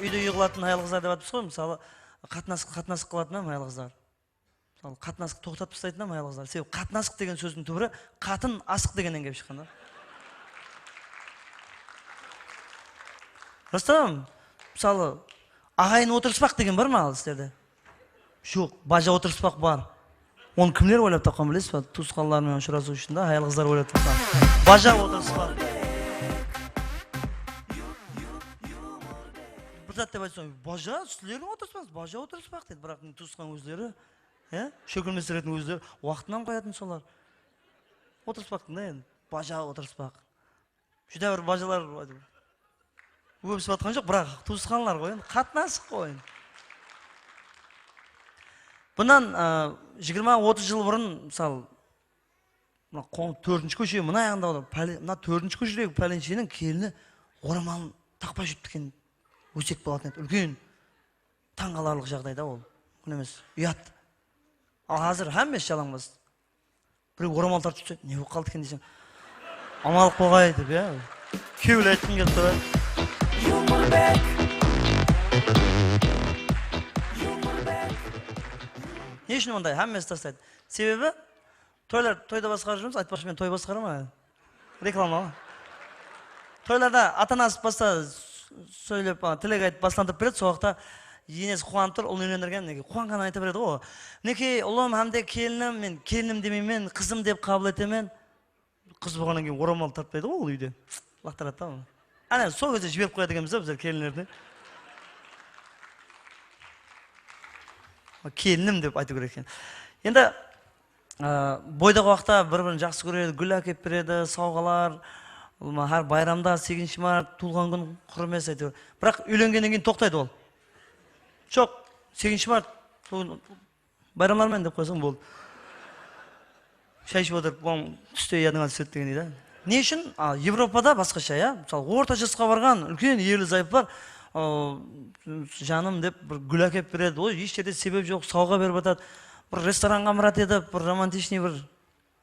Úyde uyqılatın hayal-qızlar dep atırmız ǵoy, mısalı, qatnasıq, qatnasıq qılatın hám hayal-qızlar. Mısalı, qatnasıqtı toqtatıp taslaytın hám hayal-qızlar. Sebebi qatnasıq degen sózdiń túbiri qatın asıq degennen kelip shıqqan da. Rastan, mısalı, aǵayin otırıspaq degen bar ma al sizlerde? Joq, baja otırıspaq bar. Onı kimler oylap tapqan bilesiz ba? Tuwısqanlar menen ushırasıw ushın da hayal-qızlar oylap tapqan. Baja otırıspaq. Bir zat dep aytsam, baja, sizlerdiń otırıspaǵıńız, baja otırıspaq deydi. Biraq tuwısqan ózleri. He? Shókilmeslerdiń ózleri waqtın hám qoyatın solar. Otırıspaqtıń da endi. Baja otırıspaq. Júdá bir bajalar óbisip atqan joq, biraq tuwısqanlar ǵoy endi, qatnasıq ǵoy endi. Bunnan, a, jigirma, otız jıl burın, mısal, mına qo-, tórtinshi kóshe, mına jaǵında otır, pále-, mına tórtinshi kóshedegi pálenshenin kelini oramalın taqpay júripti eken, ósek bolatın edi, úlken tań qalarlıq jaǵdayda ol. Múmkin emes, uyat. Al házir hámmesi jalańbas. Birew oramal tartıp júrse, ne bolıp qaldı eken deyseń. Amanlıq bolǵay dep, ya. Kewil aytqıń kelip turadı. Ne ushın onday hámmesi taslaydı? Sebebi toylar, toyda basqarıp júrmiz, aytpaqshı, men toy basqaraman. Reklama ǵoy. Toylarda ata-anası basta s-, sóylep, a, tilek aytıp baslantıp beredi, sol waqıtta enesi quwanıp tur, ulın úylendirgen, minekey, quwanǵanın ayta beredi ǵoy. Minekey, ulım hám de kelinim, men kelinim demeymen, qızım dep qabıl etemen. Qız bolǵannan keyin oramal tartpaydı ǵoy ol úyde. Laqtaradı da onı. Áne, sol gezde jiberip qoyadı ekenbiz da bizler kelinlerdi. Kelinim dep aytıw kerek eken. Endi, a, boydaǵı waqıtta bir-birin jaqsı kóredi, gúl ákep beredi, sawǵalar, hár bayramda, segizinshi mart, tuwılǵan kún qurı emes, áytewir. Biraq úylengennen keyin toqtaydı ol. Joq, segizinshi mart, tuwılǵan, bayramlar menen dep qoysań boldı. Shay iship otırıp, oń túste yadıńa túsedi degendey da. Ne ushın? A, Evropada basqasha, ya. Mısalı, orta jasqa barǵan, úlken erli-zayıplar, a, janım dep bir gúl ákep beredi. Oy, hesh jerde sebep joq, sawǵa berip atadı. Bir restoranǵa baratı edi, bir romantichniy bir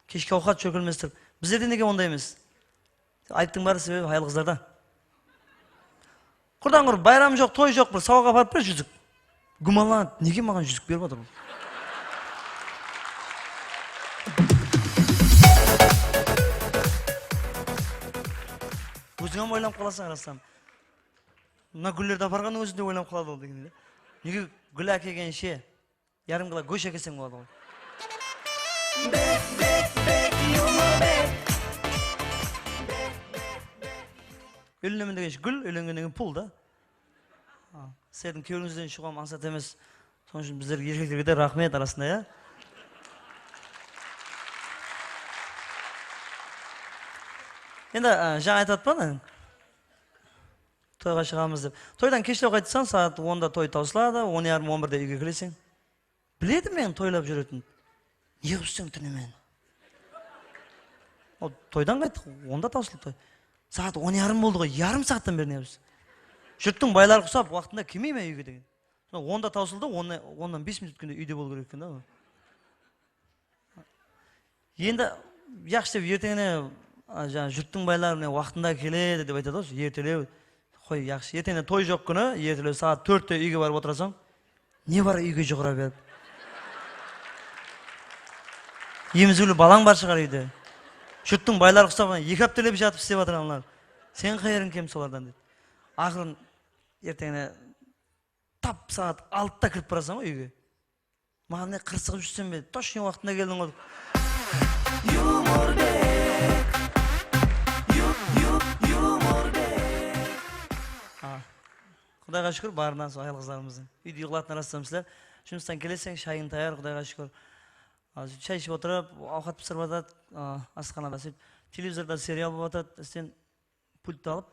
keshki awqat shókilmestirip. Bizlerde nege onday emes? Ayıptıń bári sebebi hayal-qızlarda. Qurdan-qur bayram joq, toy joq, bir sawǵa aparıp ber júzik. Gúmanlanadı, nege maǵan júzik berip atır bul? Óziń hám oylanıp qalasań, rastan. Mına gúllerdi aparǵannıń ózinde oylanıp qaladı ol degen de. Nege gúl ákelgenshe yarım kilo gósh ákelseń boladı ǵoy. Úylenemen degenshe gúl, úylengennen keyin pul da. A, sizlerdiń kewlińizden shıǵıwı mańsat emes. Sonıń ushın bizler erkeklerge de raxmet arasında, ya. Endi, a, jańa aytıp atırman, toyǵa shıǵamız dep. Toydan keshlew qaytsań, saat onda toy tawsıladı, on yarım, on birde úyge keleseń. Biledi meniń toylap júretin. Ne qılıp júrseń túnimen? Ol toydan qayttıq, onda tawsıldı toy. Saat on yarım boldı ǵoy, yarım saattan beri ne qılıp júrseń? Jurttıń bayları qusap, waqtında kelmey me úyge degen. Sonda onda tawsıldı, onnan, onnan bes minut ótkende úyde bolıw kerek eken da ol. Endi, yaqshı dep, erteńine, a, jańa, jurttıń bayları mine waqtında keledi dep aytadı ǵoy, ertelew. Qoy, yaqshı. Erteńine toy joq kúni, ertelew saat tórtte úyge barıp otırasań. Ne bar úyge juǵıra berip? Emizikli balań bar shıǵar úyde. Jurttıń bayları qusap, eki háptelep jatıp islep atır analar. Sen qayeriń kem solardan, dedi. Aqırın erteńine tap saat altıda kirip barasań ǵoy úyge. Maǵan ne qırsıǵıp júrseń be? Tochno waqtında keldiń ǵoy. Yumorbek. Yu-, yu-, Yumorbek. A, Qudayǵa shúkir, barınan sol hayal-qızlarımızdıń. Úyde uyıqlatın rastan sizler. Jumıstan keleseń, shayıń tayar, Qudayǵa shúkir. A, shay iship otırıp, awqat pisirip atadı, a, asxanada sóytip. Televizorda serial bolıp atadı, sen pultti alıp,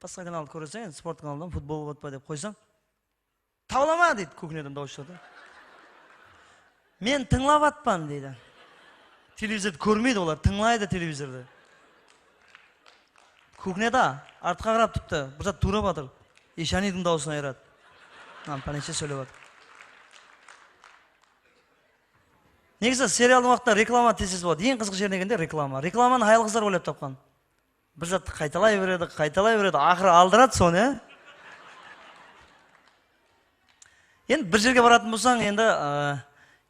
basqa kanaldı kóreseń, endi sport kanaldan futbol bolıp atpa dep qoysań. Tawlama, deydi, kuxnyadan dawıs shıǵadı. Men tıńlap atpan, deydi. Televizordı kórmeydi olar, tıńlaydı televizordı. Kuxnyada, artqa qarap turıptı, bir zat tuwrap atır. Eshaniydiń dawısın ayıradı. Mınan pálenshe sóylep atır. Negizi serialdıń waqtında reklama tez-tez boladı. Eń qızıq jeri ne degende reklama. Reklamanı hayal-qızlar oylap tapqan. Bir zattı qaytalay beredi, qaytalay beredi, aqırı aldıradı sonı, ya. Endi bir jerge baratın bolsań, endi, a,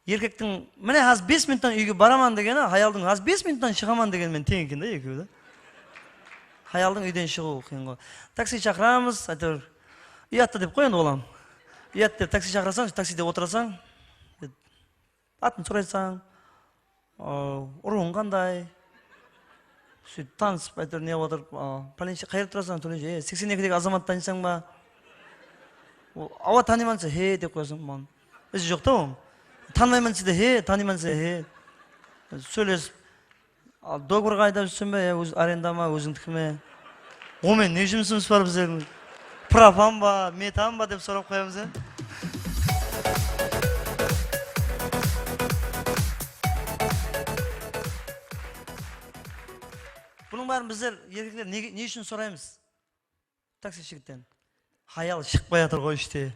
erkektiń, mine, házir bes minuttan úyge baraman degeni, hayaldıń házir bes minuttan shıǵaman degeni menen teń eken da, ekewi de. Hayaldıń úyden shıǵıwı qıyın ǵoy. Taksi shaqıramız, áytewir, uyattı dep qoy endi, balam. Uyattı dep taksi shaqırasań, takside otırasań. Atın soraysań, a, urıwıń qanday? Sóytip tanısıp, áytewir ne qılıp atır, a, pálenshe, qayerde turasań, tólenshe, e, seksen ekidegi Azamat tanıysań ba? Ol, awa, tanıyman dese, he, dep qoyasań, man. Izi joq ta onıń. Tanımayman dese de, he, tanıyman dese, he. Sóylesip, al, dogovor qayda, júrseń be, ya, óz arenda ma, ózińdiki me? Onıń menen ne jumısımız bar bizlerdiń? Propan ba, metan ba dep sorap qoyamız, ya. Bunıń bárin bizler, erkekler, ne, ne ushın soraymız? Taksi jigitten. Hayal shıqpay atır ǵoy ishte.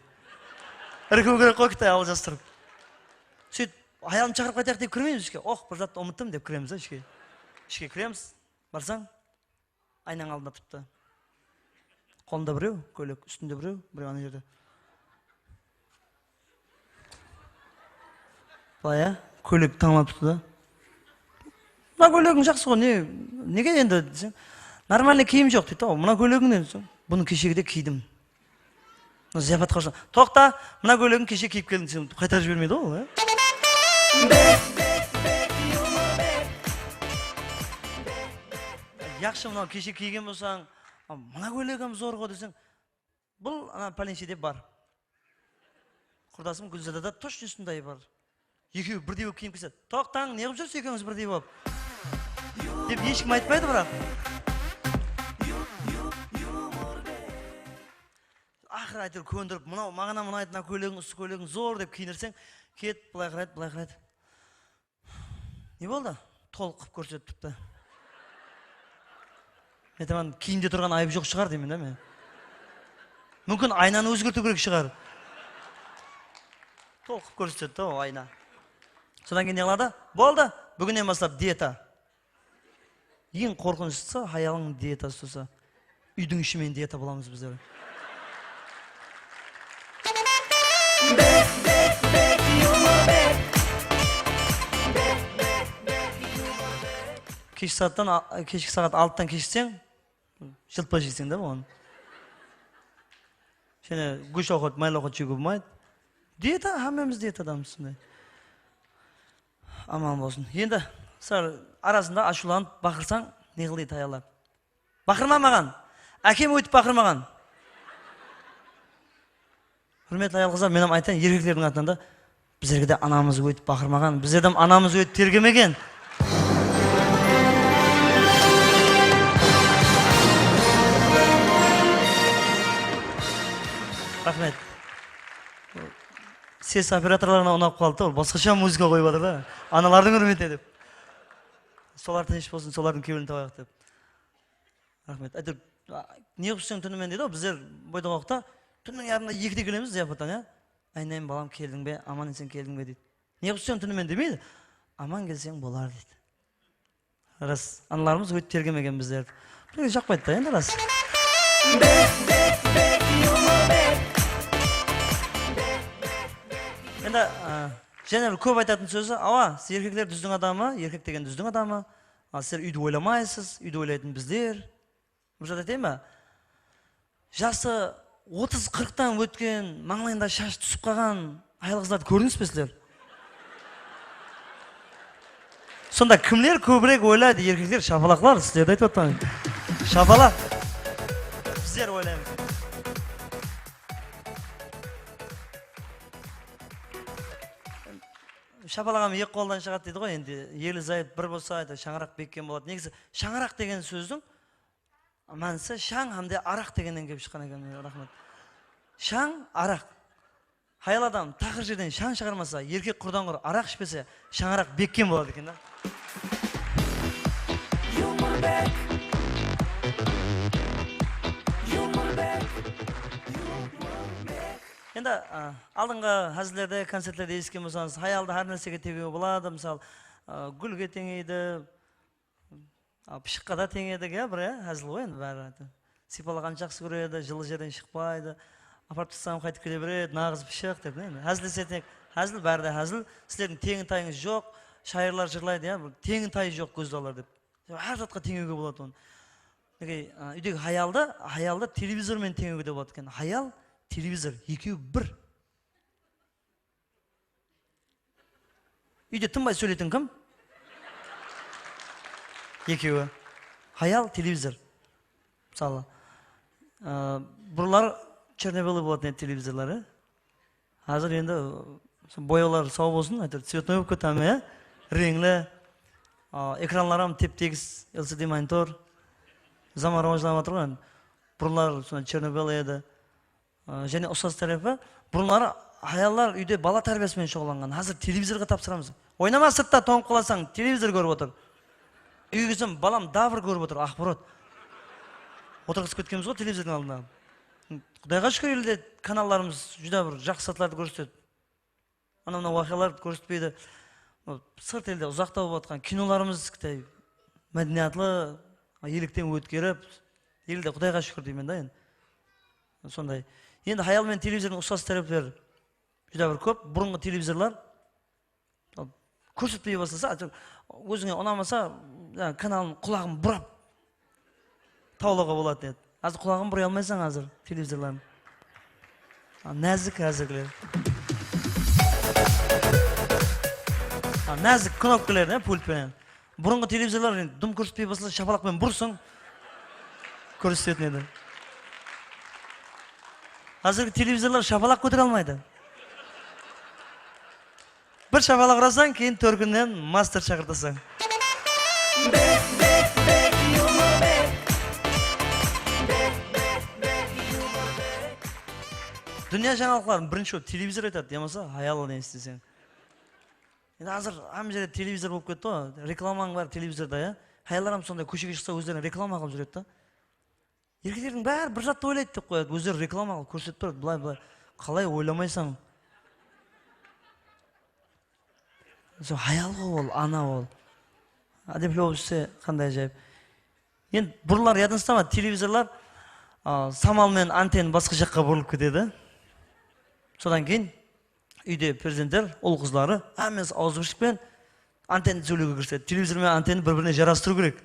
Irkiw kerek ǵoy, kitte aljastırıp. Sóytip, hayalımdı shaqırıp qaytayıq dep kirmeymiz ishke. Oh, bir zattı umıttım dep kiremiz da ishke. Ishke kiremiz. Barsań, aynań aldında turıptı. Qolında birew kóylek, ústinde birew, birew ana jerde. Bılay, a, kóylek tańlap turdı da. Mına kóylegiń jaqsı ǵoy, ne, nege endi desem, normalnıy kiyim joq deydi. Mına kóylegiń ne desem, bunı keshegide kiydim. Ziyapatqa ushı. Toqta, mına kóylegin keshe kiyip keldiń desem, qaytarıp jibermeydi ǵoy ol, a. Yaqshı, mınaw keshe kiygen bolsań, a, mına kóylegim zor ǵoy deseń, bul ana pálenshede bar. Qurdasım Gúlzadada tochno usınday bar. Ekewi birdey bolıp kiyinip kelse, toqtań, ne qılıp júrsiz ekewińiz birdey bolıp? Dep eshkim aytpaydı, biraq. Aqırı áytewir kóndirip, mınaw maǵan mınaw ayt, mına kóylegiń, usı kóylegiń zor dep kiyinirseń, ketip bılay qaraydı, bılay qaraydı. Ne boldı? Tolıq qıp kórsetipti. Men aytaman, kiyimde turǵan ayıp joq shıǵar deymen da men. Múmkin, aynanı ózgertiw kerek shıǵar. Tolıq qıp kórsetedi da o ayna. Sodan keyin ne qıladı? Boldı, búginnen baslap dieta. Eń qorqınıshlısı, hayalıń dietası tursa. Úydiń ishi menen dieta bolamız bizler. Keshki saattan, a, keshki saat altıdan keshikseń, jıltpa jeyseń da oǵan. Jáne gósh awqat, maylı awqat jewge bolmaydı. Dieta, hámmemiz dietadamız sonday. Aman bolsın. Endi sál arasında ashıwlanıp baqırsań, ne qıl deydi hayallar. Baqırma maǵan. Ákem óytip baqırmaǵan. Húrmetli hayal-qızlar, men hám aytayın, erkeklerdiń atınan da, bizlerge de anamız óytip baqırmaǵan, bizlerdi hám anamız óytip tergemegen. Raxmet. Ses operatorlarına unap qaldı da, ol basqasha muzıka qoyıp atır da. Analardıń húrmetine dep. Solar tınısh bolsın, solardıń kewlin tabayıq dep. Raxmet. Áytewir, a, ne qılıp júrseń túnimen deydi ǵo, bizler boyda waqıtta túnniń yarımında ekide kelemiz zıyapattan, ya. Aynayın balam, keldiń be, aman-esen keldiń be deydi. Ne qılıp júrseń túnimen demeydi. Aman kelseń bolar deydi. Ras, analarımız óytip tergemegen bizlerdi. Bizlerge jaqpaydı da endi ras. Endi, a, jáne bir kóp aytatın sózi, awa, siz erkekler dúzdiń adamı, erkek degen dúzdiń adamı. Al sizler úydi oylamaysız, úydi oylaytın bizler. Bir zat aytayın ba? Jası otız, qırqtan ótken, mańlayında shashı túsip qalǵan hayal-qızlardı kórdińiz be sizler? Sonda kimler kóbirek oylaydı, erkekler, shapalaqlar, sizlerdi aytıp atırman. Shapalaq. Bizler oylaymız. Shapalaq hám eki qoldan shıǵadı deydi ǵoy, endi eli zayıp bir bolsa, ayta, shańaraq bekkem boladı. Negizi shańaraq degen sózdiń mánisi shań hám de araq degennen kelip shıqqan eken. Raxmet. Shań, araq. Hayal adam taqır jerden shań shıǵarmasa, erkek qurdan qur araq ishpese, shańaraq bekkem boladı eken da. Endi, a, aldınǵı házillerde, koncertlerde esitken bolsańız, hayaldı hár nársege teńew boladı, mısal, a, gúlge teńeydi, a, pıshıqqa da teńedik, ya, bir, ya, házil ǵoy endi bári. Sıypalǵandı jaqsı kóredi, jıllı jerden shıqpaydı. Aparıp taslasań qaytıp kele beredi, naǵız pıshıq dep, endi házillesek, házil, bári de házil. Sizlerdiń teńi-tayıńız joq, shayırlar jırlaydı, ya, bir teńi-tayı joq gózzallar dep. Hár zatqa teńewge boladı onı. Minekey, a, úydegi hayaldı, hayaldı televizor menen teńewge de boladı eken. Hayal, televizor, ekewi bir. Úyde tınbay sóyleytin kim? Ekewi. Hayal, televizor. Mısalı, a, burınları chernobelый bolatın edi televizorlar, e? Házir endi, ı, boyawlar saw bolsın, áytewir, цветной bolıp kete me, ya? Reńli. A, ekranlar hám tep-tegis, L C D monitor. Zaman rawajlanıp atır ǵoy, endi. Burınlar sonday chernobelый edi. A, jáne usaz tárepi, burınları hayallar úyde bala tárbiyası menen shuǵıllanǵan. Házir televizorǵa tapsıramız. Oynama sırtta, tońıp qalasań, televizor kórip otır. Úyge kelsem, balam davr kórip otır, axborot. Otırǵızıp ketkenbiz ǵoy televizordıń aldına. Qudayǵa shúkir, elde kanallarımız júdá bir jaqsı zatlardı kórsetedi. Anaw-mınaw waqıyalardı kórsetpeydi. Sırt elde uzaqta bolıp atqan kinolarımız kitay mádeniyatlı, elikten ótkerip, elde Qudayǵa shúkir deymen da endi. Sonday. Endi hayal menen televizordıń usaz tárepleri júdá bir kóp. Burınǵı televizorlar, al, kórsetpey baslasa, áytewir, ózińe unamasa, yaǵnıy kanalın qulaǵın burap tawlawǵa boladı edi. Házir qulaǵın buray almaysań házir televizorlardıń. A, názik házirgiler. A, názik knopkalar, ya, pult penen. Burınǵı televizorlar endi dım kórsetpey baslasa, shapalaq penen bursań, kórsetetin edi. Házirgi televizorlar shapalaq kótere almaydı. Bir shapalaq urasań, keyin tórkinen master shaqırtasań. Dúnya jańalıqların birinshi bolıp televizor aytadı, yamasa hayaldan esiteseń. Endi házir hámme jerde televizor bolıp ketti ǵoy. Reklamań bári televizorda, ya. Hayallar hám sonday kóshege shıqsa ózlerine reklama qılıp júredi da. Erkeklerdiń bári bir zattı oylaydı dep qoyadı. Ózleri reklama qılıp kórsetip turadı, bılay, bılay. Qalay oylamaysań? Sol hayal ǵo ol, ana ol. Ádepli bolıp júrse qanday ájayıp. Endi burınları yadıńızda ma, televizorlar, a, samal menen antenna basqa jaqqa burılıp ketedi. Sodan keyin úyde perzentler, ul-qızları, hámmesi awızbirshilip penen antenna sóylewge kirisedi. Televizor menen antenna bir-birine jarastırıw kerek.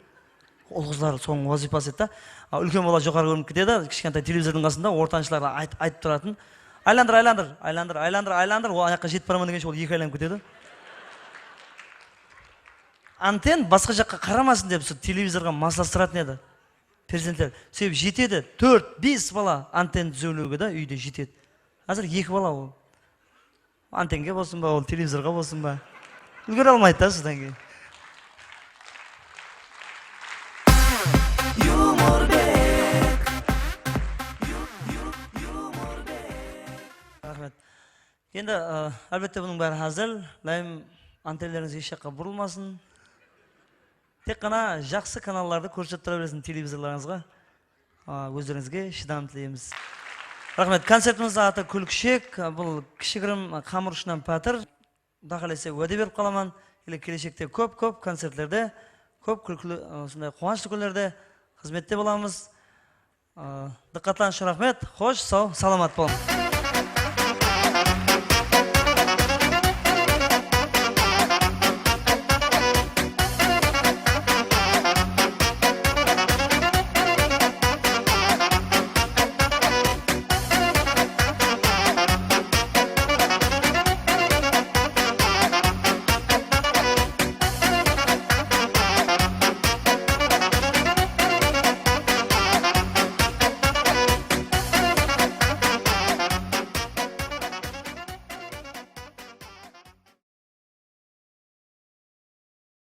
Ul-qızlar sonıń wazıypası edi da. A, úlken bala joqarı kórinip ketedi, kishkentay televizordıń qasında ortanshılarǵa ayt-, aytıp turatın. Aylandır, aylandır, aylandır, aylandır, aylandır, ol ayaqqa jetip baraman degenshe ol eki aylanıp ketedi. Anten basqa jaqqa qaramasın dep, sol televizorǵa maslastıratın edi perzentler. Sebebi jetedi, tórt, bes bala anten dúzewlewge de úyde jetedi. Házir eki bala ol. Antenge bolsın ba, ol televizorǵa bolsın ba. Úlgere almaydı da sodan keyin. Raxmet. Endi, ı, álbette, bunıń bári házil. Ilayım, antenlerińiz hesh jaqqa burılmasın. Tek ǵana jaqsı kanallardı kórsetip tura beresin televizorlarıńızǵa. A, ózlerińizge shıdam tileymiz. Raxmet. Koncertimizdiń atı Kúlkishek. Bul kishigirim Qamır ushınan pátir. Quda qálese, wáde berip qalaman. Ele keleshekte kóp-kóp koncertlerde, kóp kúlkili, usınday quwanıshlı kúnlerde xızmette bolamız. A, dıqqatlarıńız ushın raxmet. Xosh, saw, salamat bolıń.